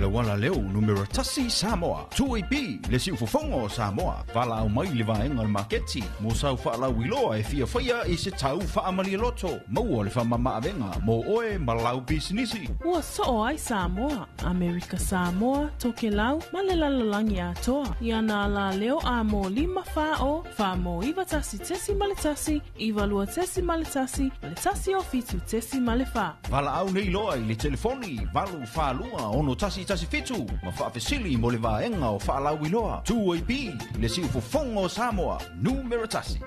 Lauala leo numera 1 Samoa. 2AP, le siufofoga o Samoa. Valaau mai le vaega o le maketi mo sau faalauiloa e fia faia i se tau faamalialoto. Maua le faamamaavega mo oe ma lau pisinisi. Ua soo ai Samoa, Amerika Samoa, Tokelau ma le lalolagi atoa. I ana alaleo a mo 5 40 4 91.1, 92.1 ma le 107.4. Valaau nei loa i le telefoni 842 6117 ma faafesili mo le vaega o faalauiloa. 2AP, le siufofoga o Samoa, numera 1.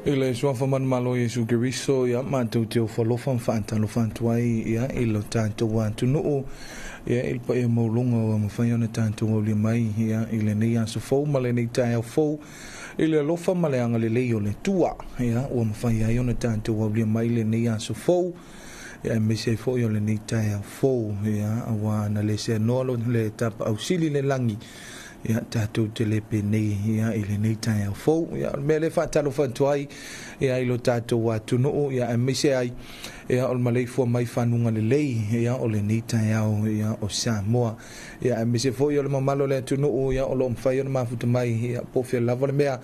I le suafa manumalo Iesu Keriso, ia matou te ofo alofa ma faatalofa atu ai ia i lo tatou atunuu ia i le paia maualuga ua mafai ona tatou aulia mai ia i lenei aso fou ma lenei taeao fou i le alofa ma le agalelei o le Atua ia ua mafai ai ona tatou aulia mai lenei aso fou ia aemaise ai foi o lenei taeao fou ia auā na le seanoa lo le tapaau sili le lagi ia tatou te le penei ia i lenei taeao fou. Ia o le mea lea faatalofa atu ai ia i lo tatou atunuu ia aemaise ai ia o le maleifua mai fanuga lelei ia o lenei taeao ia o Samoa ia aemaise foi o le mamalu o le atunuu ia o loo mafai ona mafuta mai ia po o fea lava le mea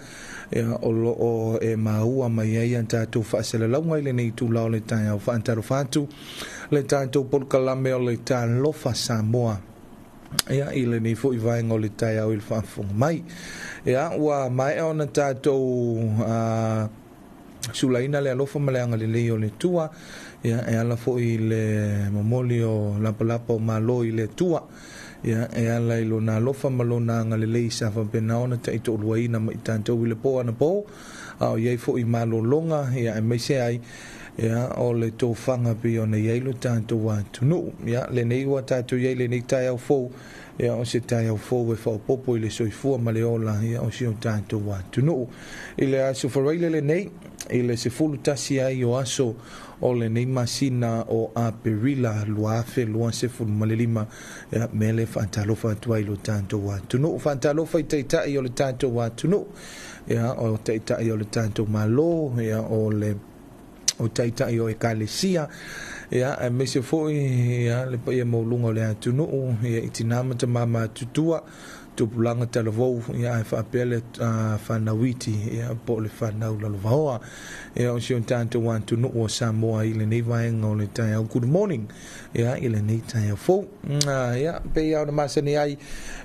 ia o loo e maua mai ai ia tatou faasalalauga i lenei itula o le taeao. Faatalofa atu le tatou polokalame o le Talofa Samoa ia i lenei foi vaega o le taeao i le faafofoga mai. Ia ua maea ona tatou sulaina le alofa ma le agalelei o le Atua ia e ala foi i le momoli o lapalapa o malo i le Atua ia e ala i lona alofa ma lona agalelei sa faapena ona taitoaluaina ma i tatou i le po anapo a o iai foi malologa ia aemaise ai ia o le tofaga pei ona iai lo tatou atunuu. Ia lenei ua tatou iai lenei taeao fou ia o se taeao fou e faaopoopo i le soifua ma le ola ia o si o tatou atunuu. I le aso Faraile lenei i le 11 ai o aso o lenei masina o Aperila 2025, ia mea le faatalofa atu ai lo tatou atunuu. Faatalofa i taitai o le tatou atunuu ia o taitai o le tatou Malo ia o le o taitai o ekalesia ia aemaise foi ia le paia maualuga o le atunuu ia i tinā ma tamā matutua, tupulaga talavou ia ae faapea le fanauiti ia po o le fanau lalovaoa ia o si o tatou atunuu o Samoa i lenei vaega o le taeao. Good morning ia i lenei taeao fou. Ia pei ona masani ai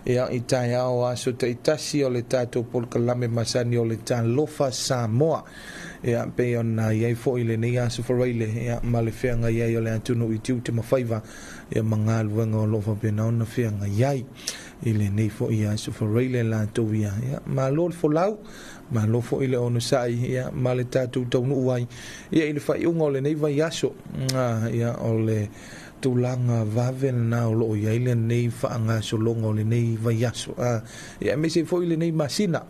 ia i taeao aso taitasi o le tatou polokalame masani o le Talofa Samoa ia pei ona iai foi lenei aso Faraile ia ma le feagai ai o le atunuu i tiute ma faiva ia ma galuega o loo faapena ona feagai ai i lenei foi aso Faraile latou ia. Ia malo le folau, malo foi le onosai ia ma le tatou taunuu ai ia i le faaiuga o lenei vaiaso. Ia o le tulaga vave lena o loo iai lenei faagasologa o lenei vaiaso ia aemaise foi lenei masina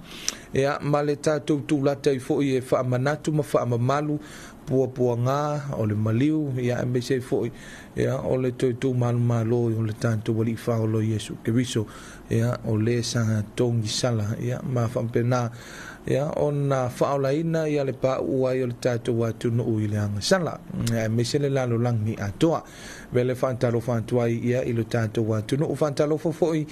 ia ma le tatou tulata ai foi e faamanatu ma faamamalu puapuaga o le maliu ia aemaise foi ia o le toe tumalumalo o le tatou Alii Faaola Iesu Keriso ia o le sa togisala ia ma faapena ia ona faaolaina ia le pauu ai o le tatou atunuu i le agasala aemaise le lalolagi atoa. Vele faatalofa atu ai ia i le tatou atunuu. Faatalofa foi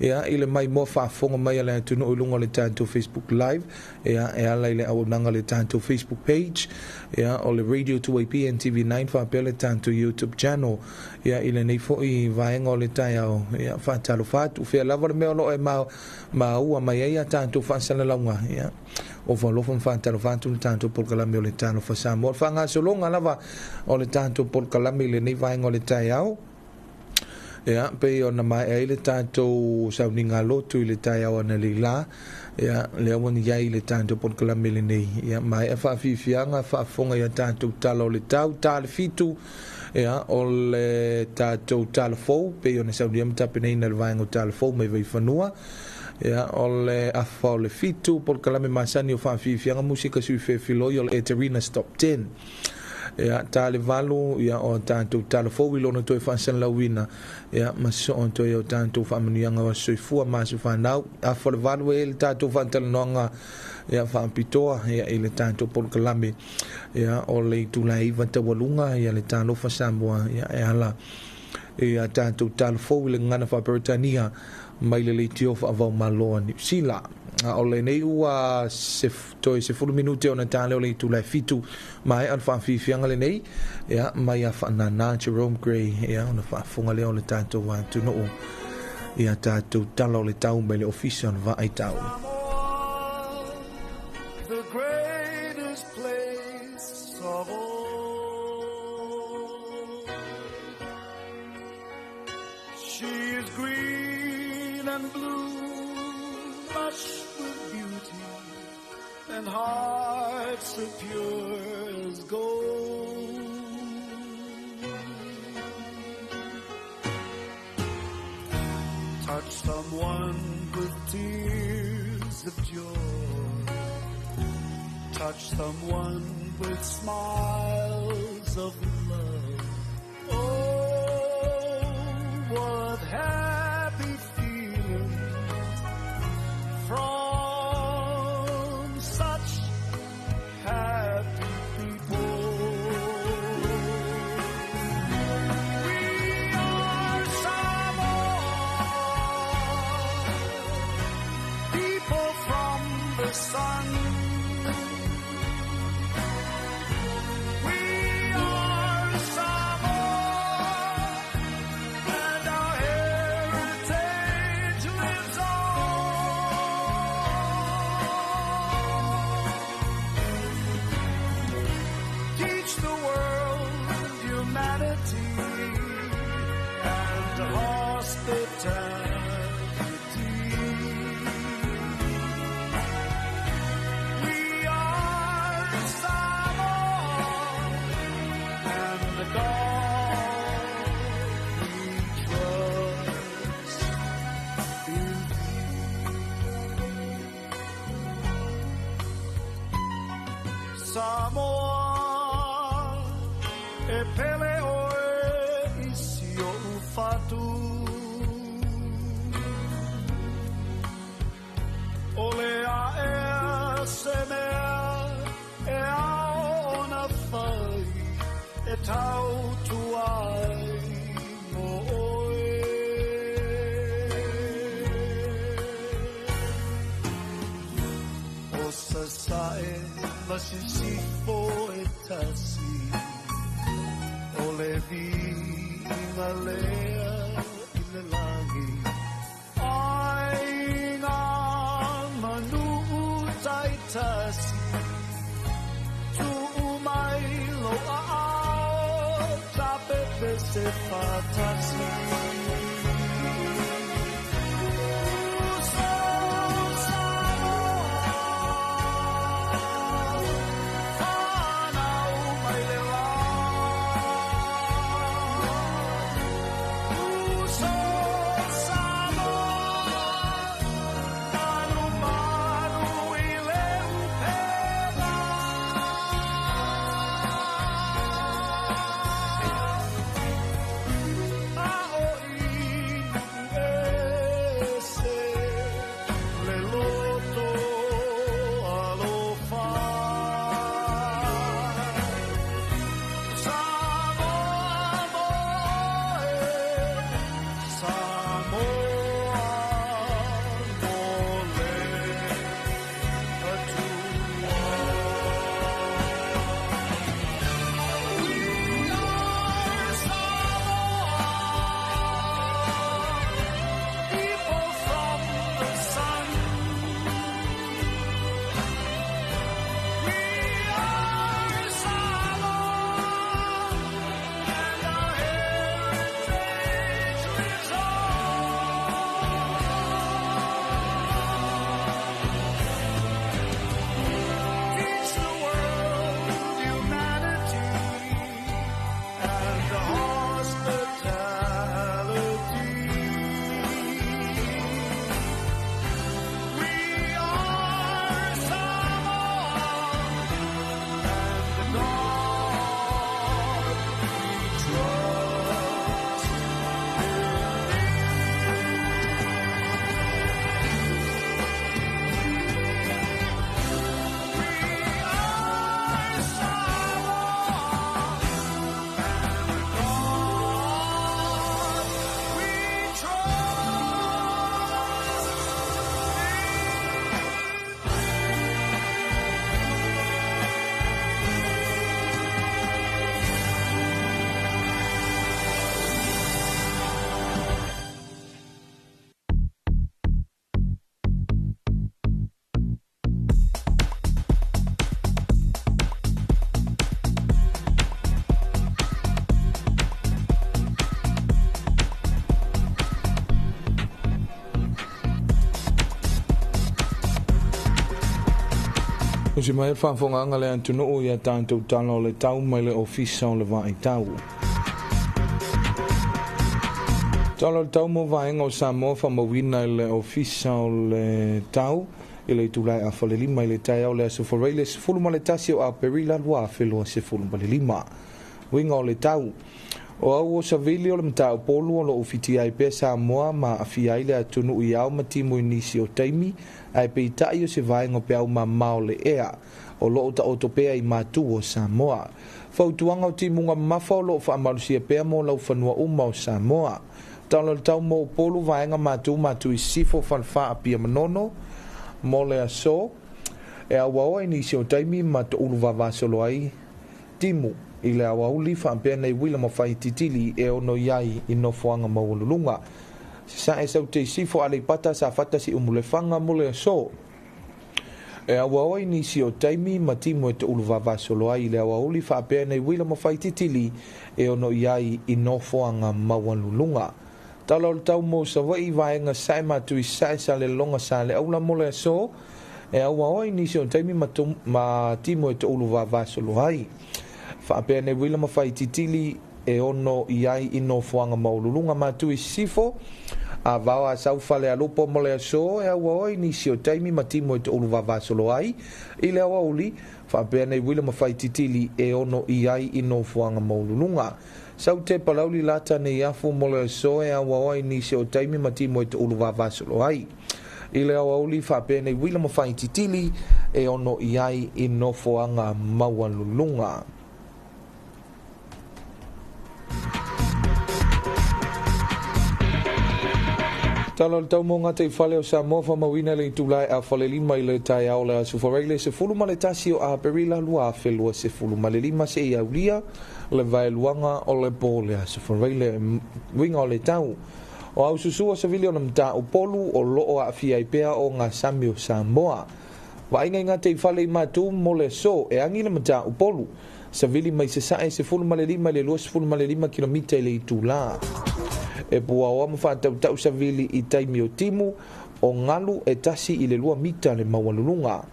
ia i le maimoa faafofoga mai a le atunuu i luga o le tatou Facebook Live ia e ala i le auaunaga le tatou Facebook page ia o le Radio 2AP and TV9 faapea le tatou YouTube channel ia i lenei foi vaega o le taeao. Ia faatalofa atu fea lava le mea o loo e maua mai ai a tatou faasalalauga ia. Ofo alofa ma faatalofa atu le tatou polokalame o le Talofa Samoa. O le faagasologa lava o le tatou polokalame i lenei vaega o le taeao, ia, pei ona maea ai le tatou sauniga lotu i le taeao analeila, ia, lea ua i ai le tatou polokalame lenei, ia, maea faafiafiaga faafofoga ia tatou tala o le tau, ta le 7, ia, o le tatou tala fou, pei ona saunia ma tapenaina le vaega o tala fou mai Vaifanua. Ia, o le afa o le 7, polokalame masani o faafiafiaga musika sui fefiloi o le Eterina Stop 10. Ia, ta le 8, ia, o tatou tala fou i lona toe faasalalauina, ia, ma soo toe o tatou faamanuiaga o soifua ma aso fanau. Afa o le 8 e le tatou faatalanoaga, ia, faapitoa, ia, i le tatou polokalame, ia, o le itula e 9 taualuga, ia, le Talofa Samoa, ia, e ala ia tatou tala fou i le gagana faaperetania mai le leitio faavao malo a Niu Sila. A o lenei ua toe 10 minute ona tale o le itula e 7, maea le faafiafiaga lenei, ia, mai a faanana Jerome Gray, ia, ona faafofoga lea o le tatou atunuu ia tatou tala o le tau mai le ofisa o le vaai tau. The greatest place of all. She is green and blue, lush with beauty, and hearts so pure as gold. Touch someone with tears of joy. Touch someone with smiles of love. Oh, what happy feelings from such happy people. We are Samoa, people from the sun. We are Samoa, and our heritage lives on. Teach the world humanity and hospitality. We are Samoa, and God we trust in thee. Samoa, e pele oe i si o'u fatu. O le aea se mea e ao ona fai, e tautua ai mo oe. O sasae ma sisifo e tasi, o le viiga lea i le lagi. Ai ngā manu taitasi, tuu mai lo a'ao, ta pepe se fatasi. Uso Samoa, whanau mai le la. Uso Samoa, manu manu i le upega. A o Tusi mai le faafofogaaga le atunuu ia tatou tala o le tau mai le Ofisa o le Vaaitau. Tala o le tau mo vaega o Samoa faamauina i le Ofisa o le Tau i le itula e 4:30 i le taeao o le aso Faraile 11 o Aperila 2025. Uiga o le tau. O au o savili o le matau polu o loo ufitia ai pea Samoa ma aafia ai le atunuu i ao ma timu i nisi o taimi, ae peitai o se vaega o peau mamao le ea o loo taoto pea i matu o Samoa. Fautuaga o timuga mamafa o loo faamalosia pea mo laufanua uma o Samoa. Tala o le tau mo Upolu vaega matu matu i sisifo Falefa Apia Manono mo le aso e auaoa i nisi o taimi ma toulu vavasolo ai timu i le aoauli faapea nei uila ma faititili e ono i ai i nofoaga maualuluga. Sasae Saute i sisifo Aleipata Safata Siumu-le-Faga mo le aso. E auaoa i nisi o taimi ma timu e toulu vavasolo ai i le aoauli faapea nei uila ma faititili e ono i ai i nofoaga maualuluga. Tala o le tau mo Savaii vaega sae matu i sae Salelologa Saleaula mo le aso e auaoa i nisi o taimi ma timu e toulu vavasolo ai. Faapea nei uila ma faititili e ono i ai i nofoaga maualuluga matu i sisifo. A vao a sau Falealupo mo le aso e auaoa i nisi o taimi ma timu e toulu vavasolo ai i le aoauli faapea nei uila ma faititili e ono i ai i nofoaga maualuluga. Saute Palauli Lata Neiafu mo le aso e auaoa i nisi o taimi ma timu e toulu vavasolo ai i le aoauli faapea nei uila ma faititili e ono i ai i nofoaga maualuluga. Tala o le tau mo gataifale o Samoa faamauina le itula e 4:30 i le taeao o le aso Faraile 11 o Aperila 2025 seia aulia le vaeluaga o le po o le aso Faraile. Uiga o le tau. O au susua savili o le matau polu o loo aafia ai pea o gasami o Samoa. Vaaiga i gataifale i matu mo le aso e agi le matau polu. Savili mai sasae 15 i le 25 kilomita i le itula. E puaoa ma faatautau savili i taimi o timu o galu e 1 i le 2 mita le maualuluga.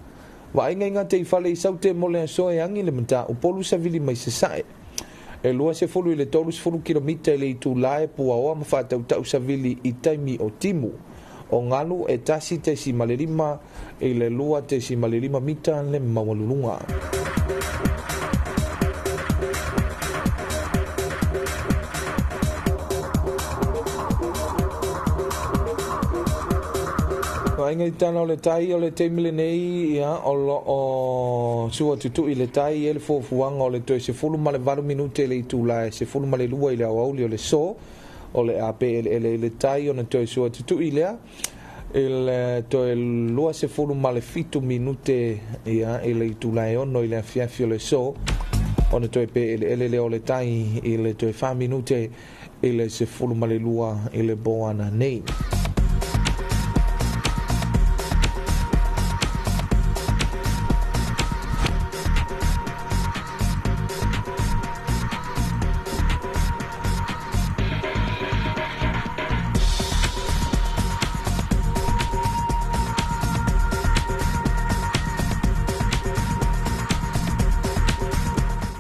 Vaaiga i gataifale i Saute mo le aso e agi le matau polu savili mai sasae. E 20 i le 30 kilomita i le itula e puaoa ma faatautau savili i taimi o timu. O galu e 1.5 i le 2.5 mita le maualuluga. Vaaiga i tala o le tai o le taimi lenei ia o loo sua tutui le tai e le fuafuaga o le toe 18 minute i le itula e 12 i le aoauli o le so o le a peeleele i le tai ona toe sua tutui lea i le toe 27 minute ia i le itula e 6 i le afiafi o le so ona toe peeleele lea o le tai i le toe 4 minute i le 12 i le po ananei.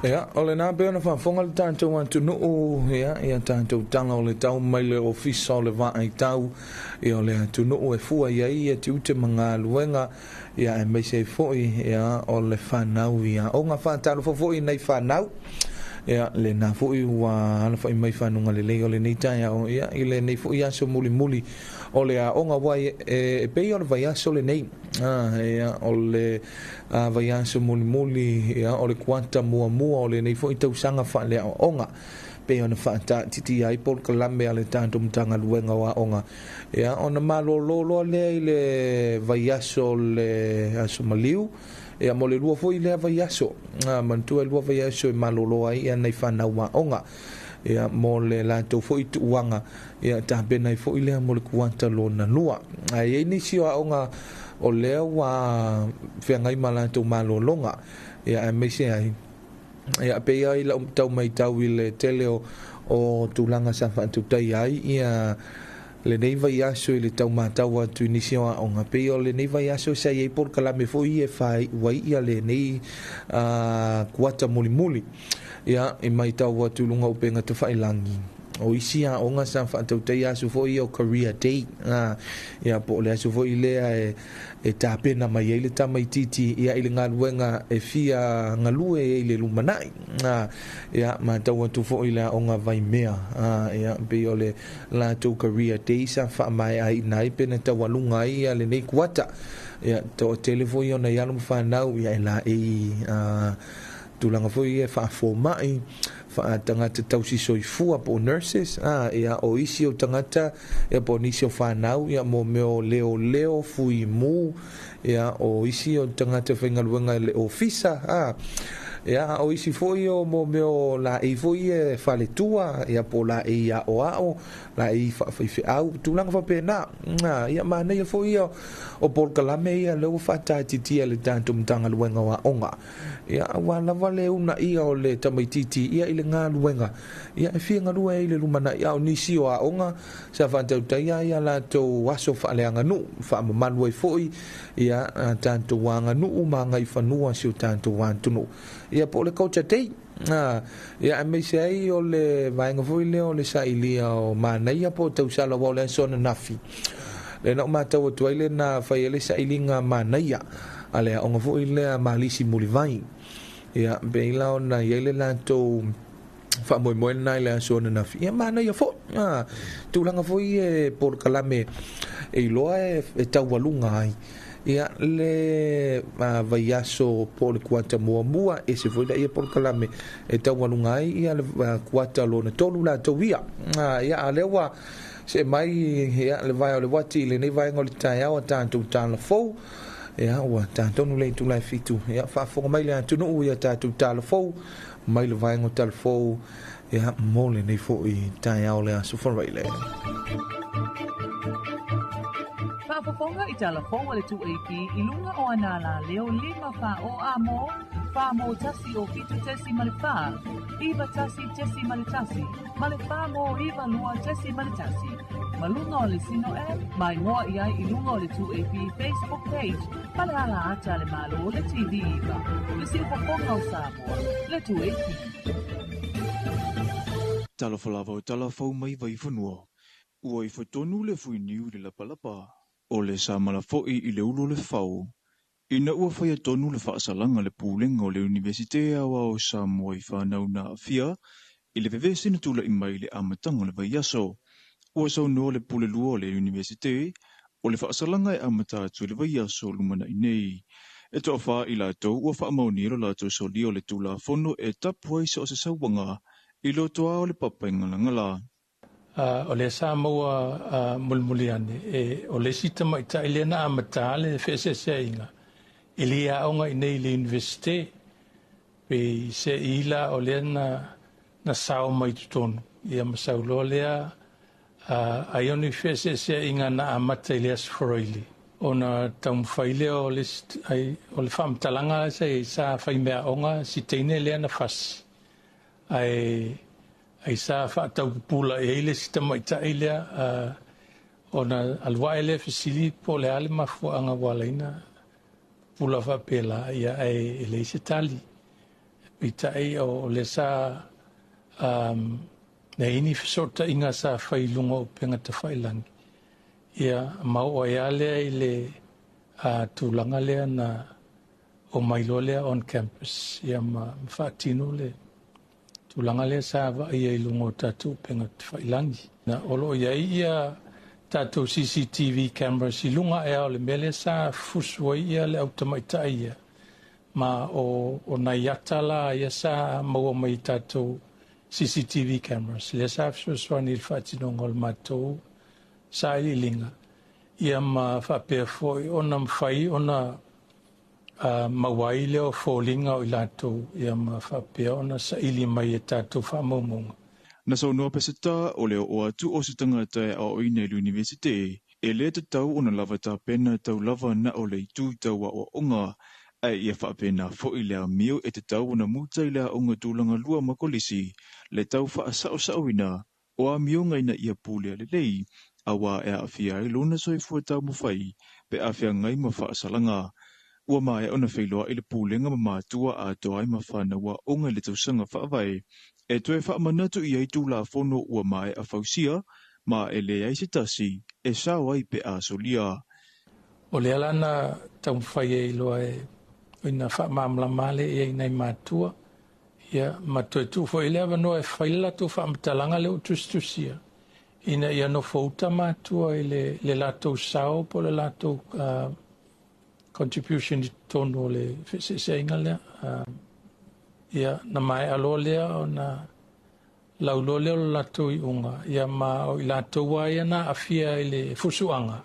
Ia, o lena pei ona faafofoga le tatou atunuu ia, ia tatou tala o le tau mai le Ofisa o le Vaaitau ia o le atunuu e fua i ai ia tiute ma galuega ia aemaise ai foi ia o le fanau ia aoga. Faatalofa foi i nai fanau ia lena foi ua alafai mai fanuga lelei o lenei taeao ia i lenei foi aso mulimuli o le aoga ua e pei o le vaiaso lenei ia o le vaiaso mulimuli ia o le kuata muamua o lenei foi tausaga faaleaoaoga pei ona faataatitia ai polokalame a le tatou Matagaluega o Aoga ia ona malōlō loa lea i le vaiaso o le aso maliu ia mo le lua foi lea vaiaso manatua e lua vaiaso e malōlō ai ia nai fanau aoga ia mo le latou foi tuuaga ia tapena ai foi lea mo le kuata lona lua. Ae i ai nisi o aoga o lea ua feagai ma latou malōlōga ia aemaise ai ia pei ai lau tau matau i le tele o tulaga sa faatutaia ai ia Lenei vaiaso i le tau matau atu i nisi o aoga, pei o lenei vaiaso sa i ai polokalame foi e faaiu ai ia lenei kuata mulimuli. Ia, i matau atu i luga o upega tafailagi, o isi aoga sa faatautaia aso foi ia o Career Day, ia po o le aso foi lea e tapena mai ai le tamaitiiti ia i le galuega e fia galue ai i le lumanai. Ia, matau atu foi i le aoga Vaimea, ia, pei o le latou Career Day sa faamaeaina ai pe na taualuga ai ia lenei kuata. Ia, toatele foi ona i alo ma fanau, ia e laei tulaga foi ia faafomai, faatagata tausi soifua po o nurses, ia o isi o tagata, ia po o nisi o fanau, ia mo mea o leoleo, fuimu, ia o isi o tagata faigaluega i le ofisa, ia o isi foi o mo mea o laei foi e faletua, ia po o laei aoao, laei faafaifeau, tulaga faapena. Ia manaia foi ia o polokalame ia lea ua faataatitia e le tatou Matagaluega o Aoga, ia aua lava le uunaia o le tamaitiiti ia i le galuega, ia e fia galue ai i le lumanai. A o nisi o aoga sa faatautaia ia latou aso faaleaganuu, faamamalu ai foi ia tatou aganuu ma agaifanua si o tatou atunuu, ia po o le Culture Day. Ia aemaise ai o le vaega foi lea o le sailia o manaia po o tausala, aua o le aso ananafi lea na ou matau atu ai le na fai ai le sailiga manaia a le aoga foi lea Malisi Mulivai. Ia pei la ona i ai le latou faamoemoe lena i le aso ananafi. Ia manaia foi tulaga foi e polokalame e iloa e taualuga ai ia le vaiaso po o le kuata muamua, ese foi laia polokalame e taualuga ai ia le kuata lona tolu latou ia. Ia a lea ua see mai ia le vae o le uati i lenei vaega o le taeao a tatou tala fou. Ia ua tatonu le itula e 7. Ia faafofoga mai le atunuu ia tatou tala fou mai le vaega o tala fou, ia mo lenei foi taeao le aso Faraile. Faafofoga i tala fou a le 2AP i luga o ana alaleo 5 fa o a mo, fa mo tasi o fitu tesi ma le fa, iva tasi tesi ma le tasi, ma le fa mo iva lua tesi ma le tasi. Ma luga o le Sino app, mai ngoa i ai i luga o le 2AP Facebook page, ma le ala ata le malo le TV iva. Le siufofoga o Samoa, le 2AP. Talofa lava o tala fou mai Vaifanua. Ua ifo tonu le fuiniu i le lapalapa. O le sa malafo'i i le ulu o le fau. Ina ua faia tonu le faasalaga le pulega o le Iunivesite Aoao o Samoa i fanau na aafia i le vevesi na tula'i mai i le amataga o le vaiaso. Ua saunoa le pule lua o le Iunivesite o le faasalaga e amata atu i le vaiaso lumana'i nei. E toafā i latou ua faamaonia lo latou solia o le Tulafono e tapu ai so o se sauaga i lotoa o le papa i galagala. O lea sa maua mulimuli ane e o le isi tamaitai lea na amata le feeseeseaiga e lē aoga i nei i le universite pe se ila o lea na sao mai totonu ia ma sauloa lea ai ona i feeseeseaiga na amata i le aso Faraile ona taumafai lea o le ai o le faamatalaga sa sa faimeaoga si teine lea na fasi ai ai sa faataupupula e ai le isi tamaitai lea ona aluae lea fesili po o le a le mafuaaga ua alaina pula faapela ia ae e leai se tali peitai o le sa na ini fesootaiga sa fai i luga o upega tafailagi ia ma oo ai lava lea i le tulaga lea na o mai loa lea on campus ia ma faatino le tulaga lea sa vaaia i luga o tatou upega tafailagi. Na o loo i ai ia tatou CCTV cameras i luga ea o le mea lea sa fusu ai ia le au tamaitai ia ma o nai ata la ia sa maua mai i tatou CCTV cameras lea sa fesoasoani i le faatinoga o le matou sailiiliga ia ma faapea foi ona mafai ona maua ai lea o foliga o i latou ia ma faapea ona saili mai e tatou faamaumauga. Na saunoa Peseta o le oo atu o se tagata e aoaoina i le Iunivesite e lē tatau ona lava tapena tau lava na o le itu tau aoaoga ae ia faapena fo'i le amio e tatau ona muta i le aoga tulaga lua ma kolisi le tau faasaosaoina o amioga ina ia pulea lelei Auā e aafia ai lona soifua taumafai pe a feagai ma faasalaga. Ua maea ona feiloai le pulega ma matua atoa ai ma fanau aoga i le tausaga faavae e toe faamanatu i ai Tulafono ua maea fausia ma e leai se tasi e sao ai pe a solia. O lea la na taumafai ai loa e ina faamalamalama lea i ai nai matua, ia ma toe tuu foi i le avanoa e fai le latou faamatalaga lea ua tusitusia, ina ia nofouta matua i le, le latou sao po o le latou contribution i totonu o le feeseeseaiga lea. Ia, na maea loa lea ona lauloa lea o le latou iuga, ia ma o i latou lava ia na aafia i le fusuaga,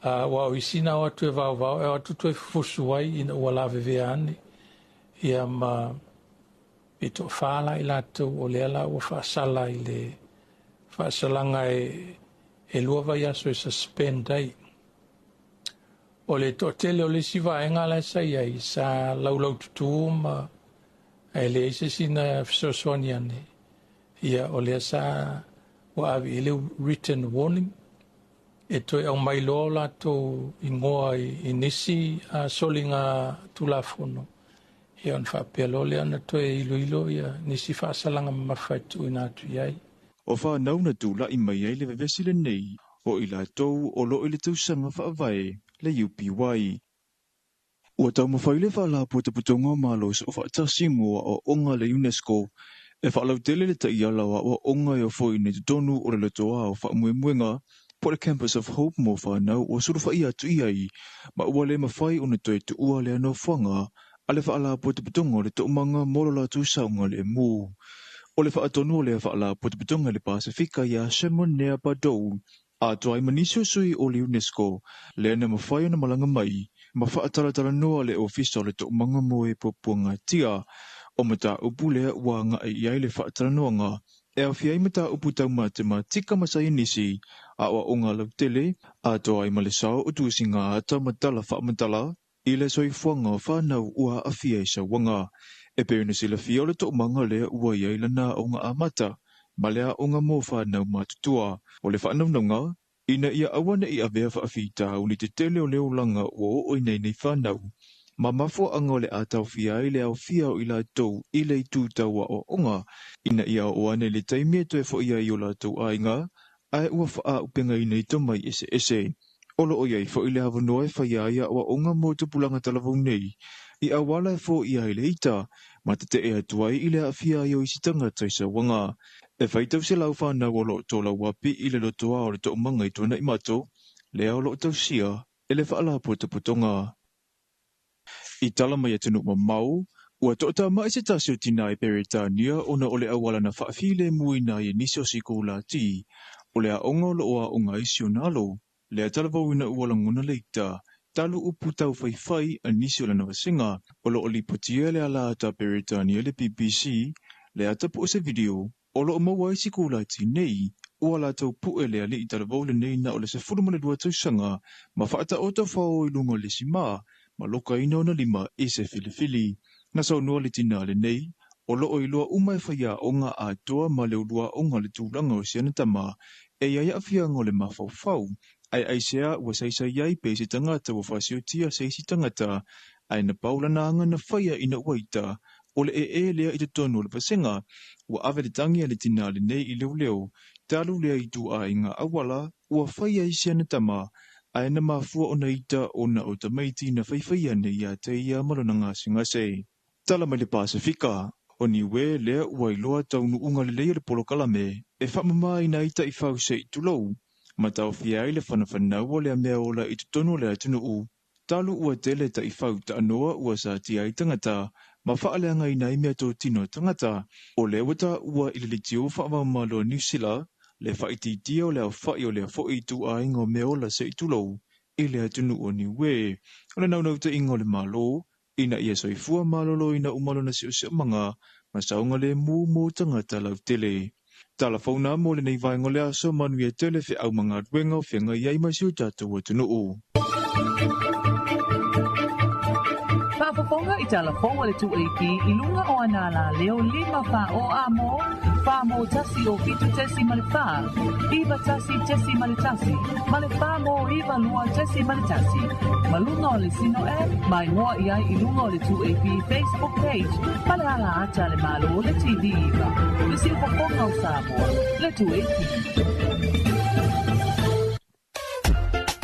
aua o isi na o atu e vaovao e o atu toe fusu ai ina ua lavevea ane, ia ma pe toafa la i latou o lea la ua faasala i le faasalaga e 2 vaiaso e suspend ai. O le toatele o le isi vaega la sa i ai, sa laulaututu ma ae leai se isi na fesoasoani ane. Ia o lea sa ua ave i le written warning e toe aumai loa o latou igoa i nisi soliga Tulafono. Ia ona faapea loa lea ona toe iloilo ia nisi faasalaga mamafa e tuuina atu i ai. O fanau na tula'i mai ai le vevesi lenei, o i latou o loo i le tausaga faavae le UPY. Ua taumafai le Faalapotopotoga o Malo Soofaatasi mo Aoaoga le UNESCO e faalautele le taiala o aoaoga e ofoina i totonu o le lotoa o faamoemoega po o le Campus of Hope mo fanau ua sulufai atu i ai, ma ua le mafai ona toe tuua lea nofoaga a le Faalapotopotoga o le Toomaga mo lo latou saogalemu. O le faatonu o lea Faalapotopotoga i le Pasefika iā Simon Nea Badou, atoa ai ma nisi o sui o le UNESCO lea na mafai ona malaga mai ma faatalatalanoa le Ofisa o le Toomaga mo e Puapuagatia. O mataupu lea ua agai i ai le faatalanoaga e aofia ai mataupu tau matematika ma saienisi, aoaoga lautele, atoa ai ma le sao o tusiga ata ma tala faamatala i le soifuaga o fanau ua aafia i sauaga. E pei ona silafia o le toomaga lea ua i ai lana aoga amata ma le aoga mo fanau matutua. O le faanaunauga ina ia aua ne'i avea faafitauli tetele o le olaga ua oo ina i nei fanau, ma mafuaaga o le a taofia ai le aofia o i latou i le itu tau aoaoga, ina ia oo ane i le taimi e toe fo'i ai i o latou aiga, ae ua faaaupegaina i tomai eseese. O loo i ai foi le avanoa e faia ai aoaoga mo tupulaga talavou nei i auala e foia ai le ita, ma tetee atu ai i le aafia ai o isi tagata i sauaga. E faitau 100 fanau o loo tolauapi i le lotoa o le toomaga i Tuanaimato, lea o loo tausia e le Faalapotopotoga. I tala mai atunuu mamao, ua toatamai se tasi o tinā i Peretania ona o le auala na faafilemuina ai e nisi o sikolati. O le aoga o loo aoga ai si ona alo, lea talavauina ua lagona le ita, talu upu taufaifai a nisi o lana vasega. O loo lipotia le ala ata a Peretania le BBC, le ata po o se video, o loo maua ai sikolati nei, ua latou pue le alii talavou lenei na o le 12 tausaga, ma faataoto fao i luga o le sima, ma lokaina ona lima i se filifili. Na saunoa le tinā lenei, o loo iloa uma e faiaoga atoa ma le uluaoga le tulaga o si ana tama, e i ai aafiaga o le mafaufau, ae aisea ua saisai ai pe se tagata ua faasiotia se isi tagata, ae na pau lana aga na faia ina ua ita, o le ee lea i totonu o le vasega. Ua ave le tagi a le tinā lenei i leoleo, talu lea i tuaiga auala ua faia i si ana tama, ae na mafua ona ita ona o tamaiti na faifaia nei ia te ia ma lona gasegase. Tala mai le Pasefika, o Niue lea ua iloa taunuuga lelei o le polokalame e faamamaina ai taifau se i tulou, ma taofia ai le fanafanau o lea mea ola i totonu o le atunuu. Talu ua tele taifau taanoa ua satia ai tagata, ma faaleagaina ai meatotino a tagata. O lea ua taua i le leitio faamamalu a Niu Sila, le faaitiitia o le aofa'i o lea foi ituaiga o mea ola se i tulou i le atunuu o Niue. O le naunautaiga o le Malo, ina ia soifua maloloina uma lona siosiomaga ma saogalemu mo tagata lautele. Tala fauna mo lenei vaega o le aso, manuia tele feau ma galuega o feagai ai ma si o tatou atunuu. Faafofoga i talafou a le 2AP i luga o ana alaleo 5 fa o a mo, fa mo tasi o fitu tesi ma le fa, iva tasi tesi ma le tasi, ma le fa mo iva lua tesi ma le tasi. Ma luga o le Sino app, mai moa i ai i luga o le 2AP Facebook page, ma le ala ata le malo le TV iva. Le siufofoga o Samoa, le 2AP.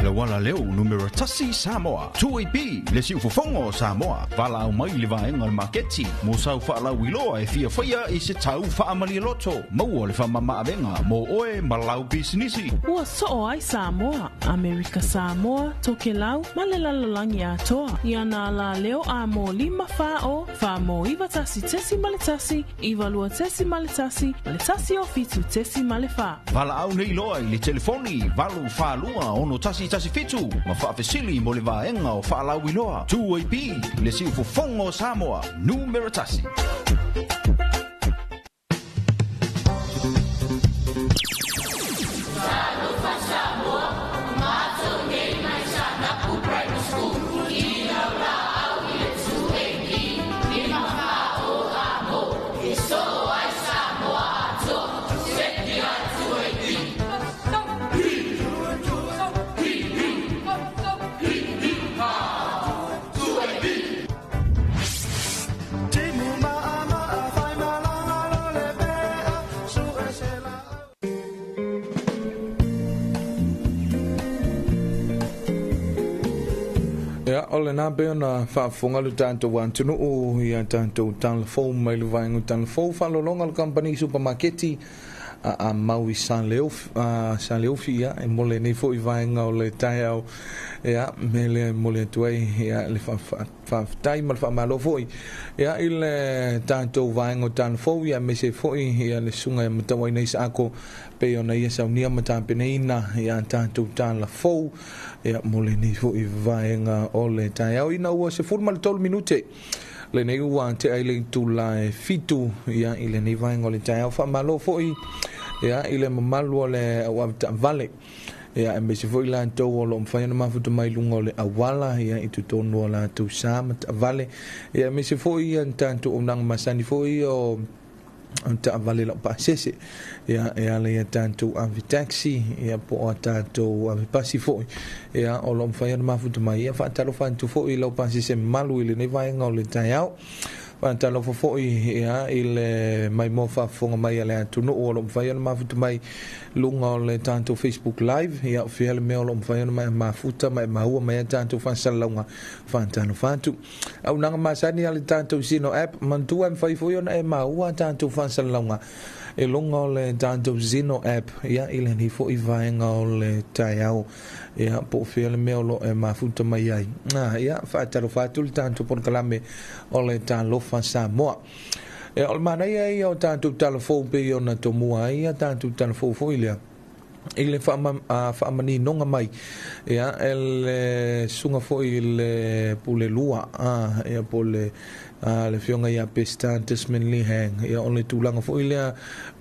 Le wala leo numero tasi Samoa. 2AP, le siufofoga o Samoa. Valaau mai le vaega o le maketi. Mo sau faalauiloa e fia faia i se tau faamalialoto. Maua le faamamaavega mo oe ma lau pisinisi. Ua soo ai Samoa, Amerika Samoa, Tokelau, ma le lalolagi atoa. I ana alaleo a mo lima fa o, fa mo iwa tasi tesi ma le tasi, iwa lua tesi ma le tasi, ma le tasi o fitu tesi ma le fa. Valaau nei loa i le telefoni 842 6117 ma faafesili mo le vaega o faalauiloa. 2AP, le siufofoga o Samoa, numero tasi. Ia, o lena pei ona faafofoga le tatou atunuu ia tatou talafou mai le vaega talafou faalologa le kamupani supamaketi a mau i Saleofi ia e mo lenei foi vaega o le taeao ia me le mo le atu ai ia le faafetai ma le faamalo foi ia i le tatou vaega o talafou ia aemaise foi ia le susuga ia Matauaina Isaako pei ona ia saunia ma tapenaina ia tatou talafou ia mo lenei foi vaega o le taeao ina ua 13 minute lenei ua tea i le itula e 7 ia i lenei vaega o le taeao. Faamalo foi ia i le mamalu o le au avetaavale ia aemaise foi latou o lo o mafai ona mafuta mai luga o le auala ia i totonu o latou sa ma taavale ia aemaise foi ia tatou auaunaga masani foi o taavale lau pasese ia e ala ia tatou ave taxi ia po o tatou ave pasi foi ia o lo o mafai ona mafuta mai. Ia faatalofa atu foi i lau pasese mamalu i lenei vaega o le taeao. Faatalofa foi ia i le maimoa faafofoga mai a le atunuu o lo o mafai ona mafuta mai luga o le tatou Facebook Live ia o fea le mea o lo o mafai ona mafuta ma e maua mai a tatou faasalalauga. Faatalofa atu auaunaga masani a le tatou Zeno app manatua e mafai foi ona e maua tatou faasalalauga e luga o le tatou Zeno app ia i lenei foi vaega o le taeao ia po o fea le mea o lo o e mafuta mai ai. Ia faatalofa atu le tatou polokalame o le Talofa Samoa. Ia o le manaia ia o tatou talafou pei ona tomua ai ia tatou talafou foi lea i le faamaninoga mai ia e le susuga foi i le pule lua ia po le le afioga ia Pestan Desmond Lihang ia o le tulaga foi lea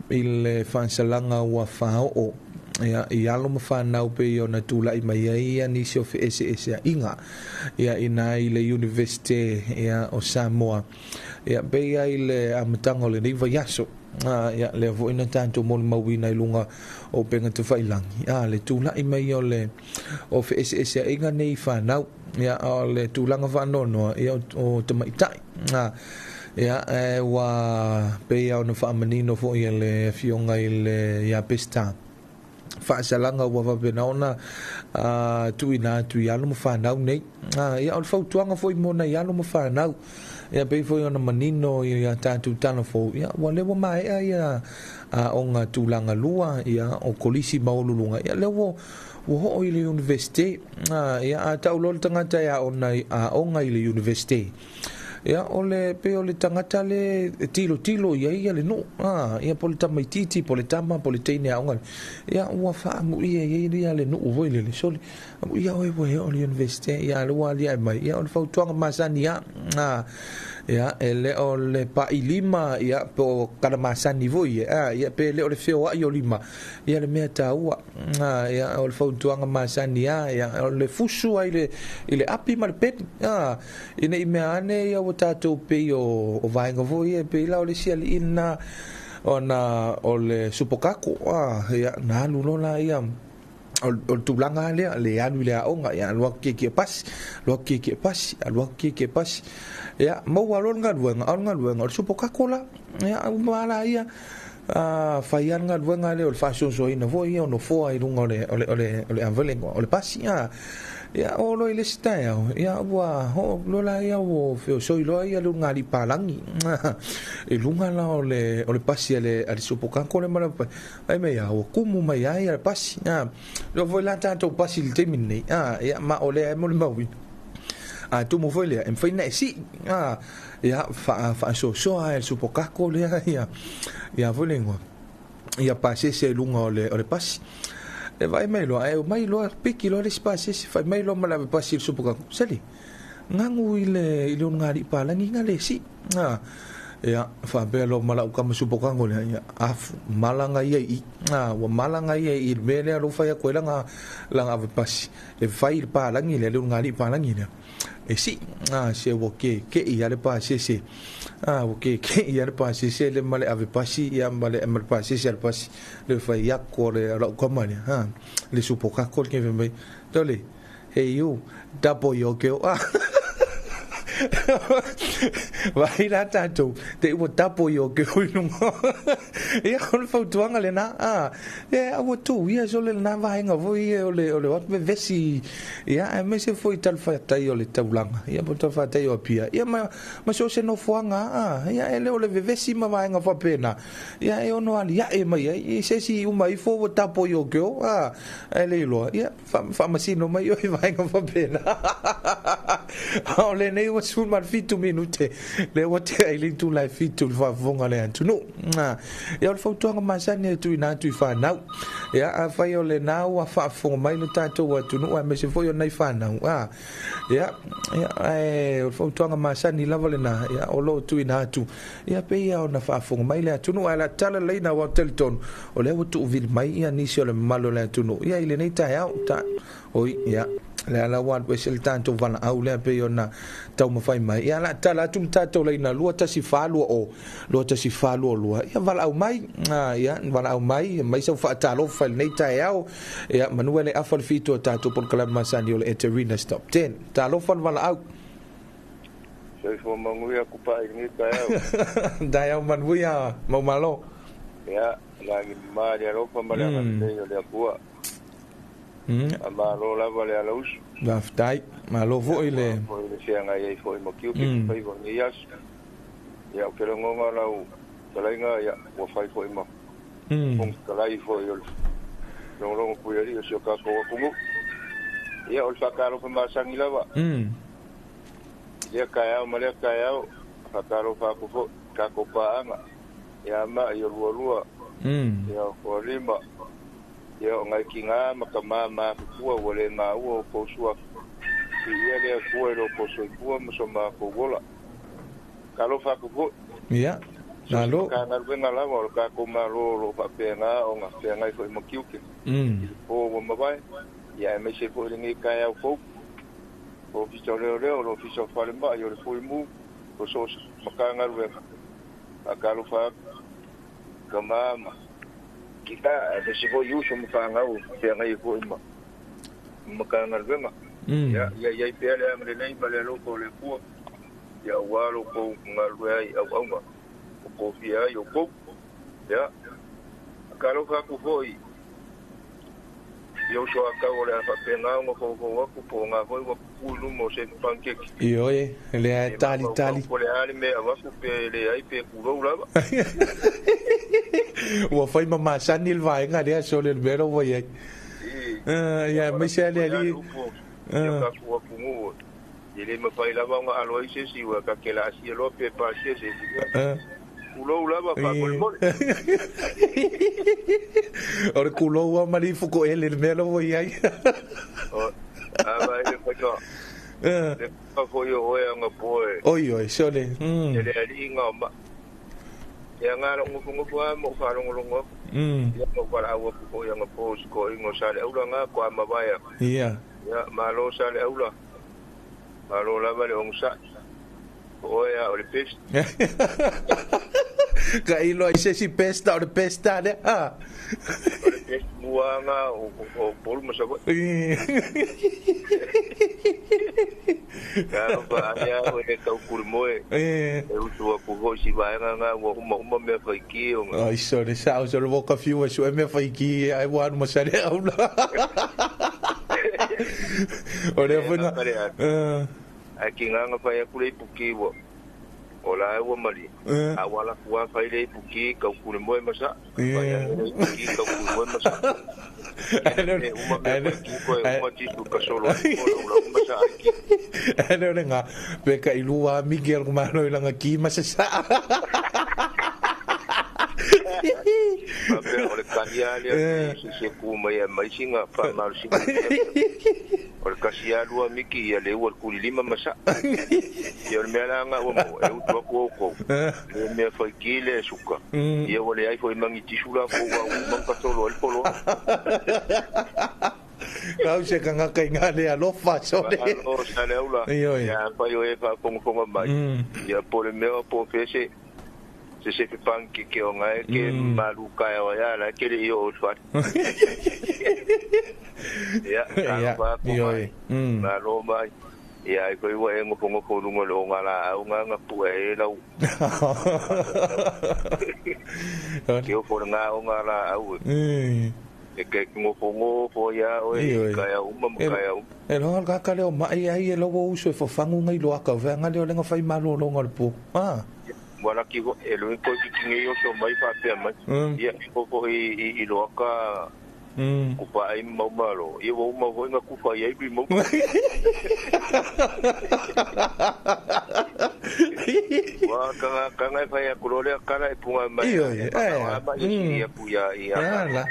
i le faasalaga ua faaoo ia i alo ma fanau pei ona tulai mai ai ia nisi o feeseeseaiga ia ina i le Universite ia o Samoa ia pei ai le amataga o lenei vaiaso ia lea foi na tatou molimauina i luga o upega tafailagi le tulai mai o le o feeseeseaiga nei fanau ia o le tulaga faanoanoa ia o tamaitai ia e ua pei ona faamanino foi e le afioga i le ia Pestan faasalaga ua faapena ona tuuina atu i alo ma fanau nei. Ia o le fautuaga foi mo nai alo ma fanau ia pei foi ona manino ia tatou talafou ia ua lea ua maea ia aoga tulaga lua ia o kolisi maualuluga ia lea ua oo i le universite ia a tau loa le tagata e aoga i le universite ia o le pei o le tagata le tilotilo i ai ia le nuu ia po le tamaititi po le tama po le teine aoga ia ua faamuia i ai ia le nuu foi lele sole ia oe ua e oo i le universite ia le ua aliae mai ia o le fautuaga masani ia Ia e le o le pailima ia po kalamasani foi ia pe le o le feoai o lima ia le mea taua ia o le fautuaga masani ia o le fusu ai i le api ma le peni ina i mea ane ia ua tatou pei o vaega foi e pei la o le isi ali'i lena ona o le supokako ia na alu lola ia o le tulaga lea le alu i le aoga ia alu atu kiekie pasi alu atu kiekie pasi alu atu kiekie pasi ia maua loa le galuega o le galuega o le supokako la ia uma la ia fai lava le galuega lea o le faasoasoaina foi ia o nofoa i luga o le avele o le pasi ia o loa i le isi taeao ia ua oo loa la ia ua feosoi loa ia le ulugalii palagi i luga la o le pasi a le supokako le ma le ai mai ia ua kumu mai ai ia le pasi lea foi la tatou pasi i le taimi lenei ia ma o lea e molimauina a tumu foi lea e mafai ona e sii ia faasoasoa ai le supokako lea ia foi le igoa ia pasese i luga o le pasi e vaai mai loa ae omai loa piki loa le isi pasese fai mai loa ma le ave pasi i le supokako sali gagu i le ulugalii palagi ga le sii ia faapea loa ma lau kama supokako lea ia afu malaga ia i ua malaga ia i le mea lea lou fai atu ai laga ave pasi e fai i le palagi lea le ulugalii palagi lea e sii se ua keke'i lava le pasese ua keke'i lava le pasese le ma le ave pasi ia ma le pasese a le pasi le fai atu o le lau kama lea le supokako le kefe mai tole hey you tapo i o keo vai la tatou te ua tapo i o keo i luga ia o le fautuaga lena ia ua tuu ia sole lena vaega foi o le o atu vevesi ia aemaise foi talafatai o le taulaga ia po talafatai o Apia ia ma so o se nofoaga ia e le o le vevesi ma vaega faapena ia e ono aliae mai ai i se isi uma ifo ua tapo i o keo ae le iloa ia faamasino mai oe vaega faapena o lenei ua 17 minute le ua tea i le itula e 7 le faafofoga le atunuu ia o le fautuaga masani e tuuina atu i fanau ia afai o lena ua faafofoga mai le tatou atunuu aemaise foi o nai fanau ia ae o le fautuaga masani lava lena ia o loo tuuina atu ia pei ona faafofoga mai le atunuu ae la tala leina ua talitonu o lea ua tuuvili mai ia nisi o le mamalu o le atunuu ia i lenei taeao oi ia le ala ua alu ese le tatou valaau lea pei ona taumafai mai ia la tala atu le tatou laina 21420 21422 ia valaau mai ia valaau mai mai sau faatalofa i lenei taeao ia manu e le afa le fitu o tatou polokalame masani o le Eterina Stop 10 talofa le valaau Soifua manuia kupa i lenei taeao taeao manuia maumalo ia lagi ma le alofa ma le agalelei o le Atua malo lava le alausu faafetai malo foi le feagai ai foi ma kiute fai foi lenei aso ia ou te lagona lau talaiga ia ua fai foi ma fofoga foi o le logologo puialii o si o tatou atunuu ia o le faatalofa masani lava lea taeao ma lea taeao faatalofa atu foi tatou paaga ia ma'i o lualua ia o toalima ia o nai tiga ma tamā matutua ua le maua o tou suafa viia le Atua i lo tou soifua ma so matou ola talofa atu foi ia malo Matagaluega lava o le tatou Malo o loo faapena ona feagai foi ma tiute i le po ua mavae ia aemaise foi lenei taeao fou Ofisa o Leoleo, o le Ofisa o Falemai, o le Fuimu, o so o se Matagaluega faatalofa atu tamā ma tina aemaise foi uso ma fanau feagai foi ma Matagaluega ia ia iai pea le agalelei ma le alofa o le Atua ia aua lo tou galulue ai i auauna o tofia ai outou ia talofa atu foi i uso a tau o le a faapena ona foufou atu po o gā foi ua pupui luma o se pankeki ioe lea e talitali po le a le mea avatu pe leai pe kulou lava ua fai ma masani le vaega lea sole le mea la ua iai ia aemaise a le alii ia tatou atunuu e le mafai lava ona alo ai se isi ua ta te laasia loa pe pasia se isi kulou lava faamolemole o le kulou a ma le ifukoele le mea la ua iai a vai le faiga Le ka foi o oe anga poe. Oi oi sole. Le ali inga ma. Ia ngā ngufu ngufu a mo whalongolongo. Ia mo wala aua ko ia nga po ko ingo sale aula nga ko amabaya. Ia. Ia malo sale aula. Malo lava le ongsa. O ia o le pest. Ka ilo ai se si pesta o le pesta le a. O le pest muanga o polu masawa. Ka pa ia o e tau kurimoe. E utu aku hoi si vaenga ngā ua huma huma mea whaiki o ngā. Ai sore sao sore woka fiu e sue mea whaiki ai wanu masare aula. O lea whainga. Ai ki ngā ngā whai aku lei puki wa. O la ua mali. A wala kua whai lei puki kau kurimoe masa. Whai a lei puki kau kurimoe masa. E uma mea whaiki koe uma tisu kasolo. O la uma sa aiki. Ane o ngā peka i lua Miguel kumano i langa ki masa sa. Mapea o le kania lea se ku mai a maisinga whaamarusinga. O le kasi a lua miki ia le ua le kulilima masa. Ia o le mea la ngā ua mo e utu aku au kou. Le mea whaiki le suka. Ia o le ai fo i mangi tisu la kou wa umang kasolo el polo. Kau se kanga kai ngā le alofa sole. Alo sale aula. Ia pai o e whaapongaponga mai. Ia po le mea po fese. Se se panki ke o ngai ke malu kai o ya la ke le yo o twa. Ya ka pa ko ma lo mai. Ya ko i wa e ngo ko lungo lo ngala au nga nga pu e lau. Ke o for nga o ngala au. E ke ngo ngo ya o e ka ya uma ka ya. E lo ka ka le o mai ai e lo uso e fofangu ngai lo ka venga le o lenga fai malo lo ngol po. Ah. Wala ki e lo ko ki ngi yo so mai fa pe mai. Ia ko ko i lo ka ku pa ai mau malo. Ia wo mau ho nga ku fa ai bi mo. Wa ka ngai fa ya ku lo le ka na punga mai. Iyo e. Ma ia ku ya ia. La.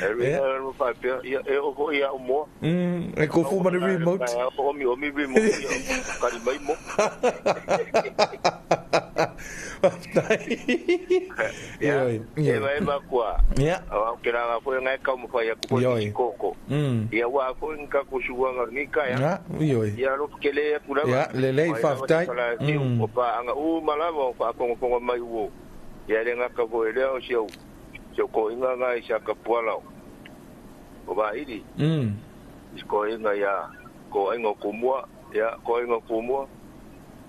E lo fa pe ia e o ko ia o mo. E ko fu ma remote. O mi remote. Ka di mai mo. Ia e vai ma kwa. Ia. O ke ra fo ngai ka mo fa ia ku ko. Ia wa fo nka ku suwa ngi ka ya. Iyo. Ia lo ke le ku la. Ia le lei fa tai. O pa anga u malava o pa kongo mai wo. Ia le ngaka fo le o siu. Ko inga ngai sa ka puala. O ba ili. Ko inga ya ko inga kumua ya ko inga kumua.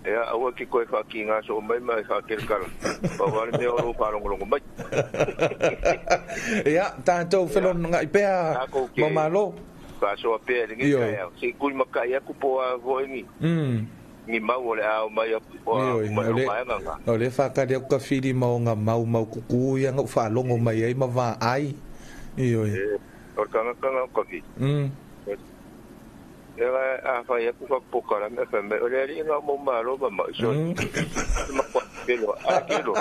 Ya awa ki koe whaki ngā so mai mai whakere kala. Pa wale mea oro whalongolongo mai. Ya, tātou whelon ngai pea mamalo. Whasoa pea ringi kai au. Se kui makai aku po a voengi. Ngi mau o le ao mai o mai o maenga ngā. O le whakari aku ka whiri mau ngā mau mau kuku ia ngau whalongo mai ai ma wā ai. Iyo. O kanga kanga o ka whiri. Ela a whai aku ka pokara me whai mai. O le ari ngā mō māro ma mai. So, ma kwa pelo, a kelo.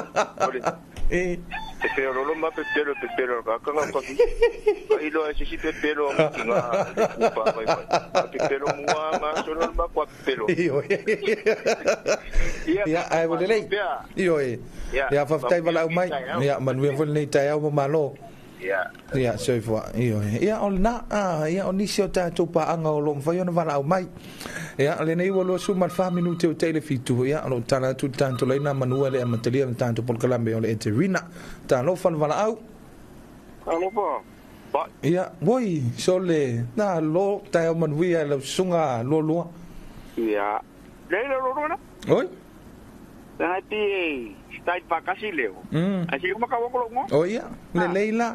Ore, te peo lolo ma pe pelo, pe pelo, ka kanga ka whiri. Ka ilo ai sisi pe pelo ki ngā le kupa mai mai. A pe pelo mua ngā solo ma kwa pelo. Iyo. Ia, ai wale lei. Iyo e. Ia, whawhtai wala au mai. Ia, manuia wale nei tai au ma malo. Ia. Ia, soifua. Iyo. Ia, o na, ia, o nisi o tātou paanga o lo mwhai ona wala au mai. Ia, le nei ua lua su ma 4 minute o teile fitu. Ia, o lo tala atu tātou leina manua le amatalia na tātou polokalame o le Eterina. Tālo whala wala au. Alofa. Ba. Ia, woi, sole, nā lo tai au manuia lau sunga lua lua. Ia. Leila lua na? Oi? Ngai pi tai pakasi leo. Ai si uma ka wako ngo. O ia, le leila.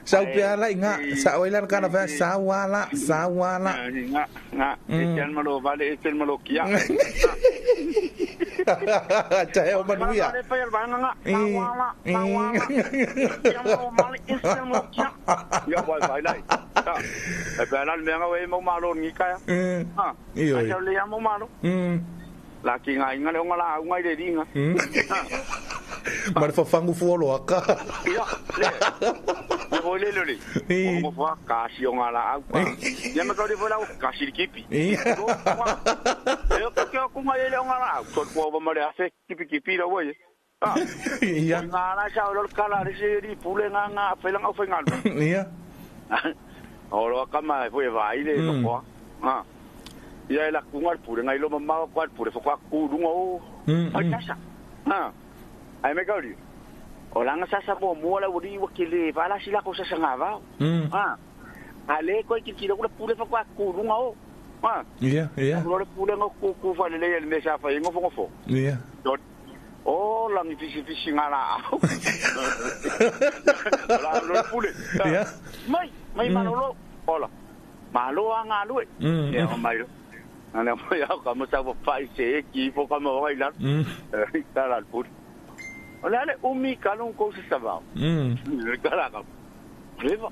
Sau pia la inga, sa oila kana fa sa wala, sa wala. Nga nga, e malo vale e malo kia. Tai au manuia. Le pa nga sa wala, sa wala. Ia malo male e malo kia. Ia vai vai lai. E pa la me nga we mo malo ngi ka. Ha. Iyo. Ai le ya mo malo. La ki ngai nga le nga la ngai le ringa. Mar fa fangu fuolo aka. Ia. Le. foi le le. O mo fa ka si o ngala au pa. Ia ma ka le foi lau ka si kipi. E o ke o kunga le o ngala au. So ko ba mare afe kipi kipi la woi. Ah. Ia. Ngala sa o kala le se ri pule nga nga fe langa fe ngalu. Ia. O lo kama foi vai le ko. Ah. Ia la kunga pule ngai lo mama ko pule fo ka ku lunga o. Ai tasa. Ah. Ai me ka ri. O langa sasa mo mo la uri wa kele vala sila ko sasa ngava. Ah. Ale ko ki ki lo pule fa kwa ku lunga o. Ah. Ia, ia. Lo pule ngo ku ku fa le le me sa fa ngo fo ngo fo. Ia. O langi fisi fisi ngala. La lo pule. Ia. Mai, mai malolo. Ola. Malo anga lue. Ia o mai. Ana mo ya ka mo sa fa se ki fo ka mo ila. Ta la pule. Ola le umi kalon ko se sava. Le kala ka. Leva.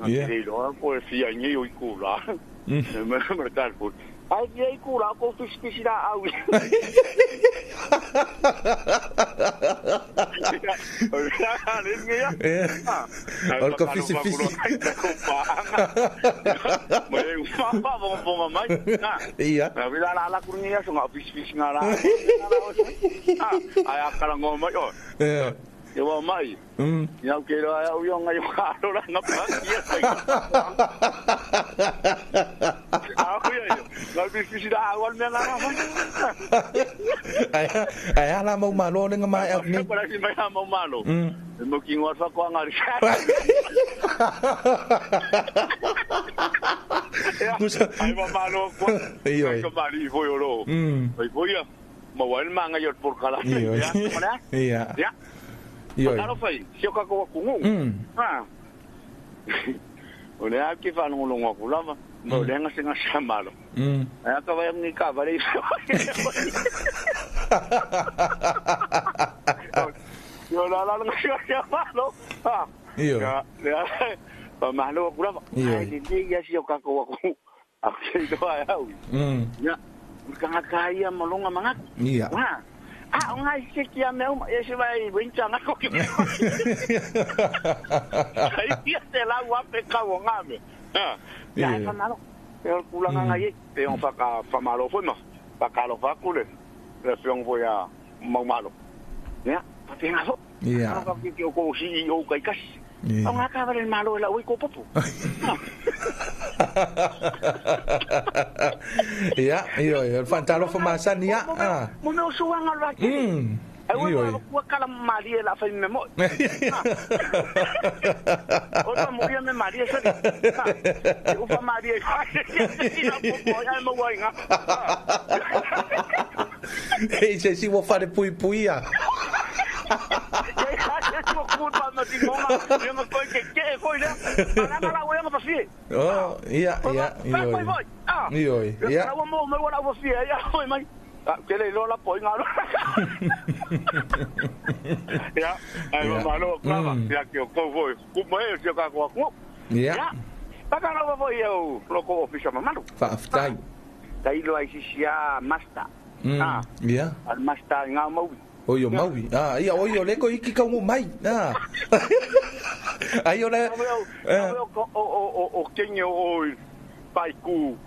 Ia. Ke lo ko fi ai o ku la. Me me ka pule. Ai ia ku la ko fisi fisi la au. O ka fisi fisi. Ia. Ia. Ia mai. Ia ke ra au ia ngai ka ro ra nga pa ia. Au ia. Ngai fisi fisi la au me la. Ai ai la mau malo le nga mai au ni. Ko la si mai mau malo. Mo ki ngwa fa ko ngari. Ai ma malo ko. Ia. Ko mari foi oro. Ai foi ia. Ma wal manga yo por kala. Ia. Ia. Ia. Ia. Talo fai, si o ka ko ku. Ah. O le a ke fa no longo ku lava. Mo le nga se nga chamalo. Ai ka vai ni ka vale. Yo la la nga chamalo. Ah. Ia. Ya. Pa malo ku lava. Ia. Ai le ia si o ka ko ku. A ke do ai au. Ya. Ka nga ka ia malonga manga. Ia. Ah. Ah, ngai se ki a meu, e se vai wincha nga ko ki. Ai ia te la ua pe ka o ngame. Ah. Ya fa malo. E o kula nga ngai e on fa ka fa malo foi ma. Fa ka lo fa kule. Le fiong foi a mau malo. Ya, pa te nga fo. Ia. Ka ki o ko si o kai kasi. O nga ka vale malo la ui ko popo. Ia, ia, ia, fantalo fa masani ia. Ah. Mo me o suanga la ki. Ai o ko kala mali la fa me mo. O no mo ia me mali sa. O fa mali. Ina po ia mo wa inga. Ei se si wo fa de pui pui ia. Oh, ia, ia, ia. Ia, ia. Ke le lo la poi ngalo. Ya, ai malo klava. Ya ke ko voi. Ku mai se ka ko ku. Ya. Pa ka lo voi eu lo ko ofisa mamalo. Fa aftai. Tai lo ai sia master. Ah. Ya. Al master ngau mau. Oi o Maui. Ah, ia oi o leko iki ka o mai. Ah. Ai o le. O o kenyo o pai ku.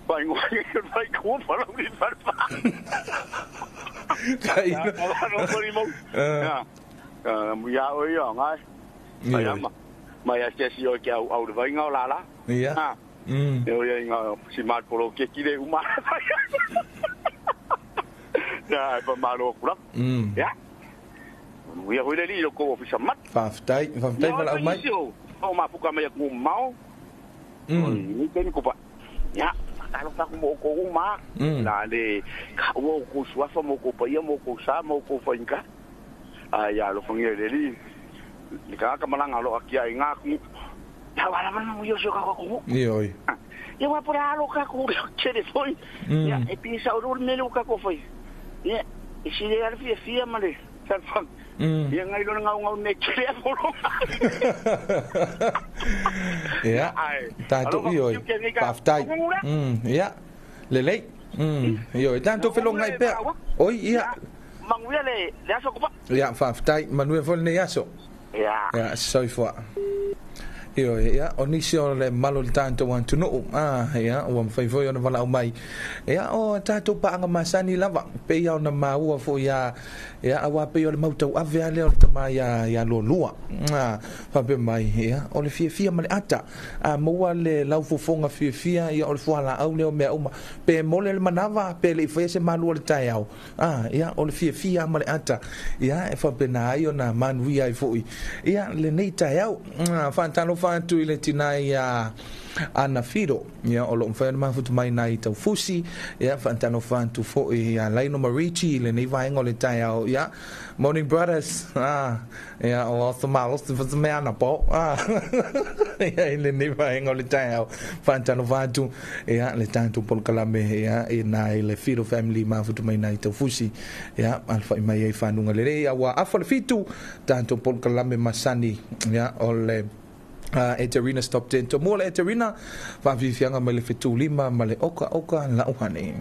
Pai ngoi pai ku pa lo ni pa. Kai. No ko ni mo. Ah. Ah, mu ya oi o ngai. Ai ama. Mai a se si o ke au au vai ngau la la. Ia. Ah. Eu ia ngau si mat polo ke ki le uma. Ya, pa malo kula. Ya. Ia hoi le li lo ko ofisa mat. Faftai, faftai vala au mai. O ma fuka mai ku mau. Ni ke ni ko pa. Ya, talo fa mo ko uma. La le ka o ko suafa mo ko pa ia mo ko sa mo ko fa inka. Ai ya lo fongi le li. Ni ka ka malanga lo akia i ngā ku. Ya wala mana mo yo so ka ko. Ni oi. Ia wa pora alo ka ko chere foi. Ya e pisa o me lo ka ko foi. Ia e si le alfi fia male. Salfang. Ia ngai lo ngau ngau ne chere polo. Ia. Ta to oi. Paftai. Ia. Lelei. Io tanto felo ngai pe. Oi ia. Manguia le le aso ko pa. Ia faftai manue fol ne aso. Ia. Ia soifua. Ioe, ia, o nisi o le malo le tatou atunuu, ia, ua mafai foi ona valaau mai. Ia, o tatou paaga masani lava, pei ona maua foi ia, ia, auā pei o le mau tauave lava lea o le tama ia Lualua. Faapea mai, ia, o le fiafia ma le ata, a maua le laufofoga fiafia, ia, o le fualaau lea o mea uma. Pe mole le manava, pe le i faia se malu o le taeao, ia, o le fiafia ma le ata, ia, e faapena ai ona manuia ai foi, ia, lenei taeao. Faatalofa atu i le tinā ia Ana Firo, ia, o loo mafai ona mafuta mai nai Taufusi. Ia, faatalofa atu foi ia Laino Marici i lenei vaega o le taeao. Ia, morning brothers, ia, o aso malosi fasameana po, ia, i lenei vaega o le taeao. Faatalofa atu, ia, le tatou polokalame, ia, i nai le Firo family mafuta mai nai Taufusi. Ia, alafai mai ai fanuga lelei, ua 6:30 tatou polokalame masani, ia, o le Eterina Stop 10 Tomua le Eterina faafiafiaga mai le 75 ma le oka oka lauhane.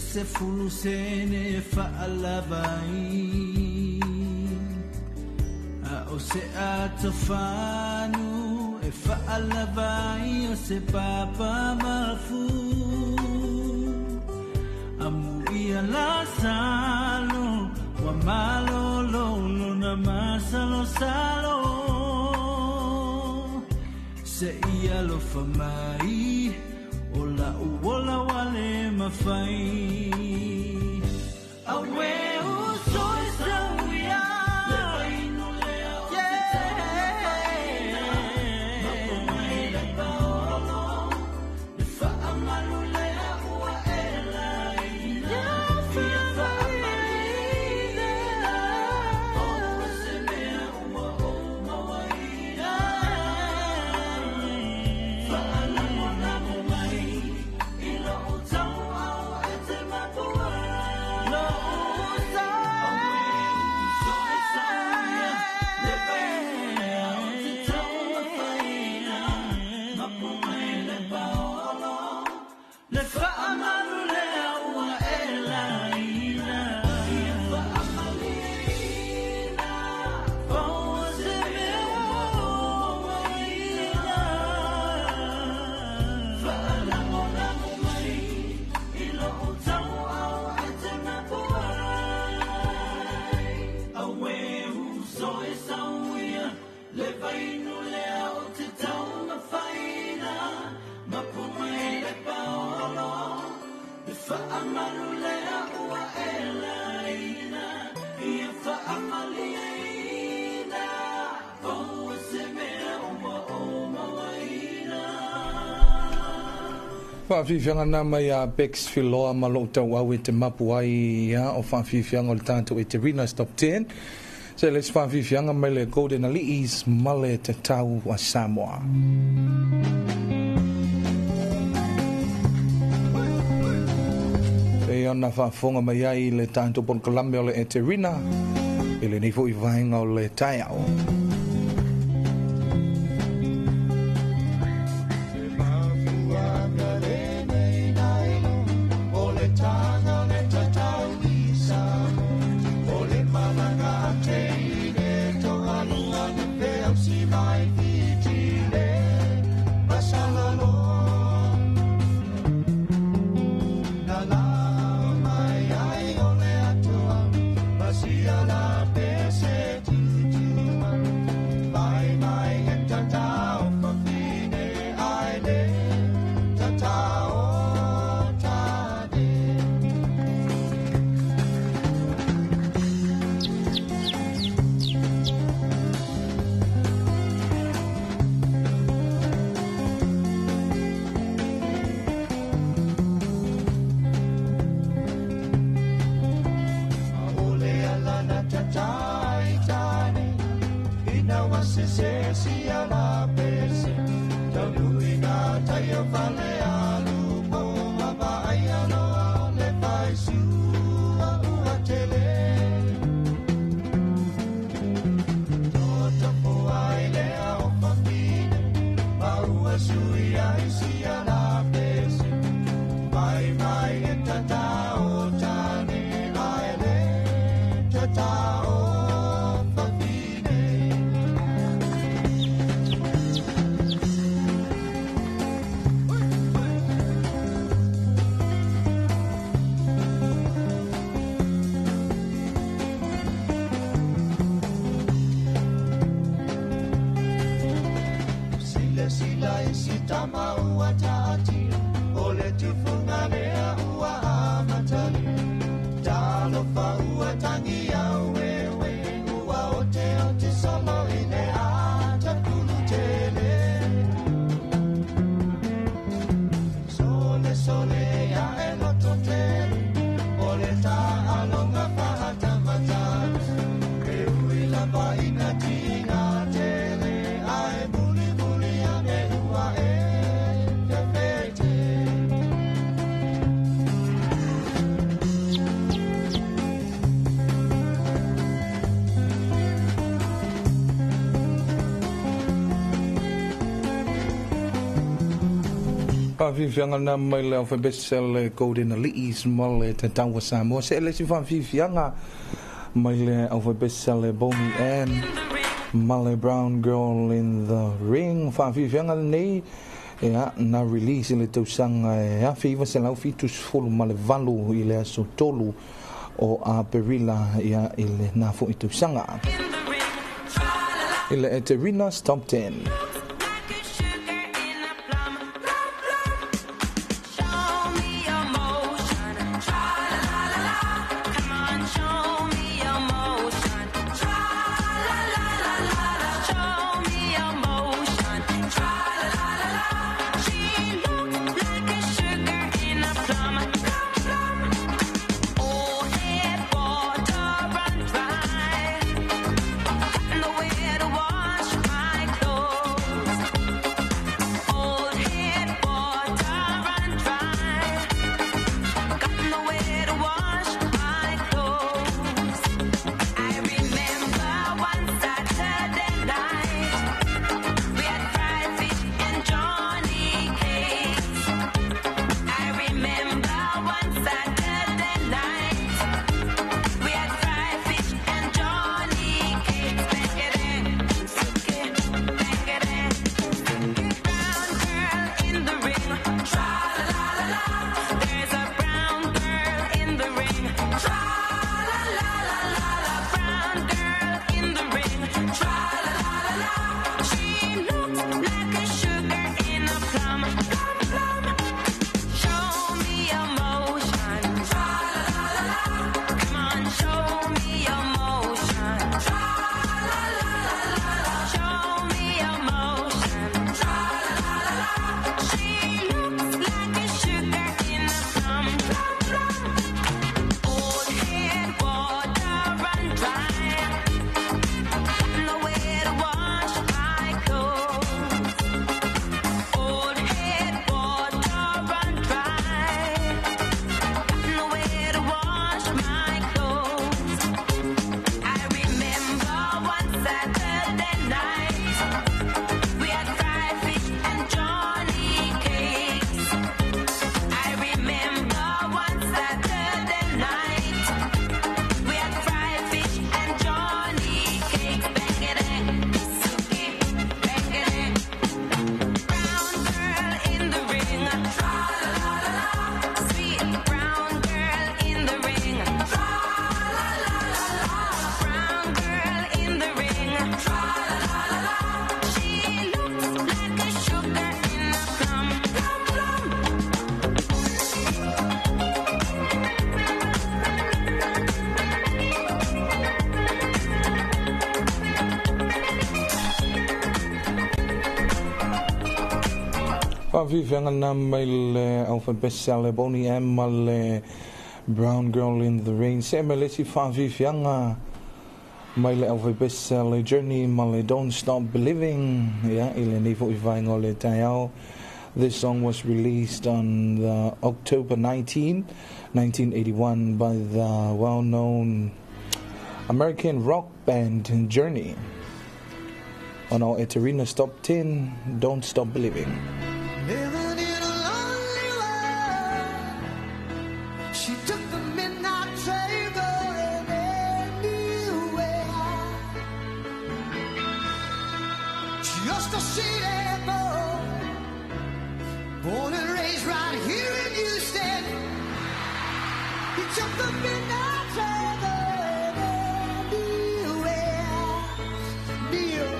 Se fulusene fa'alavai a o se atofanu e fa'alavai o se papa mafu amu ia la salo wa malolo na masalo salo se ia lo famai ola uola wale mafai. Le whaamalu lea ua e laina. Ia whaamalina, paua se mea ua o maina. Whaalangolango mai, i lo o tau au e te mapu ai. Awe uso e sauia, le vainu lea o te tau mafaina. Mapu mai le paolo, le whaamalu lea ua e laina. Ia whaamalina, paua se mea ua o mawaina. Whaafifianga nā mai a Bex Filoa ma lou tau au e te mapu ai ia o whaafifianga o le tātou e te Rina Stop 10. Se le whaafifianga mai le Golden Ali'is ma le te tau a Samoa. E ona whaafonga mai ai le tātou polokalame o le e te Rina, e le nei foi vaenga o le taiao. Whaafifianga nā mai le alphabet le Golden Ali'is ma le te taua Samoa. Se le si whaafifianga mai le alphabet le Boney M ma le Brown Girl in the Ring. Whaafifianga nei e a na release i le tausanga e 1978 i le aso 3 o Aperila ia i le nā foi tausanga. I le Eterina's Top 10. Nowhere to wash my clothes. Faafiafiaga lena mai le aufaipese a le Boney M ma le Brown Girl in the Rain. See mai le isi faafiafiaga mai le aufaipese a le Journey ma le Don't Stop Believing, ia, i lenei foʻi vaega o le taeao. This song was released on the October 19, 1981 by the well-known American rock band Journey. On our Eterina Stop 10, Don't Stop Believing. Living in a lonely world. She took the midnight train going anywhere. Just a city boy, born and raised right here in Houston. He took the midnight train going anywhere. Neil.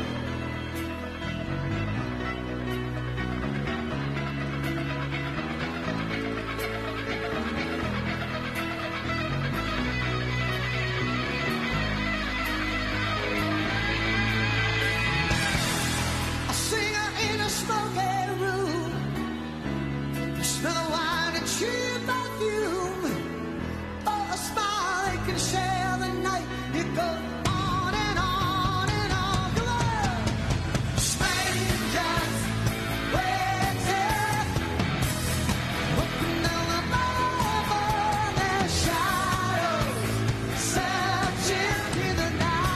A singer in a smoky room, smell of wine and cheap perfume. For a smile they can share the night. It goes on and on and on. Come on. Strangers waiting, looking down the above their shadows, searching in the night.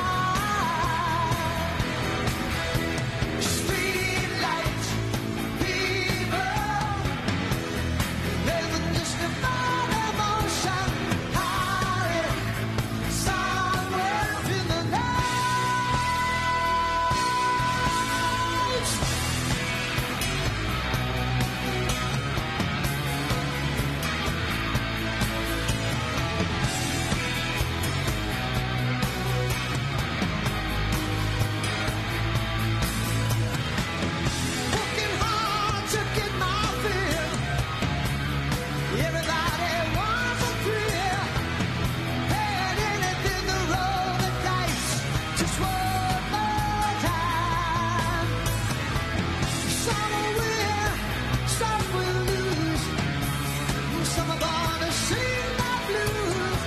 Street lights, people, living just to find emotion, hiding somewhere in the night. Working hard to get my fill. Everybody wants a thrill. And anything to roll the dice just one more time. Some will win, some will lose. Some are gonna sing the blues.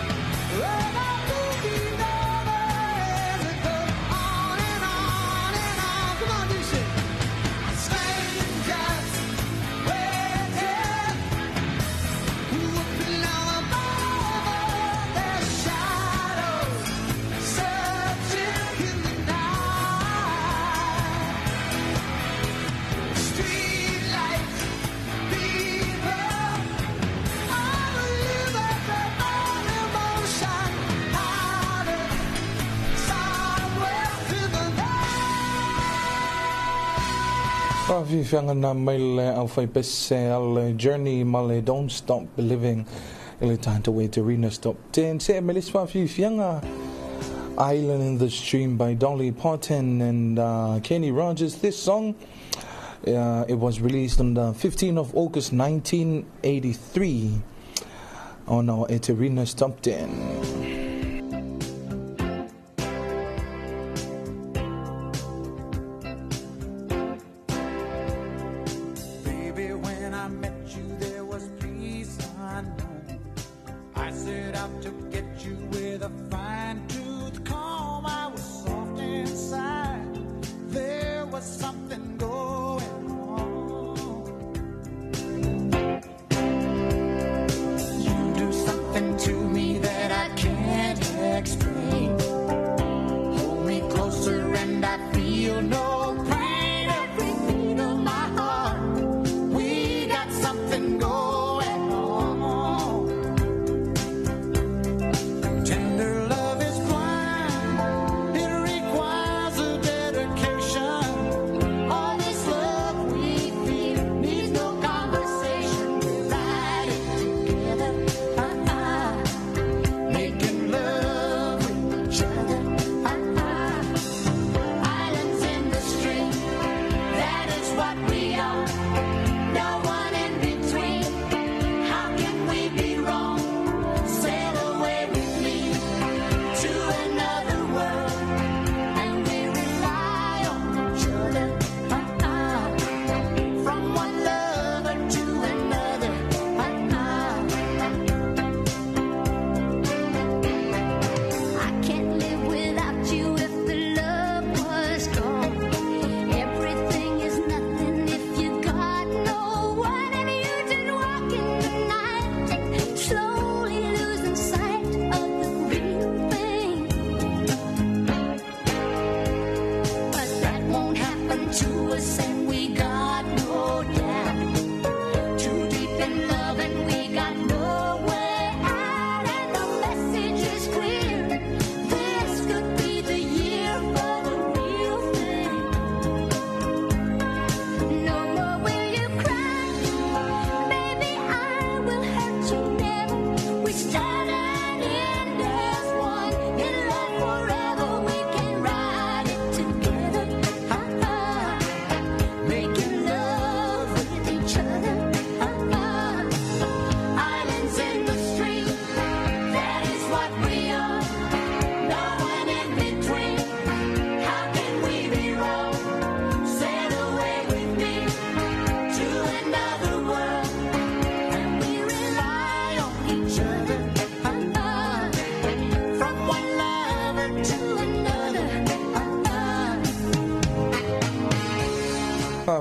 Well, I don't need no as it goes on and on and on. Come on, you sing. Strangers waiting, looking down above their shadows, searching in the night. Street lights, people, I believe that the emotion hiding somewhere in the night. Faafiafiaga lena mai le aufaipese a le Journey ma le Don't Stop Believing i le tatou Eterina Stop 10. See mai le isi faafiafiaga, Island in the Stream by Dolly Parton and Kenny Rogers. This song, it was released on the 15th of August 1983 on our Eterina Stop 10. Baby, when I met you, there was peace unknown. I set out to get you with a fine tooth comb. I was soft inside. There was something going on. You do something to me that I can't explain. Hold me closer and I feel no pain. Every beat of my heart, we got something going on. Tender love is blind.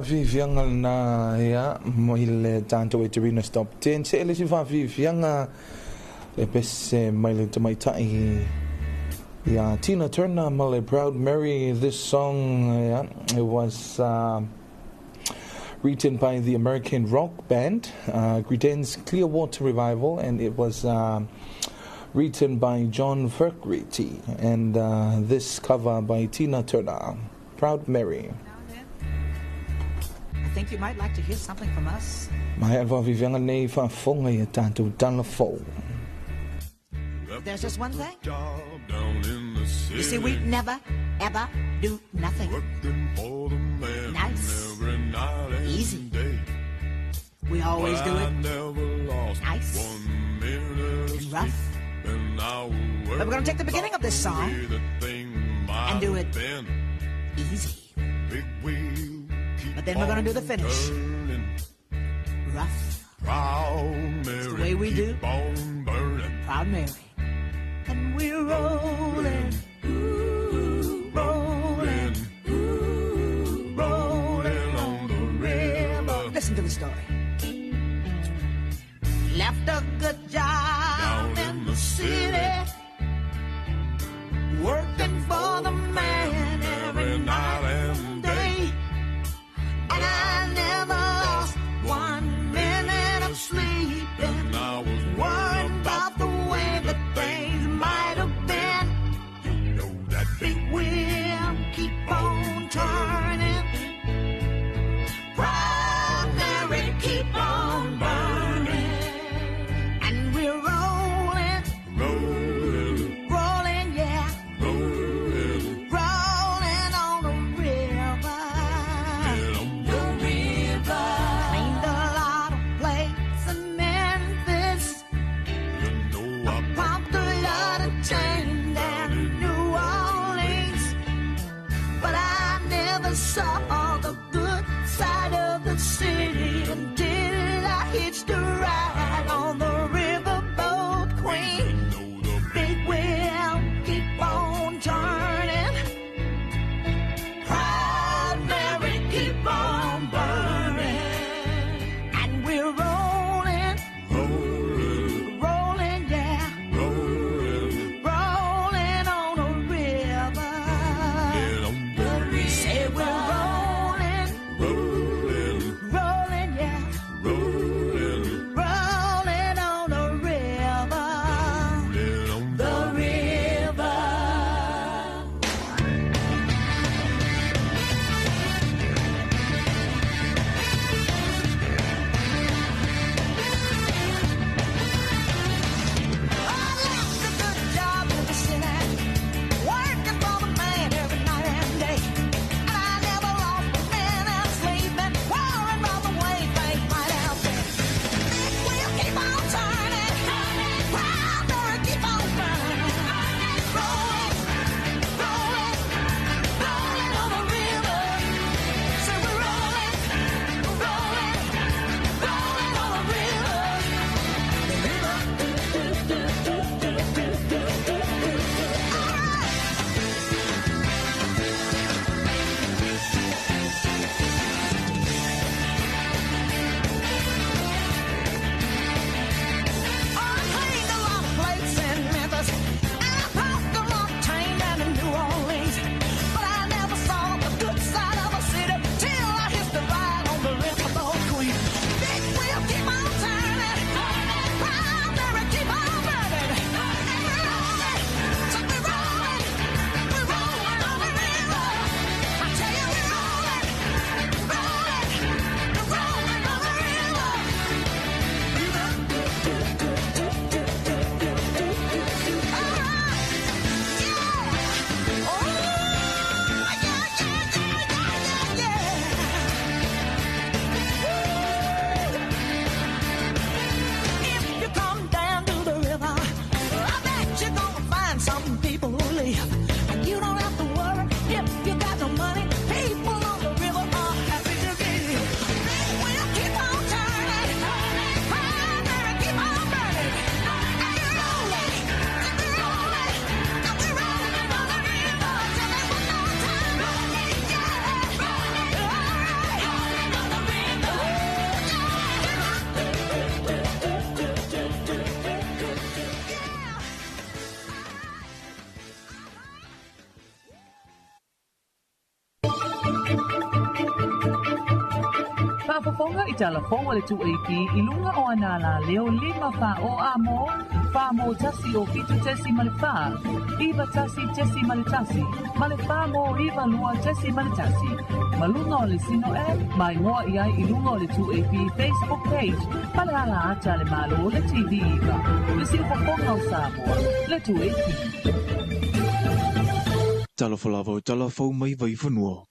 faafiafiaga lenā ia mai le tatou Eterina's Top 10. Se le isi faafiafiaga le pese mai le tamaita'i ia Tina Turner ma le Proud Mary. This song, yeah, it was written by the American rock band Creedence Clearwater Revival, and it was written by John Fogerty, and this cover by Tina Turner, Proud Mary. I think you might like to hear something from us. Mai le faafiafiaga nei faafofoga ia tatou tala fou. There's just one thing. You see, we never, ever do nothing. Nice. Easy. We always do it nice and rough. But we're going to take the beginning of this song and do it easy. But then we're going to do the finish rough. It's the way we do. Proud Mary. And we're rolling, ooh, rolling, ooh, rolling on the river. Listen to the story. Left a good job in the city, working for the man every night and day. And I never lost 1 minute of sleeping, worrying about the way that things might have been. You know that big wheel keep on turning. Proud Mary, keep on burning. And we're rolling, rolling, rolling, yeah, rolling, rolling on the river. The river. Cleaned a lot of plates in Memphis. I pumped a lot of chain down in New Orleans. But I never saw the good side of the city until I hitched a ride on the riverboat queen. Big wheel keep on turning. Proud Mary, keep on burning. And we're rolling, rolling, rolling, yeah, rolling, rolling on the river. Say we're rolling, rolling, rolling, yeah, rolling, tala fou a le 2AP i luga o ana alaleo 5 4 o amo, 4 1 0 7.4, 91.1, ma le 4 9 2.1. Ma luga o le Sino app, mai ngoa i ai i luga o le 2AP Facebook page, ma le ala ata le malo le TV iva. Le siufofoga o Samoa, le 2AP. Talofa lava o talafou mai vaifanua.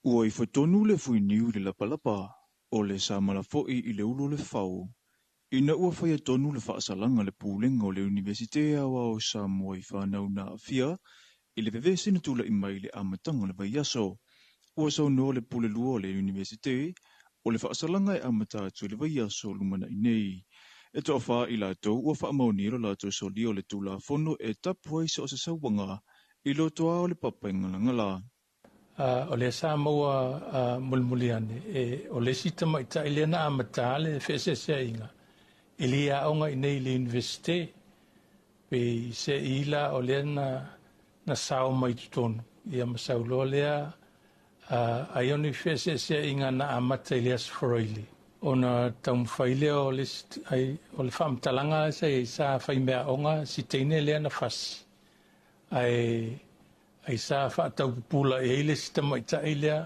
Ua ifo tonu le fuiniu i le lapalapa, o le samala fo'i i le ulu o le fau. Ina ua faia tonu le faasalaga a le Pulega o le Iunivesite Aoao o Samoa i fanau na aafia i le vevesi na tula'i mai i le amataga o le vaiaso. Ua saunoa le pule lua o le Iunivesite, o le faasalaga e amata atu i le vaiaso o lumana'i nei. E toafā i latou ua faamaonia lo latou solia o le Tulafono e tapu ai so o se sauaga i lotoa o le papa i galagala. O lea sa maua mulimuli ane e o le isi tamaitai lea na amata le feeseeseaiga e lē aoga i nei i le universite pe i seʻi la o lea na sao mai totonu ia ma sauloa lea ai ona i feeseeseaiga na amata i le aso Faraile ona taumafai lea o le ai o le faamatalaga sa i sa faimeaoga si teine lea na fasi ae ai sa faataupupula i ai le isi tamaitai lea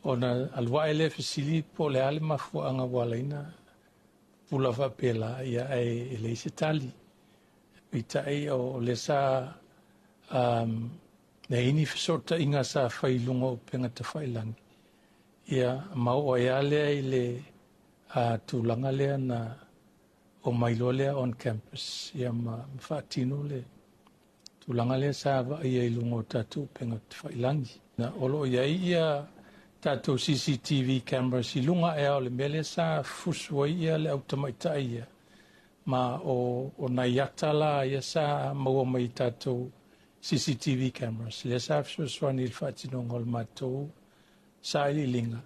ona aluae lea fesili po o le a le mafuaaga ua alaina pula faapela ia ae e leai se tali peitai o lea sa leai ni fesootaiga sa fai i luga o upega tafailagi ia ma oo ai lava lea i le tulaga lea na omai loa lea on campus ia ma faatino le tulaga lea sa vaaia i luga o tatou upega tafailagi. Na o loo i ai ia tatou CCTV cameras i luga ea o le mea lea sa fusu ai ia le autamaitai ia ma o nai ata la ia sa maua mai i tatou CCTV cameras lea sa fesoasoani i le faatinoga o le matou sailiiliga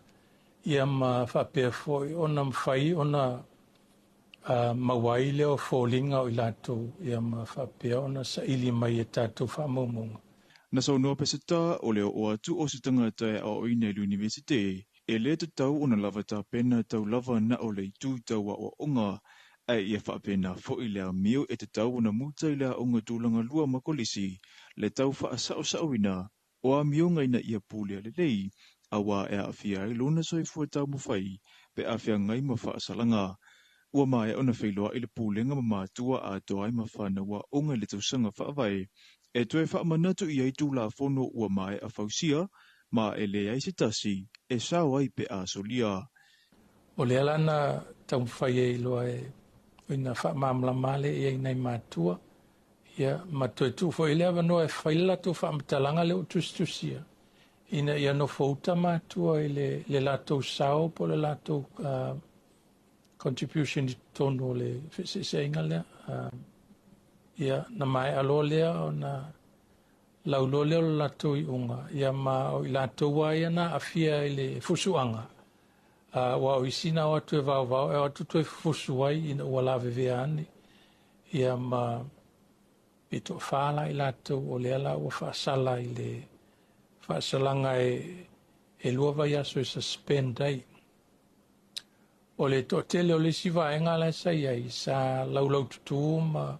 ia ma faapea foi ona mafai ona maua ai lea o foliga o i latou ia ma faapea ona saili mai e tatou faamaumauga. Na saunoa Peseta o le oo atu o se tagata e aoaoina i le Iunivesite, e lē tatau ona lava tapena tau lava na o le itu tau aoaoga, ae ia faapena fo'i le amio e tatau ona muta i le aoga tulaga lua ma kolisi le tau faasaosaoina o amioga ina ia pulea lelei, auā e aafia ai lona soifua taumafai pe a feagai ma faasalaga. Ua maea ona feiloa'i le pulega ma matua atoa ai ma fanau aoga i le tausaga faavae e toe faamanatu i ai Tulafono ua maea fausia ma e leai se tasi e sao ai pe a solia. O lea la na taumafai ai loa e ina faamalamalama le ia i nai matua ia ma toe tuu foi le avanoa e fai le latou faamatalaga lea ua tusitusia ina ia nofouta matua i le latou sao po o le latou contribution i totonu o le feeseeseaiga lea. Ia na maea loa lea ona lauloa lea o le latou iuga ia ma o i latou lava ia na aafia i le fusuaga ua o isi na o atu e vaovao e o atu toe fusu ai ina ua lavevea ane ia ma pe toafā la i latou o lea la ua faasala i le faasalaga e 2 vaiaso e suspend ai. O le toatele o le isi vaega la sa i ai sa laulaututū ma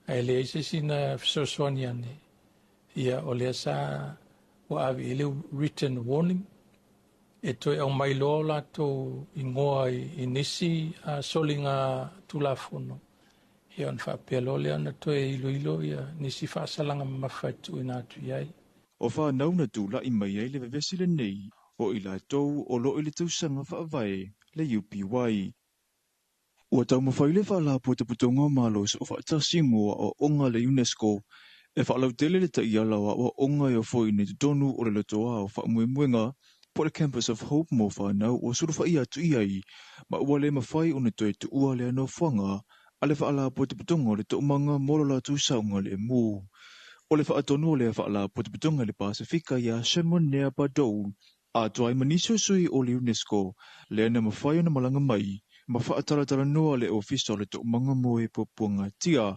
ae leai se isi na fesoasoani ane ia o lea sa ua ave i le written warning e toe aumai loa o latou igoa i nisi soliga Tulafono ia ona faapea loa lea ona toe iloilo ia nisi faasalaga mamafa e tuuina atu i ai. O fanau na tula'i mai ai le vevesi lenei, o i latou o loo i le tausaga faavae le UPY. Ua taumafai le Faalapotopotoga o Malo Soofaatasi mo Aoaoga le UNESCO e faalautele le taiala o aoaoga e ofoina i totonu o le lotoa o faamoemoega po o le Campus of Hope mo fanau ua sulufaia atu i ai ma ua le mafai ona toe tuua lea nofoaga a le Faalapotopotoga o le Toomaga mo lo latou saogalemu. O le faatonu o lea Faalapotopotoga i le Pasefika ia Simon Nea Badou atoa ai ma nisi o sui o le UNESCO lea na mafai ona malaga mai ma faatalatalanoa le Ofisa o le Toomaga mo e Puapuagatia.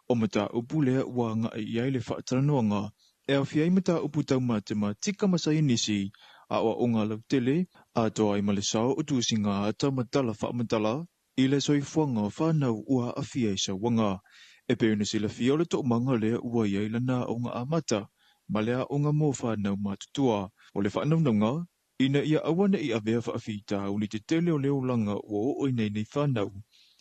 O mataupu lea ua agai i ai le faatalanoaga e aofia ai mataupu tau matematika ma saienisi Aoaoga lautele, atoa ai ma le sao o tusiga ata ma tala faamatala i le soifuaga o fanau ua aafia i sauaga. E pei ona silafia o le toomaga lea ua i ai lana aoga amata ma le aoga mo fanau matutua. O le faanaunauga, ina ia aua ne'i avea faafitauli tetele o le olaga ua oo ina i nei fanau,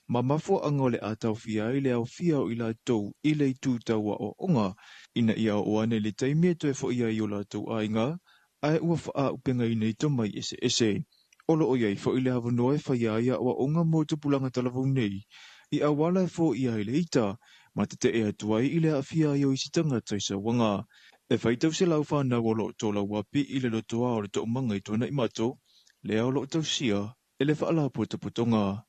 ma mafuaaga o le a taofia ai le aofia o i latou i le itu tau aoaoga, ina ia oo ane i le taimi e toe fo'i ai i o latou aiga, ae ua faaaupegaina i tomai eseese. O loo i ai fo'i le avanoa e faia ai aoaoga mo tupulaga talavou nei, i auala e foia ai le ita, ma tetee atu ai i le aafia ai o isi tagata i sauaga. E faitau selau fanau o loo tolauapi i le lotoa o le toomaga i Tuanaimato, lea o loo tausia e le Faalapotopotoga.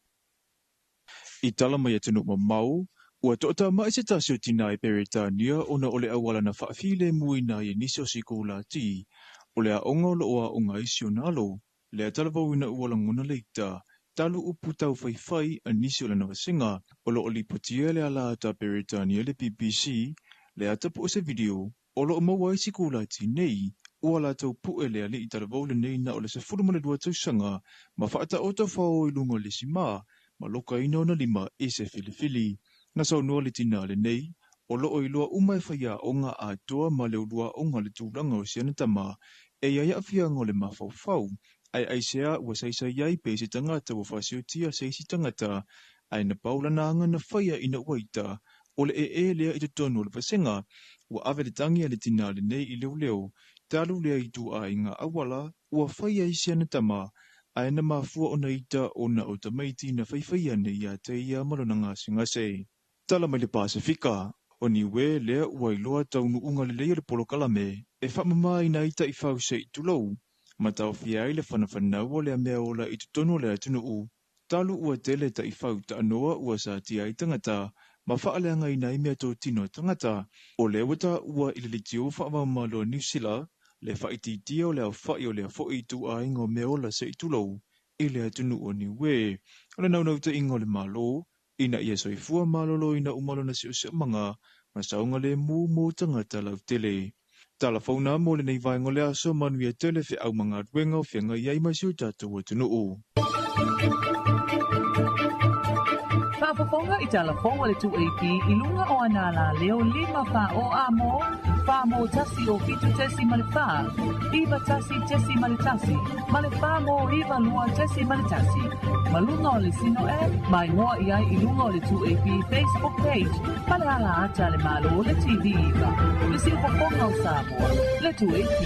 I tala mai atunuu mamao, ua toatama'i se tasi o tinā i Peretania ona o le auala na faafilemuina ai e nisi o sikolati o le aoga o loo aoga ai si ona alo. Lea talavouina ua lagona le ita, talu upu taufaifai a nisi o lana vasega. O loo lipotia le ala ata a Peretania le BBC, le ata po o se video o loo maua ai sikolati nei ua latou pue le alii talavou lenei na o le 12 tausaga ma faataoto fao i luga o le isi ma lokaina ona lima i se filifili. Na saunoa le tinā lenei, o loo iloa uma e faiaoga atoa ma le uluaoga le tulaga o si ana tama e i ai aafiaga o le mafaufau, ae aisea ua saisai ai pe se tagata ua faasiotia se isi tagata, ae na pau lana aga na faia ina ua ita o le ee lea i totonu o le vasega. Ua ave le tagi a le tinā lenei i leoleo, talu lea i tuaiga auala ua faia i si ana tama, ae na mafua ona ita ona o tamaiti na faifaia nei ia te ia ma lona gasegase. Tala mai le Pasifika, o Niue lea ua iloa taunuuga lelei o le polokalame e faamamaina ai taifau se i tulou, ma taofia ai le fanafanau o le mea ola i totonu o le atunuu. Talu ua tele taifau taanoa ua satia ai tagata, ma faaleagaina ai meatotino a tagata. O lea ua taua i le leitio faamamalo a Niu Sila, le faaitiitia o le aofa'i o lea fo'i ituaiga o mea ola se i tulou i le atunuu o Niue. O le naunautaiga o le Malo, ina ia soifua maloloina uma lona siosiomaga ma saogalemu mo tagata lautele. Tala fauna mo lenei vaega o le aso, manuia tele feau ma galuega o feagai ai ma si o tatou atunuu. Faafofoga i talafoga le 2AP i luga o ana la leo 5 fa o a mo, fa mo tasi o fitu tesi ma le fa, 91 tesi ma le tasi, ma le fa mo 92 tesi ma le tasi. Ma luga o le sino app, mai ngoa i ai i luga o le 2AP Facebook page, ma le ala ata le malo le TV iva. Le siufofoga o Samoa, le 2AP.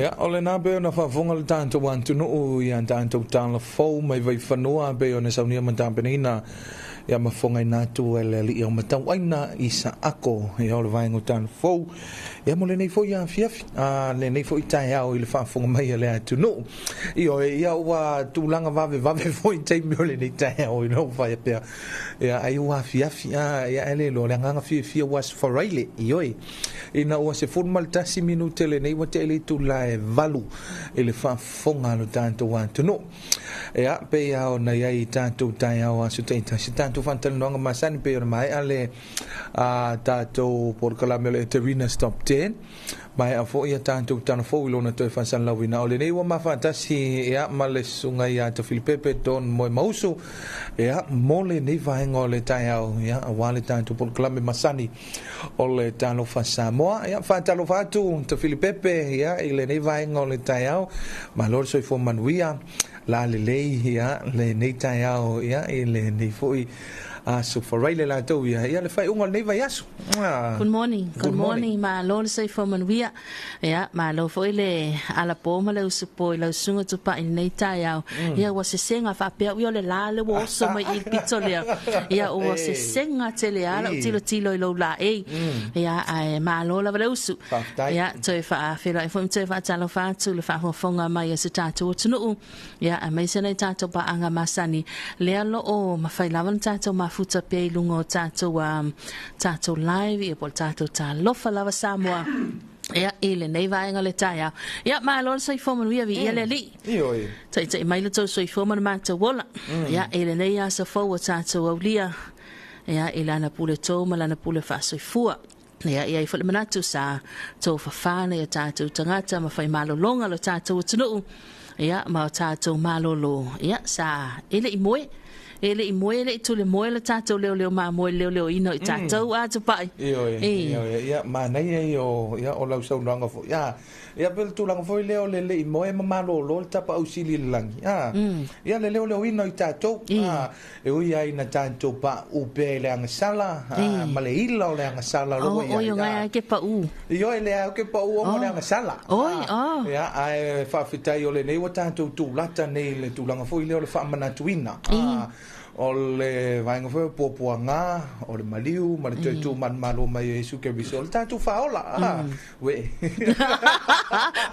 Ia, o lena pe ona faafofoga le tatou atunuu ia tatou talafou mai Vaifanua pe ona saunia ma tapenaina ia mafogaina atu e le alii o matauaina i Saako ia o le vaega o talafou ia mo lenei foi afiafi a lenei foi taeao i le faafofoga mai a le atunuu. Ioe, ia ua tulaga vavevave foi taimi o lenei taeao i lou faapea ia ai ua afiafi a ia e le iloa le agaga fiafia ua aso Faraile. Ioe, ina ua 11 minute lenei ua te'i le itula e 8 i le faafofoga a lo tatou atunuu. Ia pei lava ona i ai i tatou taeao aso taitasi tatou faatalanoaga masani pei ona maea le tatou polokalame o le Eterina's Top 10, maea foi ia tatou talafou i lona toe faasalalauina. O lenei ua mafaatasi ia ma le susuga ia Tafilipepe Don Moemausu ia mo lenei vaega o le taeao ia aua le tatou polokalame masani o le Talofa Samoa. Ia faatalofa atu Tafilipepe ia i lenei vaega o le taeao, malo le soifua manuia la lelei ia lenei taeao ia i lenei foi Aso faraile latou ia ia le faaiuga o lenei vaiaso. Good morning. Good morning. Malo le soifua manuia. Ia, malo foi le alapo ma le usupo i lau susuga Tupai i lenei taeao. Ia, ua sesega faapea ui o le la le ua oso mai i le pito lea. Ia, ua sesega tele lava lau tilotilo i lou laei. Ia, ae malo lava le usu. Faafetai. Ia, toe faafeiloai foi ma toe faatalofa atu i le faafogafoga mai a si tatou atunuu. Ia, aemaise nai tatou paaga masani, lea o lo o mafai lava ona tatou mafuta pea i luga o tatou, tatou live, ia po o le tatou Talofa Lava Samoa. Ia, i lenei vaega o le taeao. Ia, malo le soifua manuia, viia le Alii. Ioe. Taitai mai lo outou soifua ma le matou ola. Ia, i lenei aso fou ua tatou aulia, ia, i Lana pule tou ma Lana pule faasoifua. Ia, e i ai foi le manatu sa tou fafā nai o tatou tagata ma fai malologa lo tatou atunuu, ia, ma o tatou malolo, ia, sa e le i moe, e le i moe, e le i tule moe le tatou leoleo mamoe i le leoleoina o i tatou, a Tupai? Ioe, ioe, ia, manaia ia o, ia, o lau saunoaga foi, ia, Ia pei o le tulaga foi lea o le le i moe ma malolo le tapaau sili i le lagi, a, ia le leoleoina o i tatou, a, e ui lava ina tatou paʻu pea i le agasala, a, ma le ila o le agasala o lo o ua i ai, a. Oi, ke paʻu. Ioe, leai ou ke paʻu ona o le agasala. Oi, oh. Ia, ae faafetai o lenei ua tatou tulata nei i le tulaga foi lea o le faamanatuina, a, O le vaega foi o puapuaga, o le maliu ma le toe tu manumalo mai o Iesu Keriso, o le tatou faaola. Ah, uē.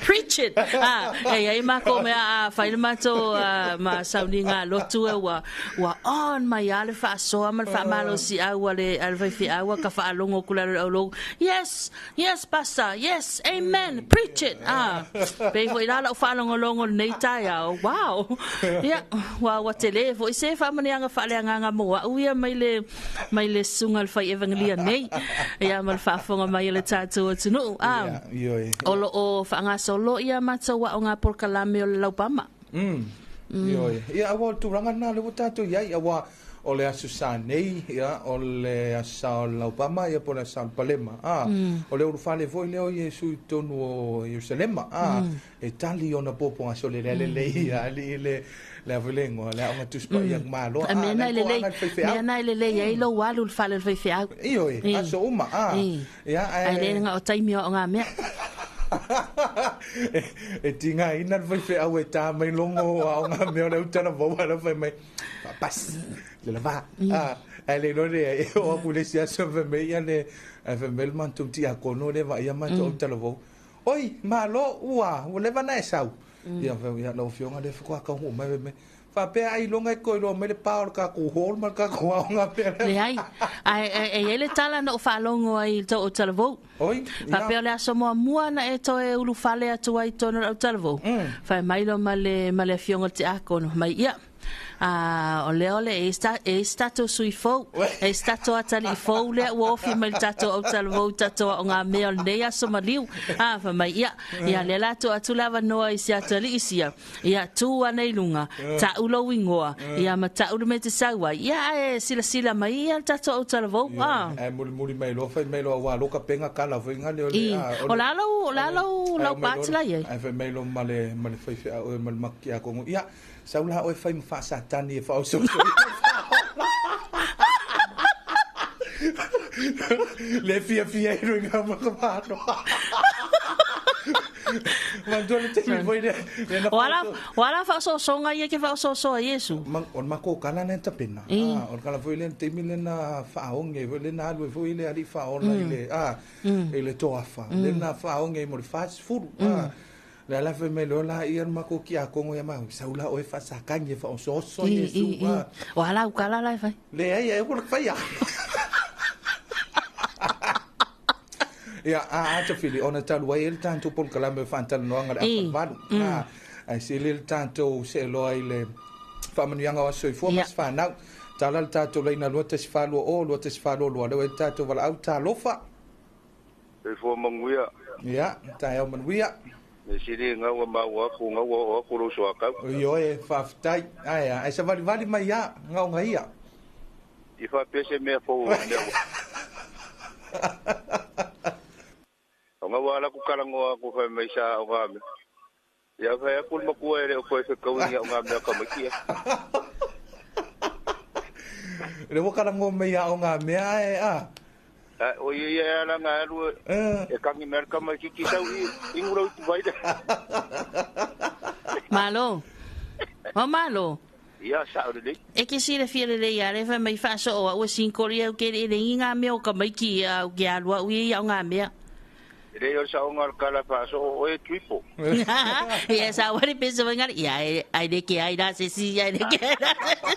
Preach it! Ah, e i ai makou mea a fai le matou ma sauniga lotu e ua, ua on mai lava le faasoa ma le faamalosiau a le, a le faifeau a ka faalogo atu lalo i le aulou, Yes! Yes, Pastor, yes, amen, preach it. Ah, pei foi la lau faalogologo i lenei taeao. Wow. Ia, ua, ua tele foi se faamanuiaga faaleagaga mo au ia mai le, mai le susuga i le fai evangelia nei. Ia, ma le faafofoga mai a le tatou atunuu. Ah, Ioe. o lo o faagasolo ia matou aoga polokalame o le laupama. Ioe. Ia, aua o le tulaga lena lea ua tatou i ai, aua O le Aso Sa nei, ia, o le Aso Sa o le Laupama, ia, po o le Aso Sa o le Palema, a. O le ulufale foi lea o Iesu i totonu o Ierusalema, a, e tali ona puapuaga sole lea lelei ia alii le, le a foi le igoa, le Aoga Tusi Paia Malo, A a, mea la na e e lelei, toaga le faifeau. mea na e lelei ai lou alu i le fale o le faifeau. Ioe, aso uma, a. Ia, Ae ae. le na o taimi o aoga mea. E tigaina le faifeau e ta mai logo o aoga mea o le autalavou a la fai mai, faapasi le lava a ae le iloa le e oo atu i le isi aso fai mai ia le ae fai mai le matou tiakono lea e vaaia matou autalavou oi malo ua ua leva ona e sau ia fai mai ia lau afioga lea faatoa taunuu mai fai mai faapea ailoga e toe iloa mai le pa o le tatou hall ma le tatou aoga pea lea Leai, ae e i ai le tala na ou faalogo ai i le tou autalavou. Oi ia Faapea o le aso muamua na e toe ulufale atu ai i totonu o le autalavou, fai mai loa ma le ma le afioga i le tiakono, fai mai, ia, A, o lea o le, e i ai se tatou sui fou, e i ai se tatou atalii fou lea ua ofi mai le tatou autalavou i tatou aogamea o lenei aso maliu. A, fai mai, ia, ia, lea o le a tuu atu le avanoa i si atalii sia, ia, tu ane i luga, ta'u lou igoa, ia, ma ta'u le mea e te sau ai, ia, ae silasila mai ia le tatou autalavou. A. Ae mulimuli mai loa fai mai loa ua aloka penga kala foi nga le o le I, a o le a lou, o le a lou, lau part la i ai? Ae fai mai loa ma le ma le faifeau ma le makiakongo ia Sau la oe fai ma faa-Satani e faaosoosoi Le fiafia i ruinga ma ka whānoa. Manatua le taimi foi lea. Lea na O ala, whaoso- o ala whaosoosoga ia ke whaosoosoa Iesu. Ma, o le makou kala lea na tapena. Ah, o le kala foi lea, le taimi lea na faaoge ai foi, lea na alu ai foi le alii faaola i le, ah, i le toafa. Lea na faaoge ai mo le 40. Ah, Le ala fai mai loa la ia le makou kiakogo ia makou, sau la oe faasakagi e faaosooso I, Iesu. i, i. Ah. O ala au kala la e fai. Leai, e ua faia. Ia, a ata fili, ona talu ai e le tatou polokalame o faatalanoaga le I. afa valu. A, ae sili le tatou seeloa i le faamanuiaga o aso soifua ma Ia. se fanau. Tala le tatou laina 2140 2142, lea ua i le tatou valaau talofa. Soifua manuia. Ia, taeao manuia. Me sili gaua maua aku gaua oo aku lou soakau. Ioe, faafetai. Ae a, ae savalivali mai ia, gaoga ia. I faapea se mea fou o mea ua. O gaua ala ku kalagoa aku fai mai sa aoga mea. Ia fai aku le makua e le o toe fekauina i aoga mea ka maiki ia. Le ua kalago mai aoga mea ae a. O ia ia ala nga alu e kangi mea le tamaititi sau i inu lau ituvai lea. Malo. O malo. Ia, sa'o lelei. E ke silafia lelei lava lea fai mai faasoo a'u e sinkoli au ke leʻeleʻi ngā mea o tamaiti ia au ke alu a'u ia i aʻo ngā mea. E leai o le sa'oga o le kala faasoo oe e Tuipo. Ia sa ua le pesa mai ngale ia e ai le ke ai la se si ai le ke ai la se si.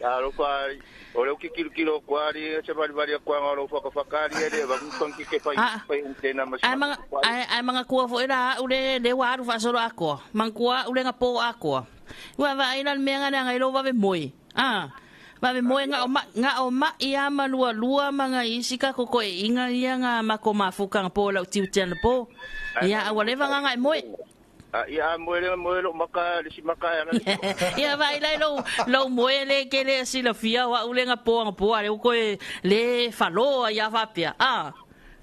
Talofa o lea ou te tilotilo atu lava se valivali atu lava o lou fakafaka ali e le avatu tamaiti ke fai fai antena ma si Ae maga ae ae magatua foi la a'u le le ua alu faasolo atoa. Magatua a'u le ga po atoa. Ua vaai la le mea ga leaga ai lou vave moe. A vave moe ga o maʻi ga o maʻi a ma lualua ma ga isi ka kokoeʻiga ia ga matou mafuta ga po lau tiute anapo. Ia a ua leva ga ga e moe. A ia a moe le moe lou maka le isi maka e ala le Ia vaai la i lou lou moe le ke le silafia o a'u le ga po aga po a lea ua toe le falo ai a faapea a.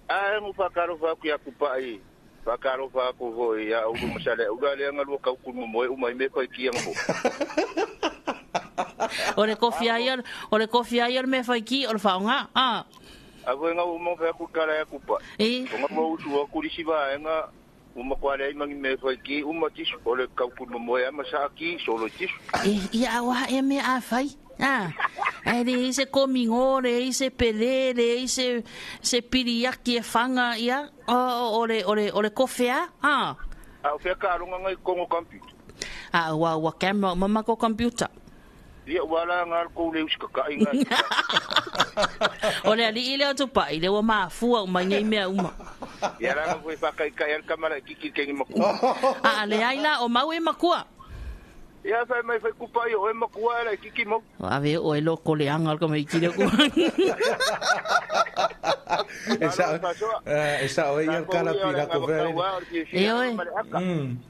A e faatalofa atu ia Tupai, faatalofa atu foi ia Ulu ma Saleaula lea na lua tau tunumoe uma i mea faiti anapo. O le kofi a ia o le kofi a ia o le mea faiti o le faaaoga a. A foi na ua uma ona fai atu le tala ia Tupai, o na ua usu atu le isi vaega Ua matua leai ma ni mea e fai ki uma tisu, o le tau moe lava ma saa ki solo i tisu. E, ia a ua haʻi mea a fai. A, ae leai se komingo, leai se pele, leai se, se piliaki e faga, ia, o, o, le, o le, o le kofe a, a. A o fea ka aloga ngai totonu o computer? A, ua, ua camera uma ma ko computer. Ia, ua ala nga le kou le usikakaʻi nga i O le aliʻi lea o Tupaʻi, lea ua mafua uma i nei mea uma. Ia la nga foi whakaikai al kamara i kiki kengi makua. A, leai la, o mau e makua. Ia whai mai whai kupa i o e makua e la i kiki mau. O ave o e loko le anga o le tamaiti lea ku. E sa e sa o ia kala pi la ko vele. E oe.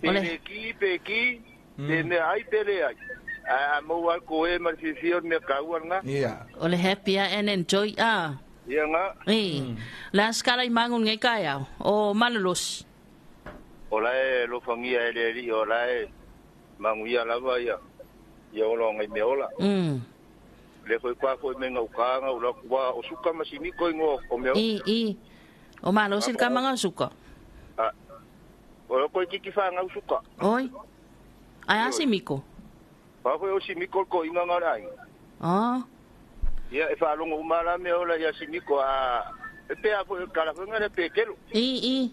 Pe le ki, pe ki, Pe mea ai, pe leai. Ae a maua ai ko e ma le fiafia o le mea kaua lena. Ia. O le happy a and enjoy a. Ia nga. I. Le a se kala i magu lenei taeao, o Malolosi. O la e alofagia e le Alii, o la e manuia lava ia, ia ola o ngai mea ola. Lea foi kua foi mai gauta nga ula kua o suka ma simiko ingoa o mea ola. I, i. O Malosi le tama nga o suka. A. O koe kiki whāngau suka. Oi. Ae a Simiko? Pā koe o Simiko le koʻiga nga o le aiga. Ah. Ia, e faalogo uma la mea ola ia Simiko, a e pea foi o le kala foi nga lea pe kelo. I, i.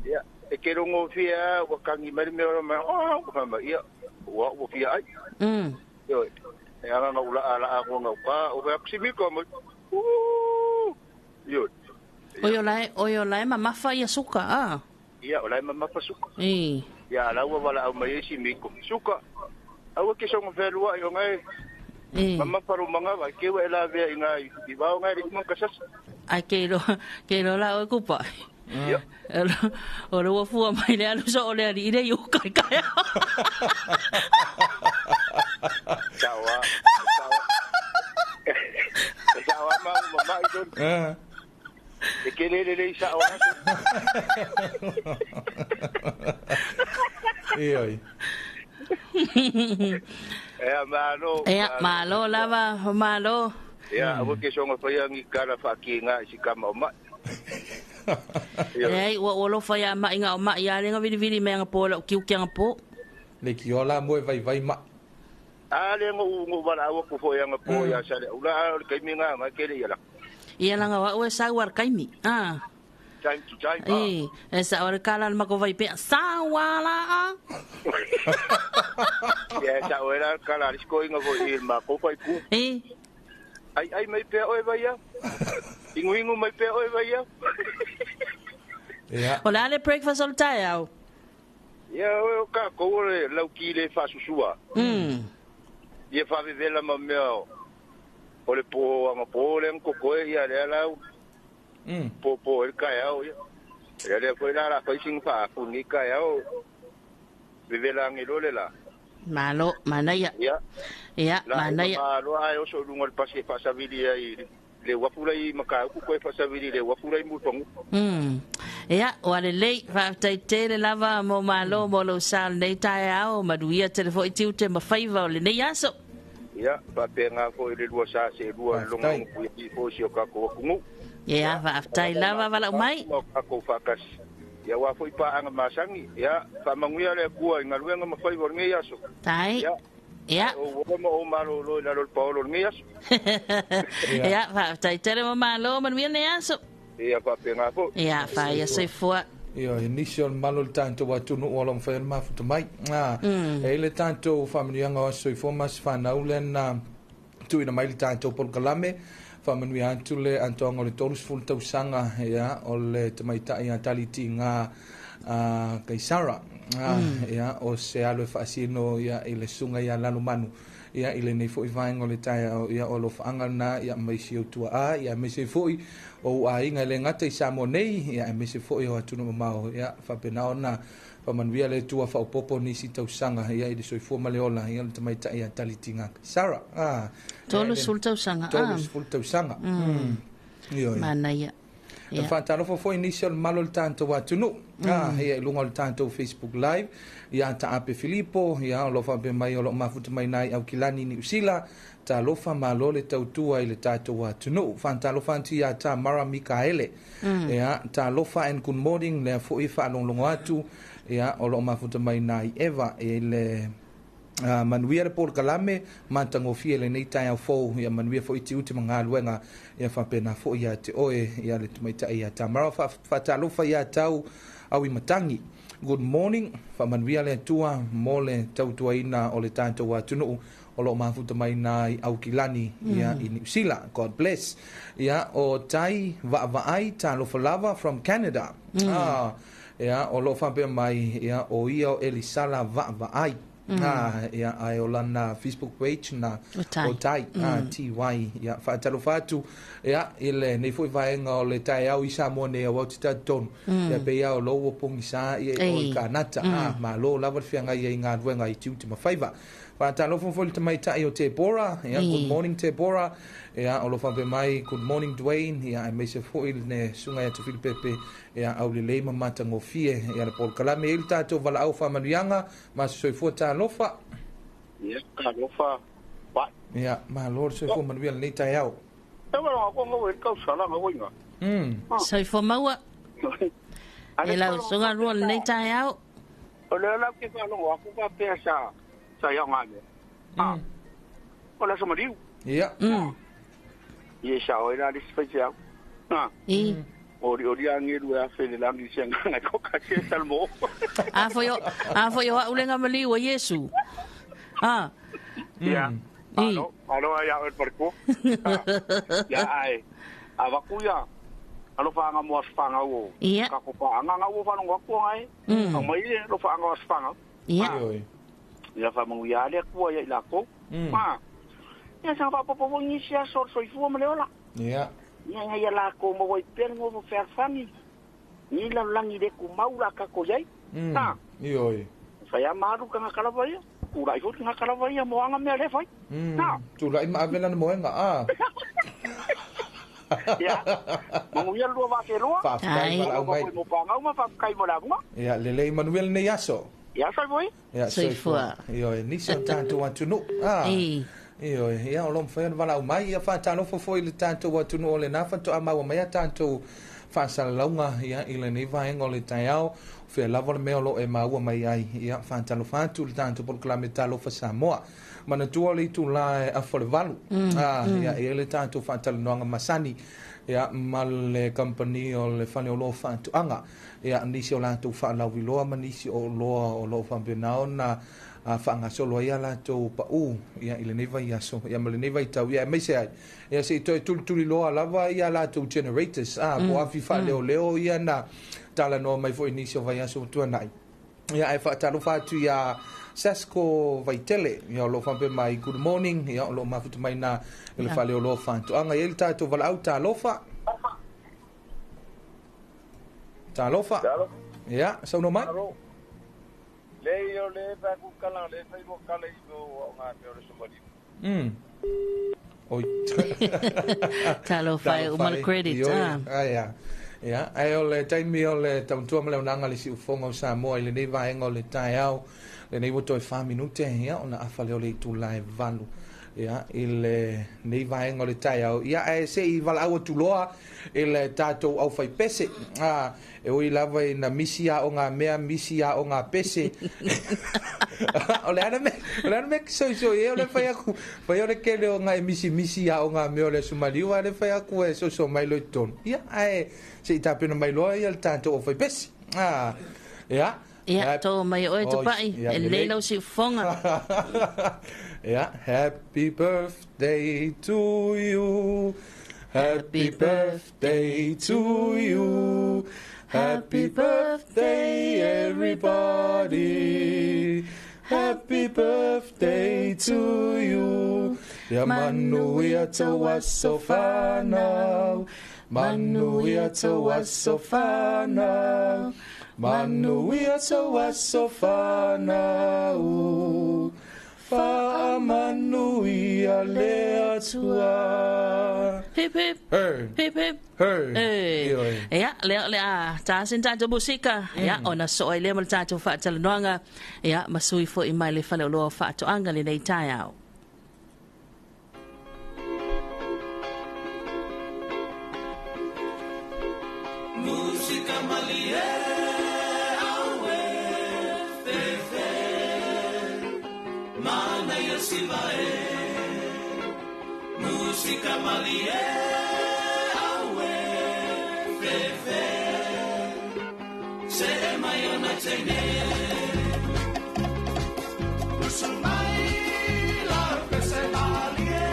Ia, e kelo gofie a ua kagi mai le mea ola mai, oh, ua fai mai, ia, ua ua fia ai. Ioe, e aga nga ula a la a nga uka, o fai aku Simiko mai, uu, ioe. Oi o lae, oi o lae mamafa ia suka, ah. Ia, o la e mamafa suka. I. Ia, a la ua valaau mai ai Simiko. Suka, aua ke soga fealuaʻi o ngae I. mamafa lo mangawa, ke ua e lavea i nga i vao ngae le uma ka sasa. Ai ke iloa, ke iloa la oe kupa. Ia. O le ua fua mai le alu so o le alii le i uka i kai. Sao a, sao a. Sao a ma uma mai tonu. E ke lele lei sao aso. E oi. Ea malo. Ea malo lava, o malo. Ea, aua ke soga faia ni kala whaaki ngā i si kama o mai. Leai, ua ua lofa ia mai ngā o mai a lenga vilivili me anga po lau kiu ki anga po. Le ki ola mo e vai vai ma. A le ngo ngo wala aua ku foi anga po ia sale ula a o le kaimi ngā ngai ke le ia la. Ia langa wa ue sau ar kaimi. Ah. Time to time. Ah. E, e sa ore kala le mako vai pe sa wala a. Ia sa ore la kala le sko inga foi i ma ko fai ku. E. Ai ai mai pea oe vai ia. Ingu ingu mai pea oe vai ia. Ia. O le a le breakfast o le taeao. Ia oe o ka kou o le lau ki le whaasusua. Ia whawewela ma mea o le po anga po le koko e ia le alau. Po po e kai au ia. Ia le foi la la foi sing fa fu ni kai au. Vevela ange lo le la. Malo, manaia. Ia. Ia, La manaia. malo ai o so lunga le pasi e whaasavili ai le wapula i maka uku koe whaasavili le wapula i mutongu. Ia, ua lelei, faafetai tele lava mo malo mo lou sa o lenei taeao, manuia tele foi tiute ma faiva o lenei aso. Ia, faapena foi le lua sa se lua longa pui fo si o kako akungu. Ia, faafetai lava valaau mai. O kako faakasi. Ia wa foi paanga masangi. Ia, faamanuia le Atua i galuega ma faiva o lenei aso. Tai. Ia. Ia. O ua ma o malo lo i lalo le paolo o lenei aso. Ia, faafetai tele ma malo manuia lenei aso. Ia, faapena foi. Ia, faia soifua. Ia, e nisi o le malo le tatou atunuu o lo o mafai ona mafuta mai. E i le tatou faamanuiaga o aso soifua ma aso fanau lea na tuuina mai le tatou polokalame. Faamanuia atu le atoaga o le 30 tausaga ia, o le tamaitai a Talitiga Kaisara. Ia, o se alo e faasino ia, i le susuga ia Lalomanu. Ia, i lenei foi vaega o le taeao, ia, o alofaaga lena, ia, mai si ou tuaa, ia, aemaise foi o ou aiga e le gata i Samoa nei, ia, aemaise foi o atunuu mamao, ia, faapena ona faamanuia le Atua faaopoopo nisi tausaga, ia, i le soifua ma le ola, ia, le tamaitai ia Talitiga Kaisara. 30 tausaga. 30 tausaga. Ioe. Manaia. E faatalofa foi nisi o le malo o le tatou atunuu. Ia, i luga o le tatou Facebook Live, ia Taape Filipo, ia, o lo o faapea mai o lo o mafuta mai nai Aukilani Niu Sila, talofa malo le tautua i le tatou atunuu. Faatalofa atu ia Tamara Mikaele. Ia, talofa and good morning, lea foi faalogologo atu, ia, o lo o mafuta mai nai Eva i le manuia le polokalame, matagofie lenei taeao fou, ia manuia foi tiute ma galuega, ia faapena foi ia te oe, ia le tamaitai ia Tamara. Faatalofa ia tau au i matangi. Good morning, faamanuia le Atua mo le tautuaina o le tatou atunuu o lo o mafuta mai nai Aukilani ia i Niu Sila. God bless. Ia, o Tai Vaavaai talofa lava from Canada. Ia, o lo o faapea mai, ia, o ia o Elisala Vaavaai. Ia, ai o lana Facebook page na O Tai. O Tai, TY. Ia, faatalofa atu, ia, i lenei foi vaega o le taeao i Samoa nei au te talitonu. Ia, pe ia o lo ua pogisa ia i o i Kanata. Malo lava le feagai ai i galuega i tiute ma faiva. Faatalofa foi le tamaitai o Tebora. Ia, good morning Tebora. Ia, o lo faapea mai, good morning Dwayne. Ia, aemaise foi le susuga ia Tafilipepe. Ia, aulelei ma matagofie. Ia, le polokalame i le tatou valaau faamanuiaga ma se soifua talofa. Ia, talofa. Vai. Ia, malo le soifua manuia lenei taeao. E wala ko ngau e kausala ngau inga. Soifua maua. E lau susuga lua lenei taeao. O le lau ke whalongo aku ka pea sa sa ia ngā mea. O la somaliu. Ia. Ia sa oi la lisi whai te au. Ori ori angeru e a whele langi se nganga ko ka se salmo. A foi o aulenga maliu o Yesu. Ia. Alo, alo ai au e parko. Ia ai. A vakuia. Alo whaanga mo aswhanga o. Ia. Ka ko whaanga ngau o whanongo aku ngai. Ka mai le lo whaanga o aswhanga. Ia. Ia whamangu ia ale kua ia i lako. Ia sa whapopo nisi a sor soifua ma le ola. Ia. Ia nga ia lako mo wai pere mo whearwhangi. Ni lau langi le ku maura ka ko iai. Ioi. Whai a maru ka ngakalawa ia. Ura iho ka ngakalawa ia mo anga mea le whai. Tūrai ma awela na moenga. Ia. Mangu ia lua wake loa. Faafetai valaau mai. Mo pāngau ma faafetai mo le avunga. Ia, lelei manuia lenei aso. Ia, soifua. Ia, Soifua. Ioe, nisi o tatou atunuu. Ioe, ia, o lo mafai ona valaau mai. Ia, faatalofa foi le tatou atunuu o lena faatoa maua mai a tatou faasalalauga, ia, i lenei vaega o le taeao. Fea lava le mea o lo e maua mai ai. Ia, faatalofa atu le tatou polokalame Talofa Samoa. Manatua le itula e afa le valu. Ia, e le tatou faatalanoaga masani. Ia, ma le company o le fale o lo faatuaga. Ia, nisi o latou faalauiloa ma nisi o loa o lo faapena ona faagasolo ai a latou pau, ia, i lenei vaiaso, ia, ma lenei vaitau, ia, aemaise ai. Ia, se i toe tulituliloa lava ia latou generators, po afi faaleoleo ia na talanoa mai foi nisi o vaiaso o tuanai. Ia, e faatalofa atu ia Sasko Vaitele, ia, o lo faapea mai, good morning, ia, o lo mafuta mai na i le fale o lo faatoaga. Ia, le tatou valaau talofa. Talofa. Ia, saunoa mai. Le o le fa ku kala le fa mo kala i o ngā mea o le somaliu. Oi. Talofa e uma le credit. Ai, ia, ai o le taimi o le tautua ma le auaunaga le siufoga o Samoa i lenei vaega o le taeao, lenei ua toe 4 minute, ia, ona afa lea o le itula e 8. Ia, i lenei vaega o le taeao, ia, ae seʻi valaau atu loa i le tatou aufaipese. E ui lava ina misi aogamea, misi aogapese. O le a le mea, o le a le mea e te soisoi ai, o le fai atu, fai o le tele o na e misimisi aogamea o le Aso Maliu, a o le fai atu e soso mai loa i totonu. Ia, ae se i tapena mai loa ia le tatou aufaipese. Ia. Ia, tō mai oe Tupai, e lelei lau siufofoga. Ia, happy birthday to you. Happy birthday to you. Happy birthday everybody. Happy birthday to you. Ia manuia tou aso fanau. Manuia tou aso fanau. Manuia tou aso fanau. Faamanuia le Atua. Hip hip. Hey. Hip hip. Hey. Hey. Ioe. Ia, lea o le a ta se tatou musika. Ia, ona soo ai lea ma le tatou faatalanoaga. Ia, ma sui foʻi mai le faleoloa o faatoaga lenei taeao. Musika malie aue fefe mana ia siva e. Musika malie aue fefe se e mai ona teine. Usu mai la pese malie.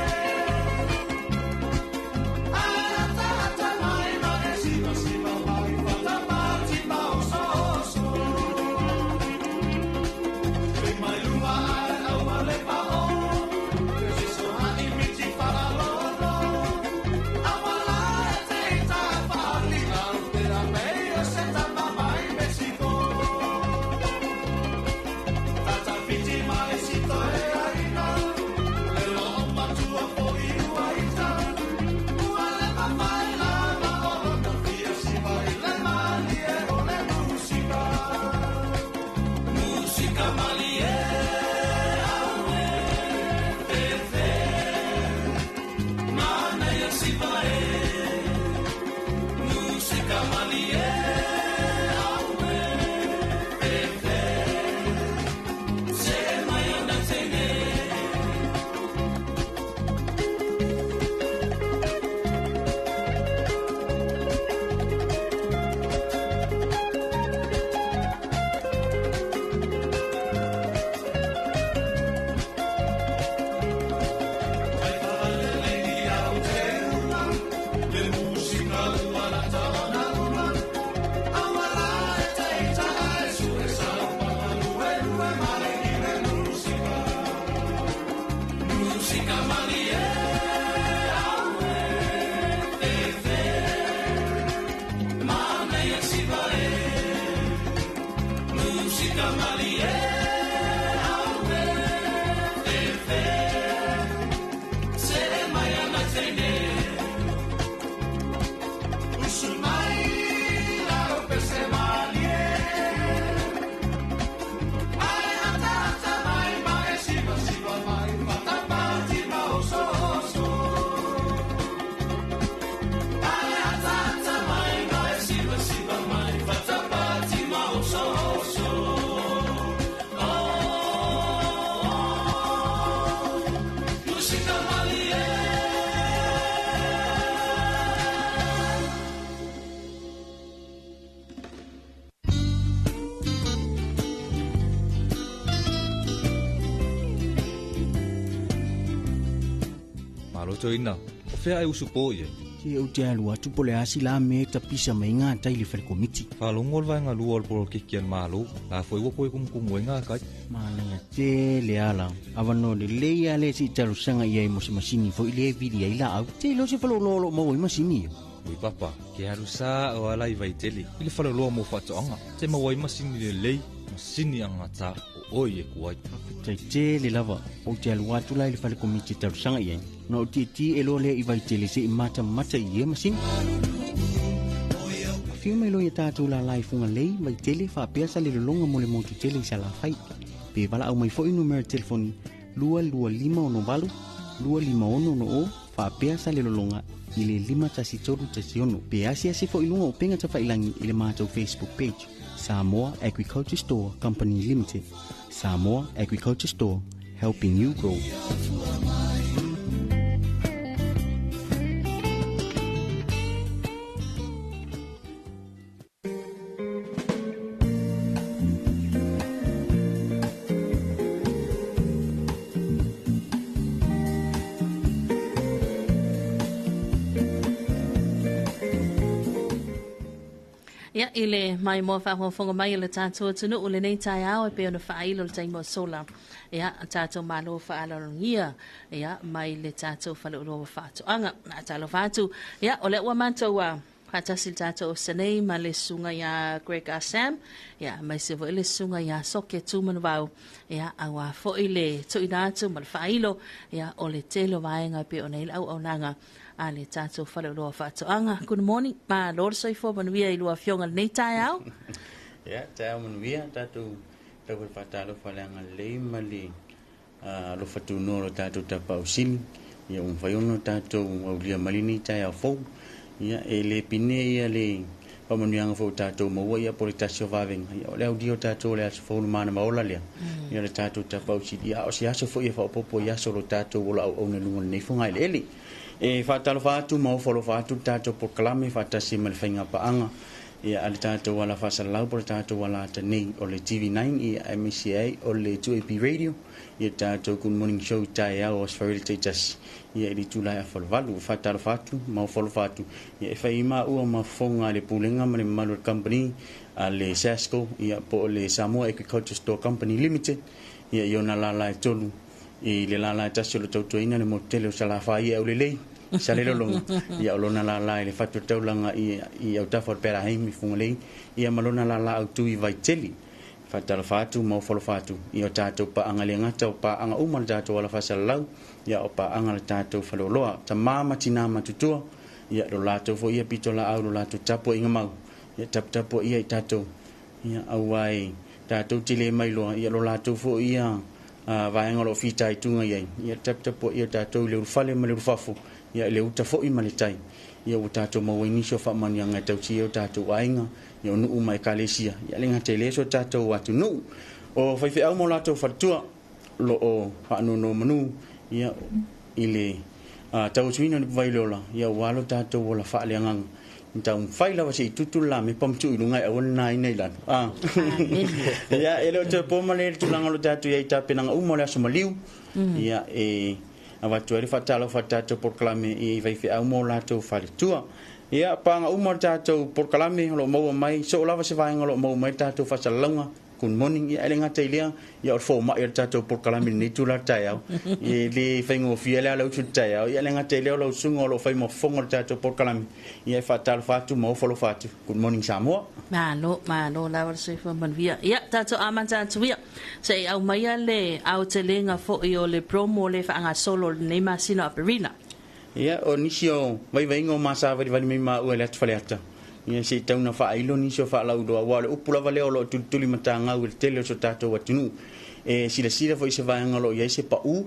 Malo toina, o fea e usu po i ai. Se ou te alu atu po le asi la me tapisa mai ngā tai le whare komiti. Whalongo le vaenga lua o le polokiki a le Malo, la foi ua koe kumukumu ai ngā kai. Manaia tele ala. Awa no le lei a le si talusanga i ai mo se masini fo i le vili ai la au. Te ilo se whalolo mau ai masini. Ui papa, ke alu sa o ala i vaitele. I le whaloloa mo whaatoanga. Te mau ai masini le lei, masini angata o oi e kuai. Tai tele lava, o te alu atu la i le whale komiti talusanga i ai. Na o te ti e loa lea i vaitele se i mata mata i e masini. Whio mai loa ia tātou la lai funga lei, vaitele, whaapea sa le lolonga mo le motu tele i sa la whai. Pe wala au mai foi numera telefoni, 2 2 5 6 8, 2560 faapea Salelologa i le 51316 pe asiasi fo'i luga o upega tafailagi i le matou Facebook page Samoa Agriculture Store Company Limited. Samoa Agriculture Store, helping you grow. Ia, i le maimoa faafogafoga mai a le tatou atunuu lenei taeao e pei ona faailo le taimi ua sola. Ia, tatou malo faaaloalogia, ia, mai le tatou faleoloa o faatoaga. Talofa atu, ia, o lea ua matou faatasi le tatou Osanei ma le susuga ia Greg Sam, ia, aemaise foi le susuga ia Soke Tumanuvao, ia, auā foi le tuuina atu ma le faailo, ia, o le tele o vaega e pei ona i ai le auaunaga a le tatou faleoloa faatoaga. Good morning, malo le soifua manuia i lua afioga i lenei taeao. Ia, taeao manuia, tatou tau foi faatalofa le agalelei ma le alofa tunoa o lo tatou Tapaau Sili, ia ua mafai ona tatou aulia mai lenei taeao fou. Ia, e le pine ia le faamanuiaga foi ua tatou maua, ia po o le tasi o vavega, ia o le aulia o tatou o le aso fou le manava ola lea, ia le tatou Tapaau Sili, ia a o se aso foi e faaopoopo i aso o lo tatou ola auauna i luga o lenei fogaeleele. E faatalofa atu ma ofo alofa atu le tatou polokalame faatasi ma le faigapaaga ia a le tatou ala faasalalau po o le tatou ala ata nei o le TV9 ia aemaise ai o le 2AP Radio ia tatou Good Morning Show i taeao o Aso Faraile taitasi ia i le itula e afa o le 8. E faatalofa atu ma ofo alofa atu ia e fai ai maua ma fofoga a le Pulega ma le mamalu o le Company a le SASCO ia po o le Samoa Agriculture Store Company Limited ia i ona lala e tolu i le lala e tasi o lo o tautuaina le motu tele o Salafai e aulelei i Salelologa, ia o lona lala i le fatu o le taulaga i autafa o le Pealaheimi i Fugalei, ia ma lona lala autu i Vaitele. Faatalofa atu ma ofo alofa atu i o tatou paaga le gata o paaga uma le tatou ala faasalalau, ia o paaga le tatou faleoloa, tama ma tina matutua, ia lo latou foi ia pitolaau lo latou tapuaiga mau, ia taputapuaia i tatou, ia auā e tatou te le mailoa, ia lo latou foi ia vaega o lo o fitaituga i ai, ia taputapuaia tatou i le ulufale ma le ulufafo, ia i le uta foi ma le tai, ia ua tatou maua ai nisi o faamanuiaga e tausia ai o tatou aiga, ia o nuu ma ekalesia, ia le gata i lea so tatou atunuu. O faifeau ma o latou faletua o lo o faanonomanu ia i le tauasuina o le vai o le ola, ia ua lo tatou ola faaleagaga. Taumafai lava se i tutu le lamepa ma tuu i luga e aua le nāina i lalo. Ia, e le o toe po ma le tulaga o lo tatou i ai i tapenaga uma o le aso maliu. Ia, e avatu ai le faatalofa a le tatou polokalame i faifeau ma o latou faletua. Ia, paga uma o le tatou polokalame o lo o maua mai, soo lava se vaega o lo o maua mai le tatou faasalalauga. Good morning, ia e le gata i lea, ia o le fomai o le tatou polokalame i lenei itula o le taeao. E le faigofie le ala usu i le taeao, ia e le gata i lea o lau susuga o lo o fai ma fofoga o le tatou polokalame. Ia e faatalofa atu ma ofo alofa atu. Good morning Samoa. Malo, malo lava le soifua manuia. Ia, tatou amata atu ia. Se i aumaia le aotelega foi o le promo le faagasolo i lenei masina o Aperila. Ia, o nisi o vaivaiga o ma savalivali mai maua i le atu Faleata, ia se i tau na faailo nisi o faalauiloa, aua o le upu lava lea o lo o tulituli matagau i le tele o so tatou atunuu. E silasila foi i se vaega o lo o i ai se pau,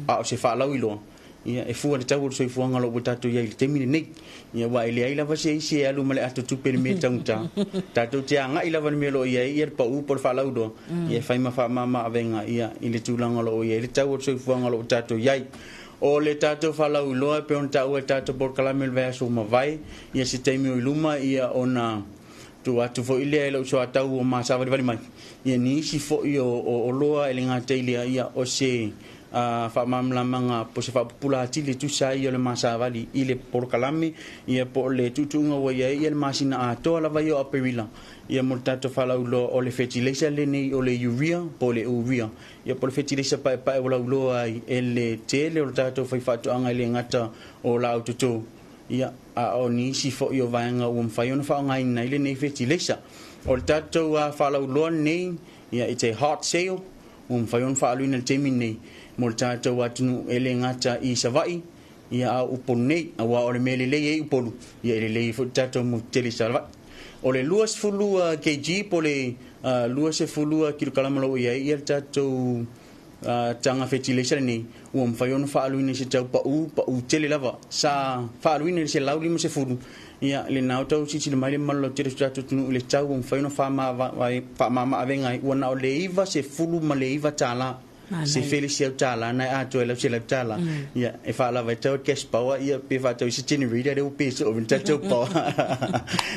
a o se faalauiloa, ia e fua le tau o le soifuaga o lo o ua tatou i ai i le taimi lenei. Ia aua e leai lava se isi e alu ma le ato tupe i le mea e taugata, tatou te agai lava i le mea o lo o i ai ia le pau po o le faalauiloa, ia e fai ma faamama avega ia i le tulaga o lo o i ai le tau o le soifuaga o lo o ua tatou i ai. O le tatou faalauiloa e pei ona taua i le tatou polokalame o le vaiaso ua mavae, ia se taimi o i luma ia ona tuu atu foi lea i lou soatau o ma savalivali mai, ia nisi foi o oloa e le gata i lea, ia o se faamalamalamaga po o se faapupula atili e tusa ai o le masavali i le polokalame, ia po o le tuutuuga ua i ai ia le masina atoa lava ia o Aperila, ia mo le tatou faalauiloa o le fetileisa lenei o le urea po o le urea, ia po o le fetileisa paepae ua lauiloa ai e le tele o le tatou faifaatoaga e le gata o laau toto, ia a o nisi foi o vaega ua mafai ona faaaogaina ai lenei fetileisa. O le tatou faalauiloa lenei, ia it's a hard sale ua mafai ona faaluina i le taimi lenei mo le tatou atunuu e le gata i Savaii, ia a o Upolu nei, aua o le mea lelei ai Upolu, ia e lelei ai foi le tatou motu tele i Savaii. O le 20 kg po o le 20 kilokalama o lo o i ai ia le tatou Taga fetilaisa lenei ua mafai ona faaaluina i se tau paʻu paʻu tele lava sa faaaluina i le 150. Ia lena o tau silasila mai le mamalu lautele o si o tatou atunuu i le tau ua mafai ona faamama-avega ai ua na o le 99 tālā se fele siau tālā na e atoa ai lau $100. Ia e faalava ai tau cash power ia pe faatau i se generator lea ua pe soo mai le tatou power.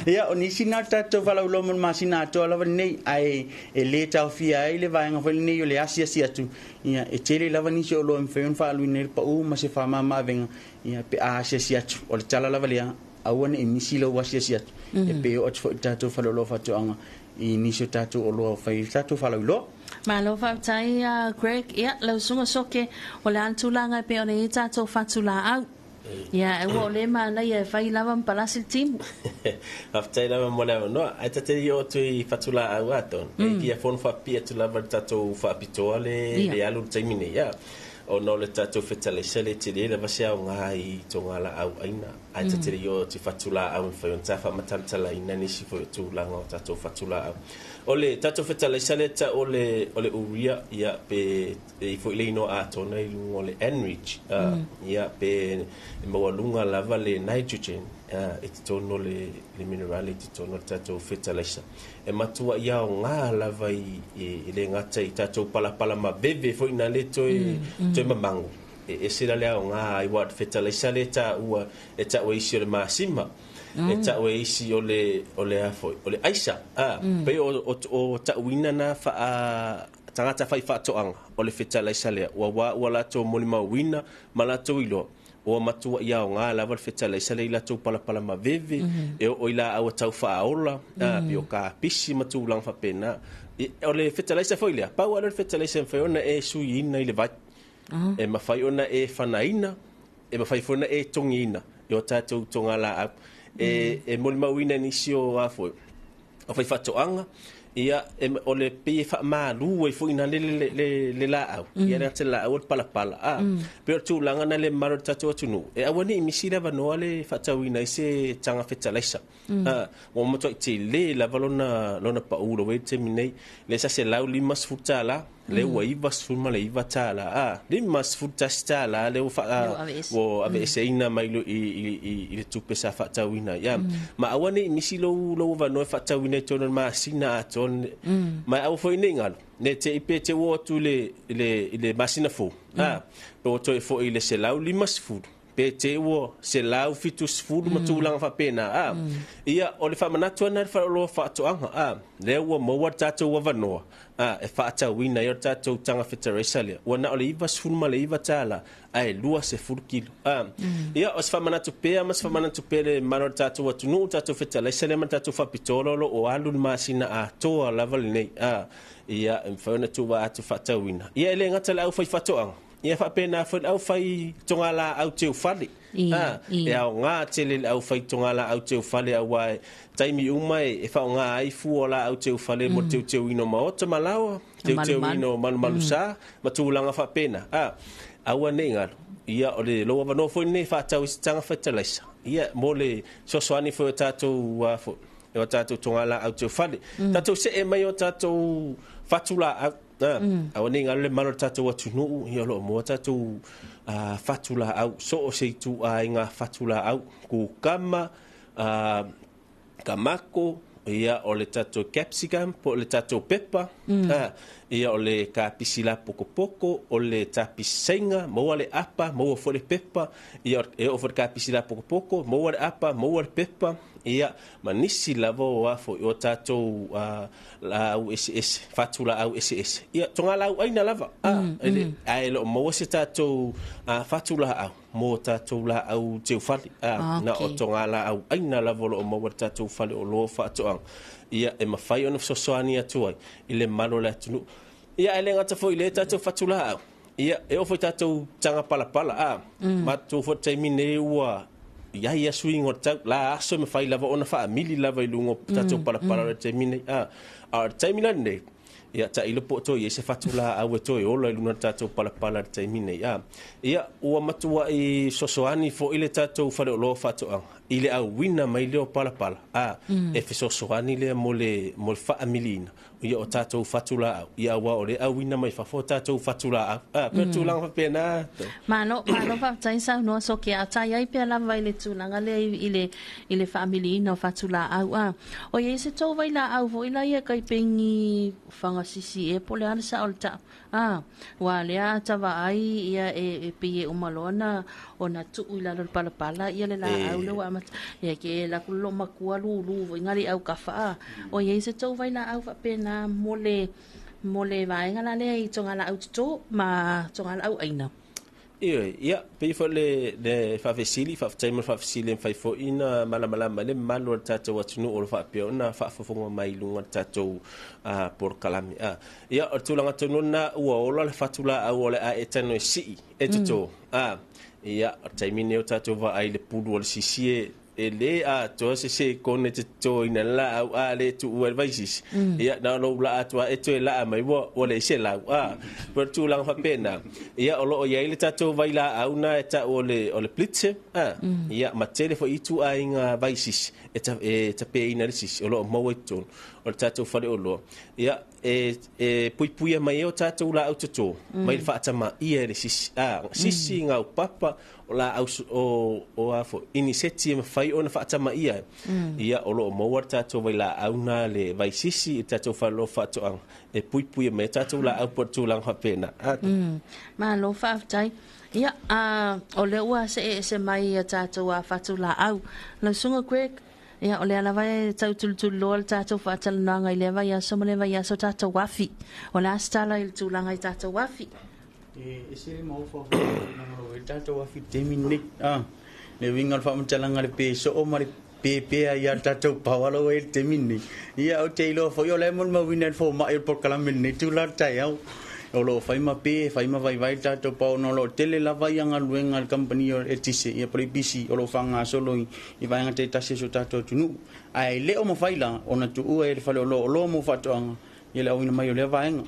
Ia o nisi na o le tatou faalauiloa mo le masina atoa lava lenei, ae e lē taofia ai le vaega foi lenei o le asiasi atu. Ia e tele lava nisi o oloa e mafai ona faaaluina ai le paʻu ma se faamama-avega ia pe a asiasi atu. O le tala lava lea, aua neʻi misi lou asiasi atu e pe oo atu foi i le tatou faleoloa faatoaga i nisi o tatou oloa o fai ai le tatou faalauiloa. Malo faafetai Greg. Ia, lau susuga Soke, o le a le tulaga e pei ona i ai tatou fatu laau? Ia, e ua o le manaia e fai lava ma palasi le timu. Faafetai lava mo le avanoa. Ae ta te i oo atu i fatu laau a Don. E fia fono faapipii atu lava i le tatou faapitoa le le alu i le taimi nei. Ia, ona o le tatou fetalaisa le tele lava se aoga i togalaau aina. Ae ta te le i oo atu i fatu laau e mafai ona ta faamatalatalaina nisi foi o tulaga o tatou fatu laau. O le tatou fetalaisa lea tau o le o le urea, ia pe e i foi le inoa atoa i luga o le Enrich, ia pe e maualuga lava le nitrogen i totonu o le le minerale i totonu o le tatou fetalaisa. E matua i aoga lava i e le gata i tatou palapala maveve foi na le toe toe mamago. E ese la le aoga ai aua o le fetalaisa lea e taua e tau e isi o le masima, e tau e isi o le o le a foi o le aisa. Pei o o tauina na faa tagata faifaatoaga o le fetalaisa lea ua ua ua latou molimauina ma latou iloa ua matua i aoga lava le fetalaisa lea i latou palapala maveve e oo i laau e tau faaola pei o kapisi ma tulaga faapena. O le fetalaisa foi lea, pau lava lea o le fetalaisa e mafai ona e suiina i le vai. E mafai ona e fanaina, e mafai foi ona e togiina i o tatou togalaau. E molimauina e nisi o a foi o faifaatoaga, ia o le pei e faamalu ai foi ina le le le laau, ia le gata i le laau o le palapala. Pei o le tulaga na le mamalu o le tatou atunuu, e aua ne i misi le avanoa le faatauina ai se taga fetalaisa. Ua matuai tele lava lona lona pau ua i ai le taimi nei, lea sa $150, lea ua $99, $51 lea ua faa ua aveeseina mai i i i le tupe sa faatauina ai. Ma aua ne i misi lou lou avanoa e faatauina i totonu o le masina atoa ma aua foi ne i galo ne te i pe te ua oo atu i le i le i le masina fou, pe ua toe foi i le 150 pe te ua 170 ma tulaga faapena. Ia, o le faamanatu ana le faleoloa faatoaga, lea ua maua le tatou avanoa e faatauina ai o le tatou taga feteraisa lea ua na o le $99 ae 20 kilo. Ia, o se faamanatu pea ma se faamanatu pea le mamalu o le tatou atunuu, tatou fetalaisa lea ma le tatou faapitoa o lo o alu le masina atoa lava lenei. Ia, e mafai ona tuuvaa atu faatauina. Ia, e le gata i le aufaifaatoaga, ia faapena foi le aufai togalaau teufale. E aoga tele le aufai togalaau teufale aua e taimi uma e faaaoga ai fua o laau teufale mo le teuteuina o maota ma laoa, teuteuina o malumalusa ma tulaga faapena. Aua ne i galo, ia o le lou avanoa foi lenei e faatau ai se taga fetalaisa, ia mo le fesoasoani foi o tatou foi o tatou togalaau teufale. Tatou see mai o tatou fatu laau. Aua ne i galo le mamalu o le tatou atunuu, ia o lo o maua tatou fatu laau, so o se ituaiga fatu laau, kukama, kamako, ia o le tatou capsicum po o le tatou pepa, ia o le kapisi lapokopoko, o le tapisi seiga, maua le apa, maua foi le pepa, ia e oo foi i le kapisi lapokopoko, maua le apa, maua le pepa, ia ma nisi lava o a foi o tatou laau eseese, fatu laau eseese. Ia, togalaau aina lava, ae le o maua se tatou fatu laau mo tatou laau teufale. Na o togalaau aina lava o lo o maua i le tatou faleoloa faatoaga. Ia, e mafai ona fesoasoani atu ai i le mamalu o le atunuu. Ia, ae le gata foi i lea tatou fatu laau, ia, e oo foi i tatou taga palapala, matou foi i le taimi nei ua i ai ia suiga o le tau, la aso e mafai lava ona faamili lava i luga o tatou palapala o le taimi nei. A o le taimi la lenei, Ia tailo po o toe i ai se fatulāʻau e toe ola i luga o le tatou palapala i le taimi nei. A ia ua matuaʻi fesoasoani foi le tatou faleoloa o faatoaga i le auina mai lea o palapala, a e fesoasoani lea mo le mo le faamiliina ia o tatou fatulāʻau, ia aua o lea e auina mai fafo tatou fatulāʻau. A pei o le tulaga faapena. Malo, malo faafetai saunoa Soke, a o tai ai pea lava i le tulaga lea i le i le faamiliina o fatulāʻau. A o i ai se tou vailāʻau foi la ia kai pengi fagasisi ea po o le a le sao o le taʻu? A, ua lea a ta vaai ia e pei e uma loa na ona tuu i lalo o le palapala ia le laau lea ua amata. Ia ke alu atu le loomatua lulu foi nga le aukafā. A, o i ai se tou vailaau faapena mo le mo le vaega la lea i togalaau totō ma togalaau aina. Ioe, ia, pei foi le, le faafesili, faafetai mo le faafesili e mafai foi ona malamalama ai le mamalu o le tatou atunuu o lo o faapea ona faafofoga mai i luga o le tatou polokalame. A, ia, o le tulaga tonu lena, ua ola le fatulāʻau o le a e tago e sii, e totō. A, ia, o le taimi lenei o tatou vaai i le pulu o le sisi e, E lē atoa se sekone te totoina le laau a le tuua i le vaisisi. Ia, na o lou laa atu lava e toe laa mai ua leai se lau. A, pei o le tulaga faapena. Ia, o lo o i ai le tatou vailaau na e tau o le, o le Blitzer, a, ia, ma tele foi ituaiga vaisisi e ta, e tapeina ai le sisi o lo o maua i totonu o le tatou faleoloa. Ia, e, e puipuia mai ai o tatou laau toto mai le faatamaia e le sisi. A, sisi, gaupapa, o laau o a foi iniseti e mafai ona faatamaia ai. Ia, o lo o maua le tatou vailaau na le vaisisi i le tatou faleoloa faatoaga e puipuia mai ai tatou laau po o le tulaga faapena. Malo faafetai. Ia, a, o lea ua see ese mai ia tatou a fatu laau. Lau Susuga Greg, ia, o lea lava e tau tulituliloa le tatou faatalanoaga i lea vaiaso ma lea vaiaso tatou afi. O le a se tala i le tulaga i tatou afi? E ese le maofa foi o le tulaga o lo o i ai le tatou afi i le taimi lenei. A, le uiga o le faamatalaga le pe soo ma le pe pea ia le tatou power la ua i ai i le taimi lenei. Ia, ou te iloa foi o la e molimauina e le fomai o le polokalame i lenei itula o le taeao. O lo o fai ma pe, fai ma vaivai le tatou power ona o lo o tele lava ia galuega a le kamupani o le eletise, ia po o le EPC, o lo o faagasolo i vaega taitasi o si o tatou atunuu. Ae le o mafai la ona tuua e le fale oloa mo faatoaga ia le auina mai o lea vaega.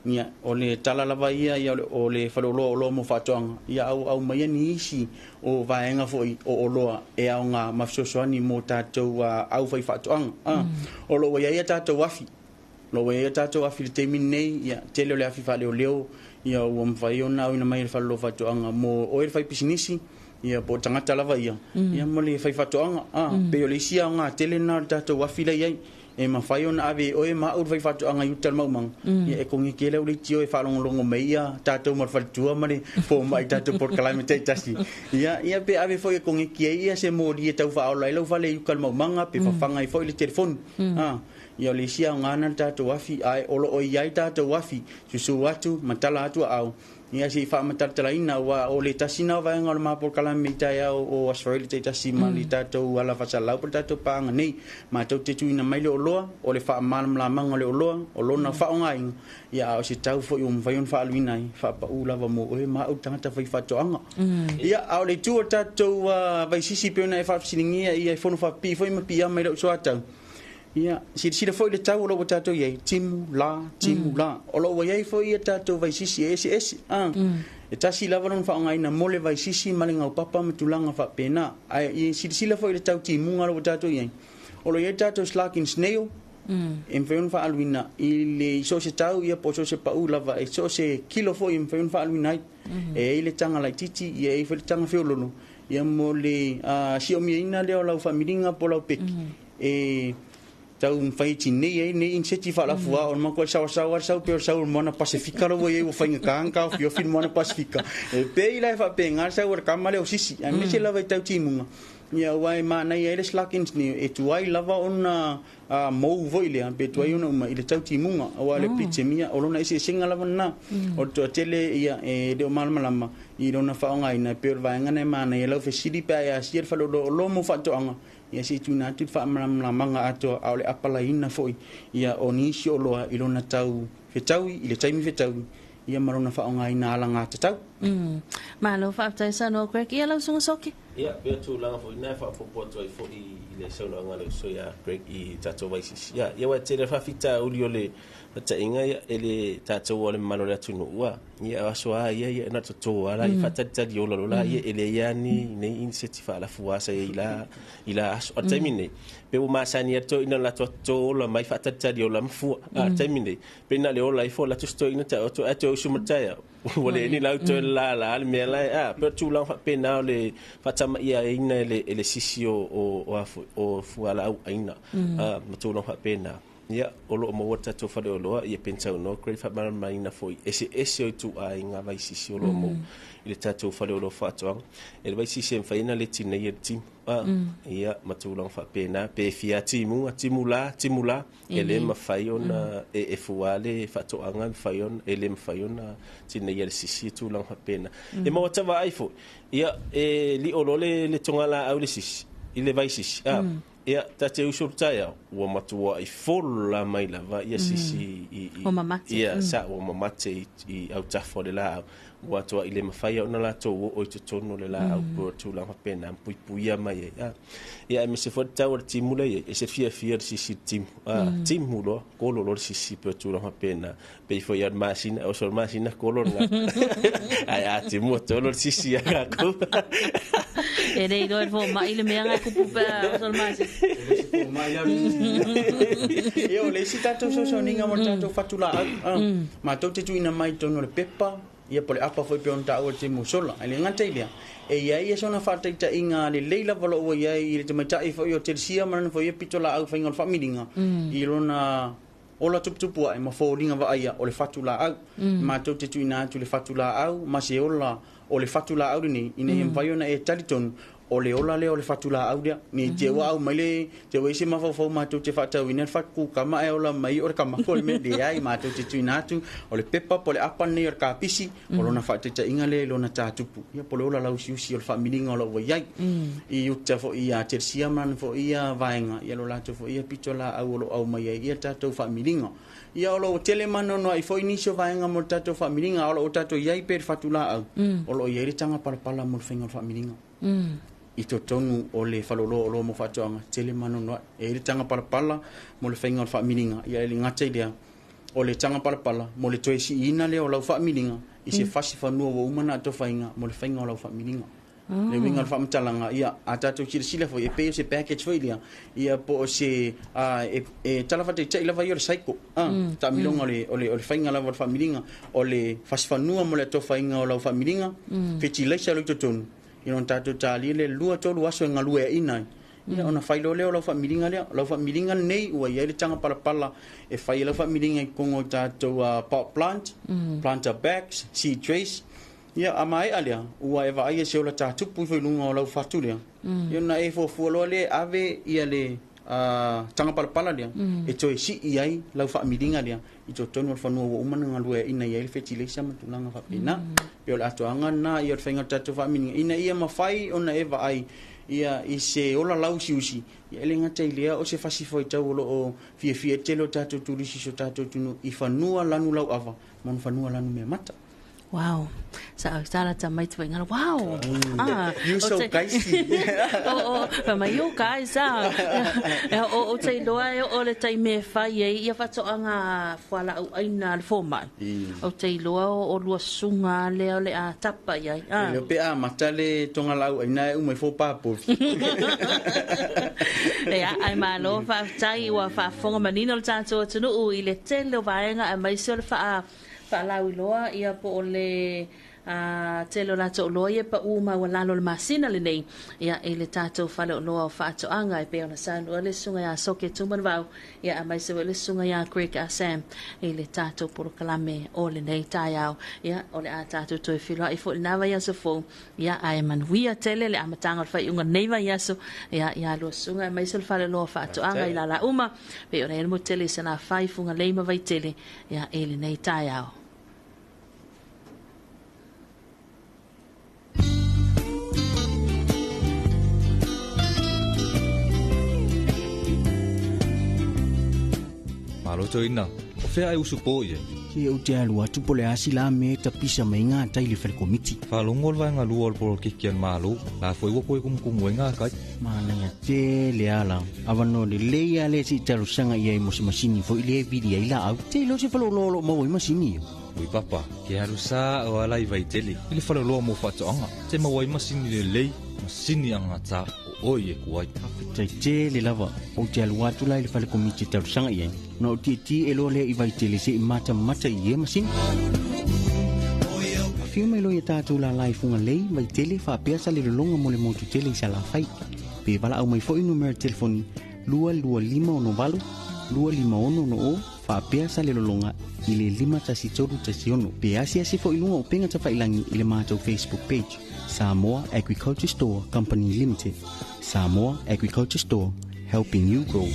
Ia, o le tala lava ia, ia o le faleoloa o oloa mo faatoaga, ia auau mai ni isi o vaega foi o oloa e aoga ma fesoasoani mo tatou au fai faatoaga. O lo o ua i ai a tatou afi, o lo o ua i ai a tatou afi i le taimi lenei, ia, tele o le afi faaleoleo, ia ua mafai ona auina mai e le faleoloa faatoaga mo oe le faipisinisi, ia po o tagata lava ia, ia ma le faifaatoaga. Pei o le isi aoga tele lena o le tatou afi la i ai. E mafai ona ave e oe ma au le faifaatoaga i uta i le maumaga, ia e kogeki ai le auleitio e faalogologo mai ia tatou ma le faletua ma le fomai i tatou polokalame taitasi. Ia, ia pe ave foi e kogeki ai ia se moli e tau faaola ai lau fale i uka i le maumaga, pe fafaga ai foi le telefoni. A, ia o le isi aoga lena le tatou afi, ae o lo o i ai tatou afi, susu atu ma tala atu aao, Ia se i faamatalatalaina, aua o le tasi na o vaega o le ma polokalame i taeao o Aso Faraile taitasi ma le tatou ala faasalalau po o le tatou paaga nei. Matou te tuuina mai le oloa, o le faamalamalamaga o le oloa, o lona faaaogaina, ia a o se tau foi ua mafai ona faaaluina ai, faapau lava mo oe ma au le tagata faifaatoaga. Ia, a o le itu o le tatou vaisisi pei ona e faafesiligia ia e fono faapipii foi ma piiama i lau soatau, Ia, silasila foi i le tau o lo o ua tatou i ai, timu, la, timu, la. O lo o ua i ai foi ia tatou vaisisi e eseese, a. E tasi lava lona faaaogaina mo le vaisisi ma le gaupapa ma tulaga faapena. Ae ia silasila foi i le tau timuga o lo o ua tatou i ai. O lo o i ai tatou Slark and Snail, e mafai ona faaaluina i le i so o se tau ia po o so o se pau lava, i so o se kilo foi e mafai ona faaaluina ai. E i ai le taga laitiiti, ia e i ai foi le taga feololo, ia mo le siomiaina lea o lau faamiliga po o lau peki. E tau mafai e tinei ai nei inseti faalafua o le makuai saoasaoa le sau pei o le sau o le moana Pasefika la ua i ai ua faigata ona taofiofi le moana Pasefika. E pei la e faapena le sau o le tama lea o Sisi aemaise lava i tau timuga ia aua e manaia ai le Slakins nei e tuai lava ona mou foi lea pe tuai ona uma i le tau timuga aua o le Plitemia o lona eseesega lava lena. O le toatele ia e le o malamalama i lona faaaogaina e pei o le vaega lena e manaia lau fesili pe a e asia le faleoloa o mo faatoaga Ia se i tuuina atu le faamalamalamaga atoa a o le apalaiina foi ia o nisi oloa i lona tau fetaui i le taimi fetaui ia ma lona faaaogaina alagatatau. Malo faafetai saunoa Greg. Ia lau Susuga Soke. Ia, pei o tulaga foi na e faaopoopo atu ai foi i le saunoaga a le uso ia Greg i tatou vaisisi. Ia, ia aua e tele faafitauli o le fataiga, ia, e le tatou o le mamalu o le atunuu, a. Ia, o aso lava ia, ia, na toto lava la, ia faatalitali ola loa la, ia, e leai lava ni nei iniseti faalafua sa i ai i la, i la aso. A o le taimi lenei, pei ua masani ai le toeaina o latou toto ola mai faatalitali ola ma fua. A o le taimi lenei, pei na o le ola ifo alu atu si toeaina taoto ae toe usu ma le taeao. Ua le ni lau toe lala le mea la e a pe o tulaga faapena o le faatamaiaina e le e le sisi o o o a foi o fualaau aina a ma tulaga faapena. Ia, o lo o maua le tatou faleoloa, ia pei ona saunoa Greg faamalamalamaina foi eseese o ituaiga vaisisi o lo o maua i le tatou faleoloa faatoaga. E le vaisisi e mafai ona le tineia e le timu, a, ia ma tulaga faapena. Pe fia timuga, timu la, timu la, E le mafai ona e e fua le faatoaga e mafai ona e le mafai ona tineia e le sisi e tulaga faapena. E maua tavaai foi, ia e lio loa le le togalaau i le sisi, i le vaisisi, a, ia ta te usu i le taeao, ua matuai fola mai lava ia sisi i i Ua mamate. Ia, sa ua mamate i i autafa o le laau. Ua atoai le mafai ona latou oo i totonu o le laau po o tulaga faapena ma puipuia mai ai. A, ia aemaise foi le tau o le timu lea e i ai, e se fiafia le sisi i le timu. A, timu loa, kolo loa le sisi po o tulaga faapena. Pei foi lava o le masina, oso le masina kolo le galu. Ae a timu ua tolo le sisi ia tatou. E le iloa e le fomai le mea na tupu pe a oso le masina. Ia, o le isi tatou sausauninga mo le tatou fatulaau, matou te tuuina mai i totonu o le pepa, ia po o le apa foi pei ona taua i le taimi ua sola. Ae le gata i lea, e i ai sona faataitaiga lelei lava o lo o ua i ai i le tamaitai foi o Telesia ma lana foi ia pitolaau i le faiga o le faamiliga i lona ola tuputupu ae ma foliga vaaia o le fatulaau. Matou te tuuina atu le fatulaau ma se ola o le fatulaau lenei ina ia mafai ona e talitonu o le ola lea o le fatulaau lea. Ne i te i ua au mai le, te ua i se mafaufau matou te faatauina le fatu kukama ae ola mai o le kamako le mea. Leai, matou te tuuina atu o le pepa po o le apa lenei o le kapisi, o lona faataitaiga lea i lona tatupu, ia po o le ola lausiusi o le faamiliga o lo o ua i ai. I uta foi ia Telesia ma lana foi ia vaega, ia lo latou foi ia pitolaau o lo o aumai ai ia tatou faamiliga. Ia o lo o tele ma anoanoai foi nisi o vaega mo le tatou faamiliga, a o lo o tatou i ai pea i le fatulaau, o lo o i ai le taga palapala mo le faiga o le faamiliga. I totonu o le faleoloa o oloa mo faatoaga, tele ma anoanoai. E i ai le taga palapala mo le faiga o le faamiliga, ia e le gata i lea, o le taga palapala mo le toe siiina lea o lau faamiliga i se fasi fanua ua uma ona atofaina mo le faiga o lau faamiliga. Le uiga o le faamatalaga, ia, a tatou silasila foi, e pei o se package foi lea, ia, po o se, a, e, e tala faataitai lava ia o le cycle, a, taamiloga o le, o le, o le faiga lava o le faamiliga, o le fasi fanua mo le atofaina o lau faamiliga, fetilaisa loa i totonu, ia ona tatou talia lea 2, 3 aso e galueaiina ai, ia ona fai loa lea o lau faamiliga lea. O lau faamiliga lenei ua i ai le taga palapala e fai ai lau faamiliga i totonu o tatou pot plant, planter bags, seed trays. Ia, a maea lea, ua e vaaia se ola tatupu ifo i luga o lau fatu lea, ia ona e fuafua loa lea e ave ia le taga palapala lea e toe sii ai lau faamiliga lea i totonu o le fanua ua uma ona galueaiina i ai le fetileisa ma tulaga faapena. Pei o le atoaga lena ia o le faiga o le tatou faamiliga ina ia mafai ona e vaai ia i se ola lauusiusi, ia e le gata i lea o se fasi faitau o lo o fiafia ai le tele o tatou turisi i so tatou atunuu i fanua lanu lauava ma ona fanua lanu meamata. Wow. Sa au sala ta mai te ngala. Wow. Ah, you so guysy. O o mai you guys ah. O o te loa e o le tai me fai e ia fatoanga fuala au aina le fomai. O te loa o lua sunga le o le a tapa i ai. Ah. Le pe a mata le tonga lau aina e umai fo papo. Ia, ai malo faafetai ua faafofoga manino le tatou atunuu i le tele o vaega aemaise o le faa faalauiloa ia po o le tele o latou oloa ia e pau maualalo i le masina lenei ia i le tatou faleoloa o faatoaga e pei ona saunoa le susuga ia Soke Tumanavao ia aemaise foi le susuga ia Greg Sam i le tatou polokalame o lenei taeao. Ia o le a tatou toe feiloai foi i lena vaiaso fou ia ae manuia tele le amataga o le faaiuga o lenei vaiaso ia ia lua susuga aemaise o le faleoloa o faatoaga i Lalauma pei ona i ai le motu tele i Salafai, Fugalei ma Vaitele ia i lenei taeao. Malo toeaina, o fea e usupo i ai? Se ou te alu atu po le asi la me tapisa mai ngā tai le fale komiti. Whalongo le vaenga lua o le polokiki a le Malo, la foi ua koe kumukumu ai ngā kai. Manaia tele ala. Avanoa lelei a le se i talosaga i ai mo se masini foi lea e vili ai laau. Te iloa se faleoloa o loo maua ai masini ia. Ui papa, ke alu sa o ala i Vaitele, i le faleoloa mo faatoaga. Te maua ai masini lelei, masini agata o oe e ku ai. Faafetai tele lava. Ou te alu atu la i le fale komiti e talosaga i ai, ona o tietie e loa lea i Vaitele se i matamata i ia masini. Afio mai loa ia tatou lala i Fugalei, Vaitele, faapea Salelologa mo le motu tele i Salafai. Pe valaau mai foi numera telefoni 22568 25660 faapea Salelologa i le 51316. Pe asiasi foi i luga o upega tafailangi i le matou Facebook page, Samoa Agriculture Store Company Limited. Samoa Agriculture Store, helping you grow.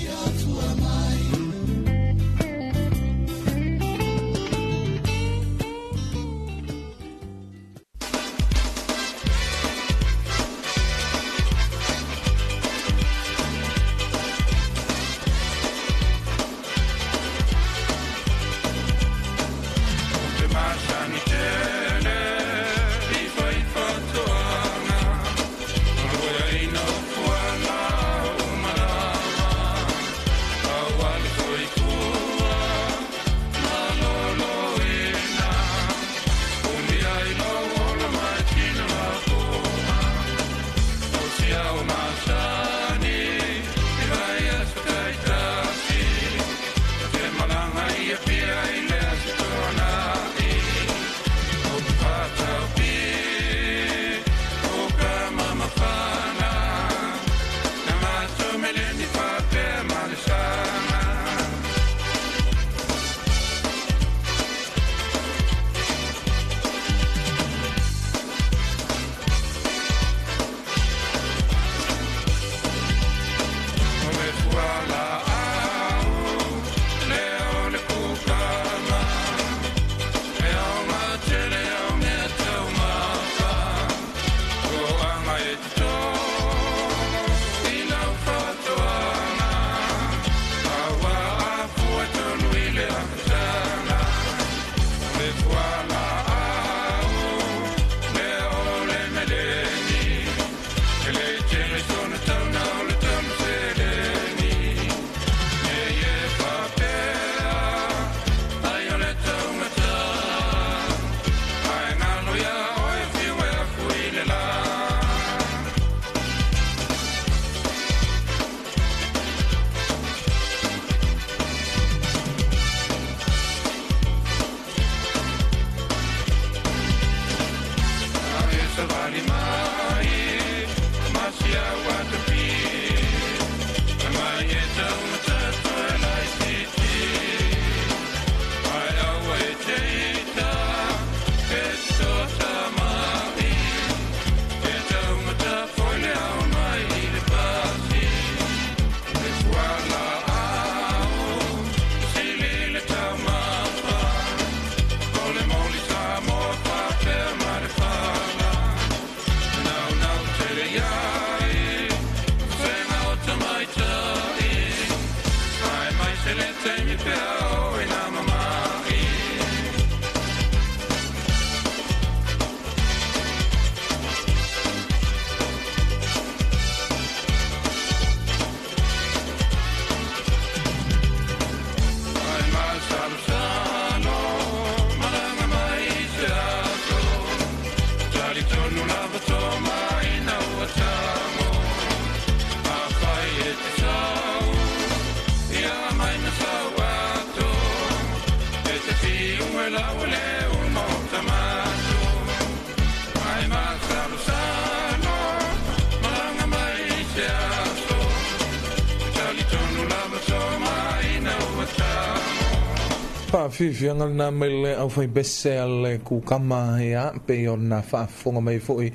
Faafiafiaga lena mai le aufaipese a le kukama ia pei ona faafofoga mai foi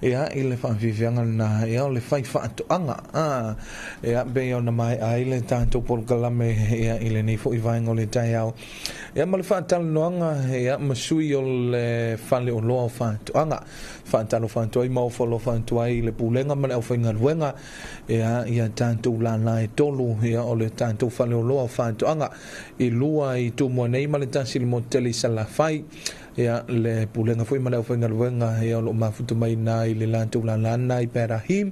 ia i le faafiafiaga lena ia o le fai faatoaga a ia pei ona mae'a ai le tatou polokalame ia i lenei foi vaega o le taeao ia ma le faatalanoaga ia ma sui o le faleoloa o faatoaga faatalofa atu ai ma ofo alofa atu ai i le pulega ma le aufaigaluega ia ia tatou lala e tolu ia o le tatou faleoloa o faatoaga i lua i tu Tumua nei ma le tasi le motu tele i Salafai. Ia le pulega foi ma le aufaigaluega ia o loo mafuta mai na i le latou lalana i Perahim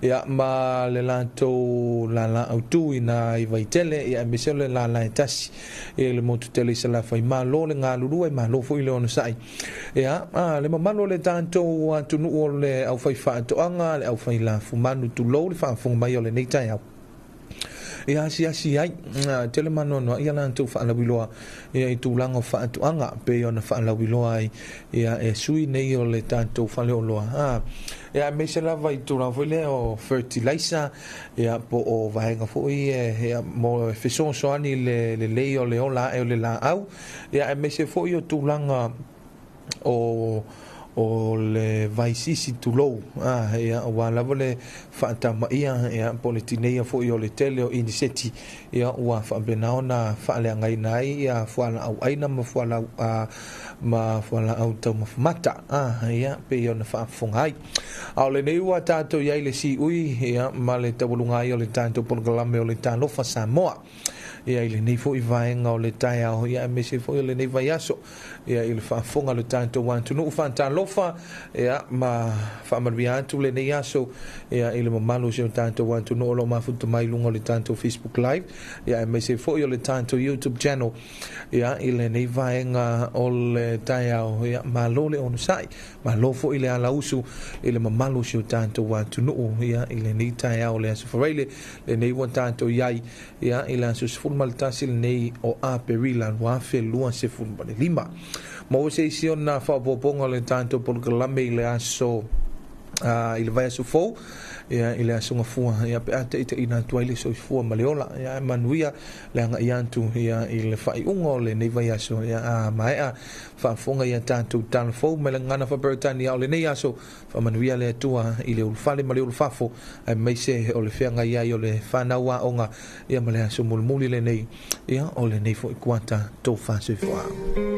ia ma le latou lala autu i na i Vaitele ia aemaise o le lala e tasi ia i le motu tele i Salafai. Malo le galulue, malo foi le onosai. Ia le mamalu o le tatou atunuu o le aufai faatoaga, le aufai lafumanu, tulou le faafofoga mai o lenei taeao. Ia asiasi ai tele manoanoa ia latou faalauiloa ia i tulaga o faatoaga pei ona faalauiloa ai ia e sui nei o le tatou faleoloa. Ia aemaise lava i tulaga foi lea o fertilizer ia po o vaega foi ia mo fesoasoani le lelei o le ola ae o le laau ia aemaise foi o tulaga o le vaisisi tulou ia ua lava le faatamaia ia po le tineia foi o le tele o iniseti ia ua faapena ona faaleagaina ai ia fualaau aina ma fualaau ma fualaau taumafa mata ia pei ona faafofoga ai. A o lenei ua tatou i ai le siui ia ma le taualuga ai o le tatou polokalame o le Talofa Samoa ia i lenei foi vaega o le taeao ia aemaise foi o lenei vaiaso ia i le faafofoga o le tatou atunuu faatalofa ia ma faamanuia atu lenei aso ia i le mamalu o si o tatou atunuu o lo o mafuta mai luga o le tatou Facebook Live ia aemaise foi o le tatou YouTube channel ia i lenei vaega o le taeao ia malo le onosai, malo foi le alausu i le mamalu o si o tatou atunuu ia i lenei taeao o le aso Faraile lenei ua tatou i ai ia i le aso 11 lenei o Aperila 2025. Maua se isi ona faaopoopoga o le tatou polokalame i le aso i le vaiaso fou ia i le aso Gafua ia pe a taitaiina atu ai le soifua ma le ola ia e manuia le agai atu ia i le faaiuga o lenei vaiaso ia a maea faafofoga ia tatou tala fou mai le gagana faaperetania o lenei aso. Faamanuia le Atua i le ulufale ma le ulufafo aemaise o le feagai ai o le fanau aoga ia ma le aso mulimuli lenei ia o lenei foi kuata tofa soifua.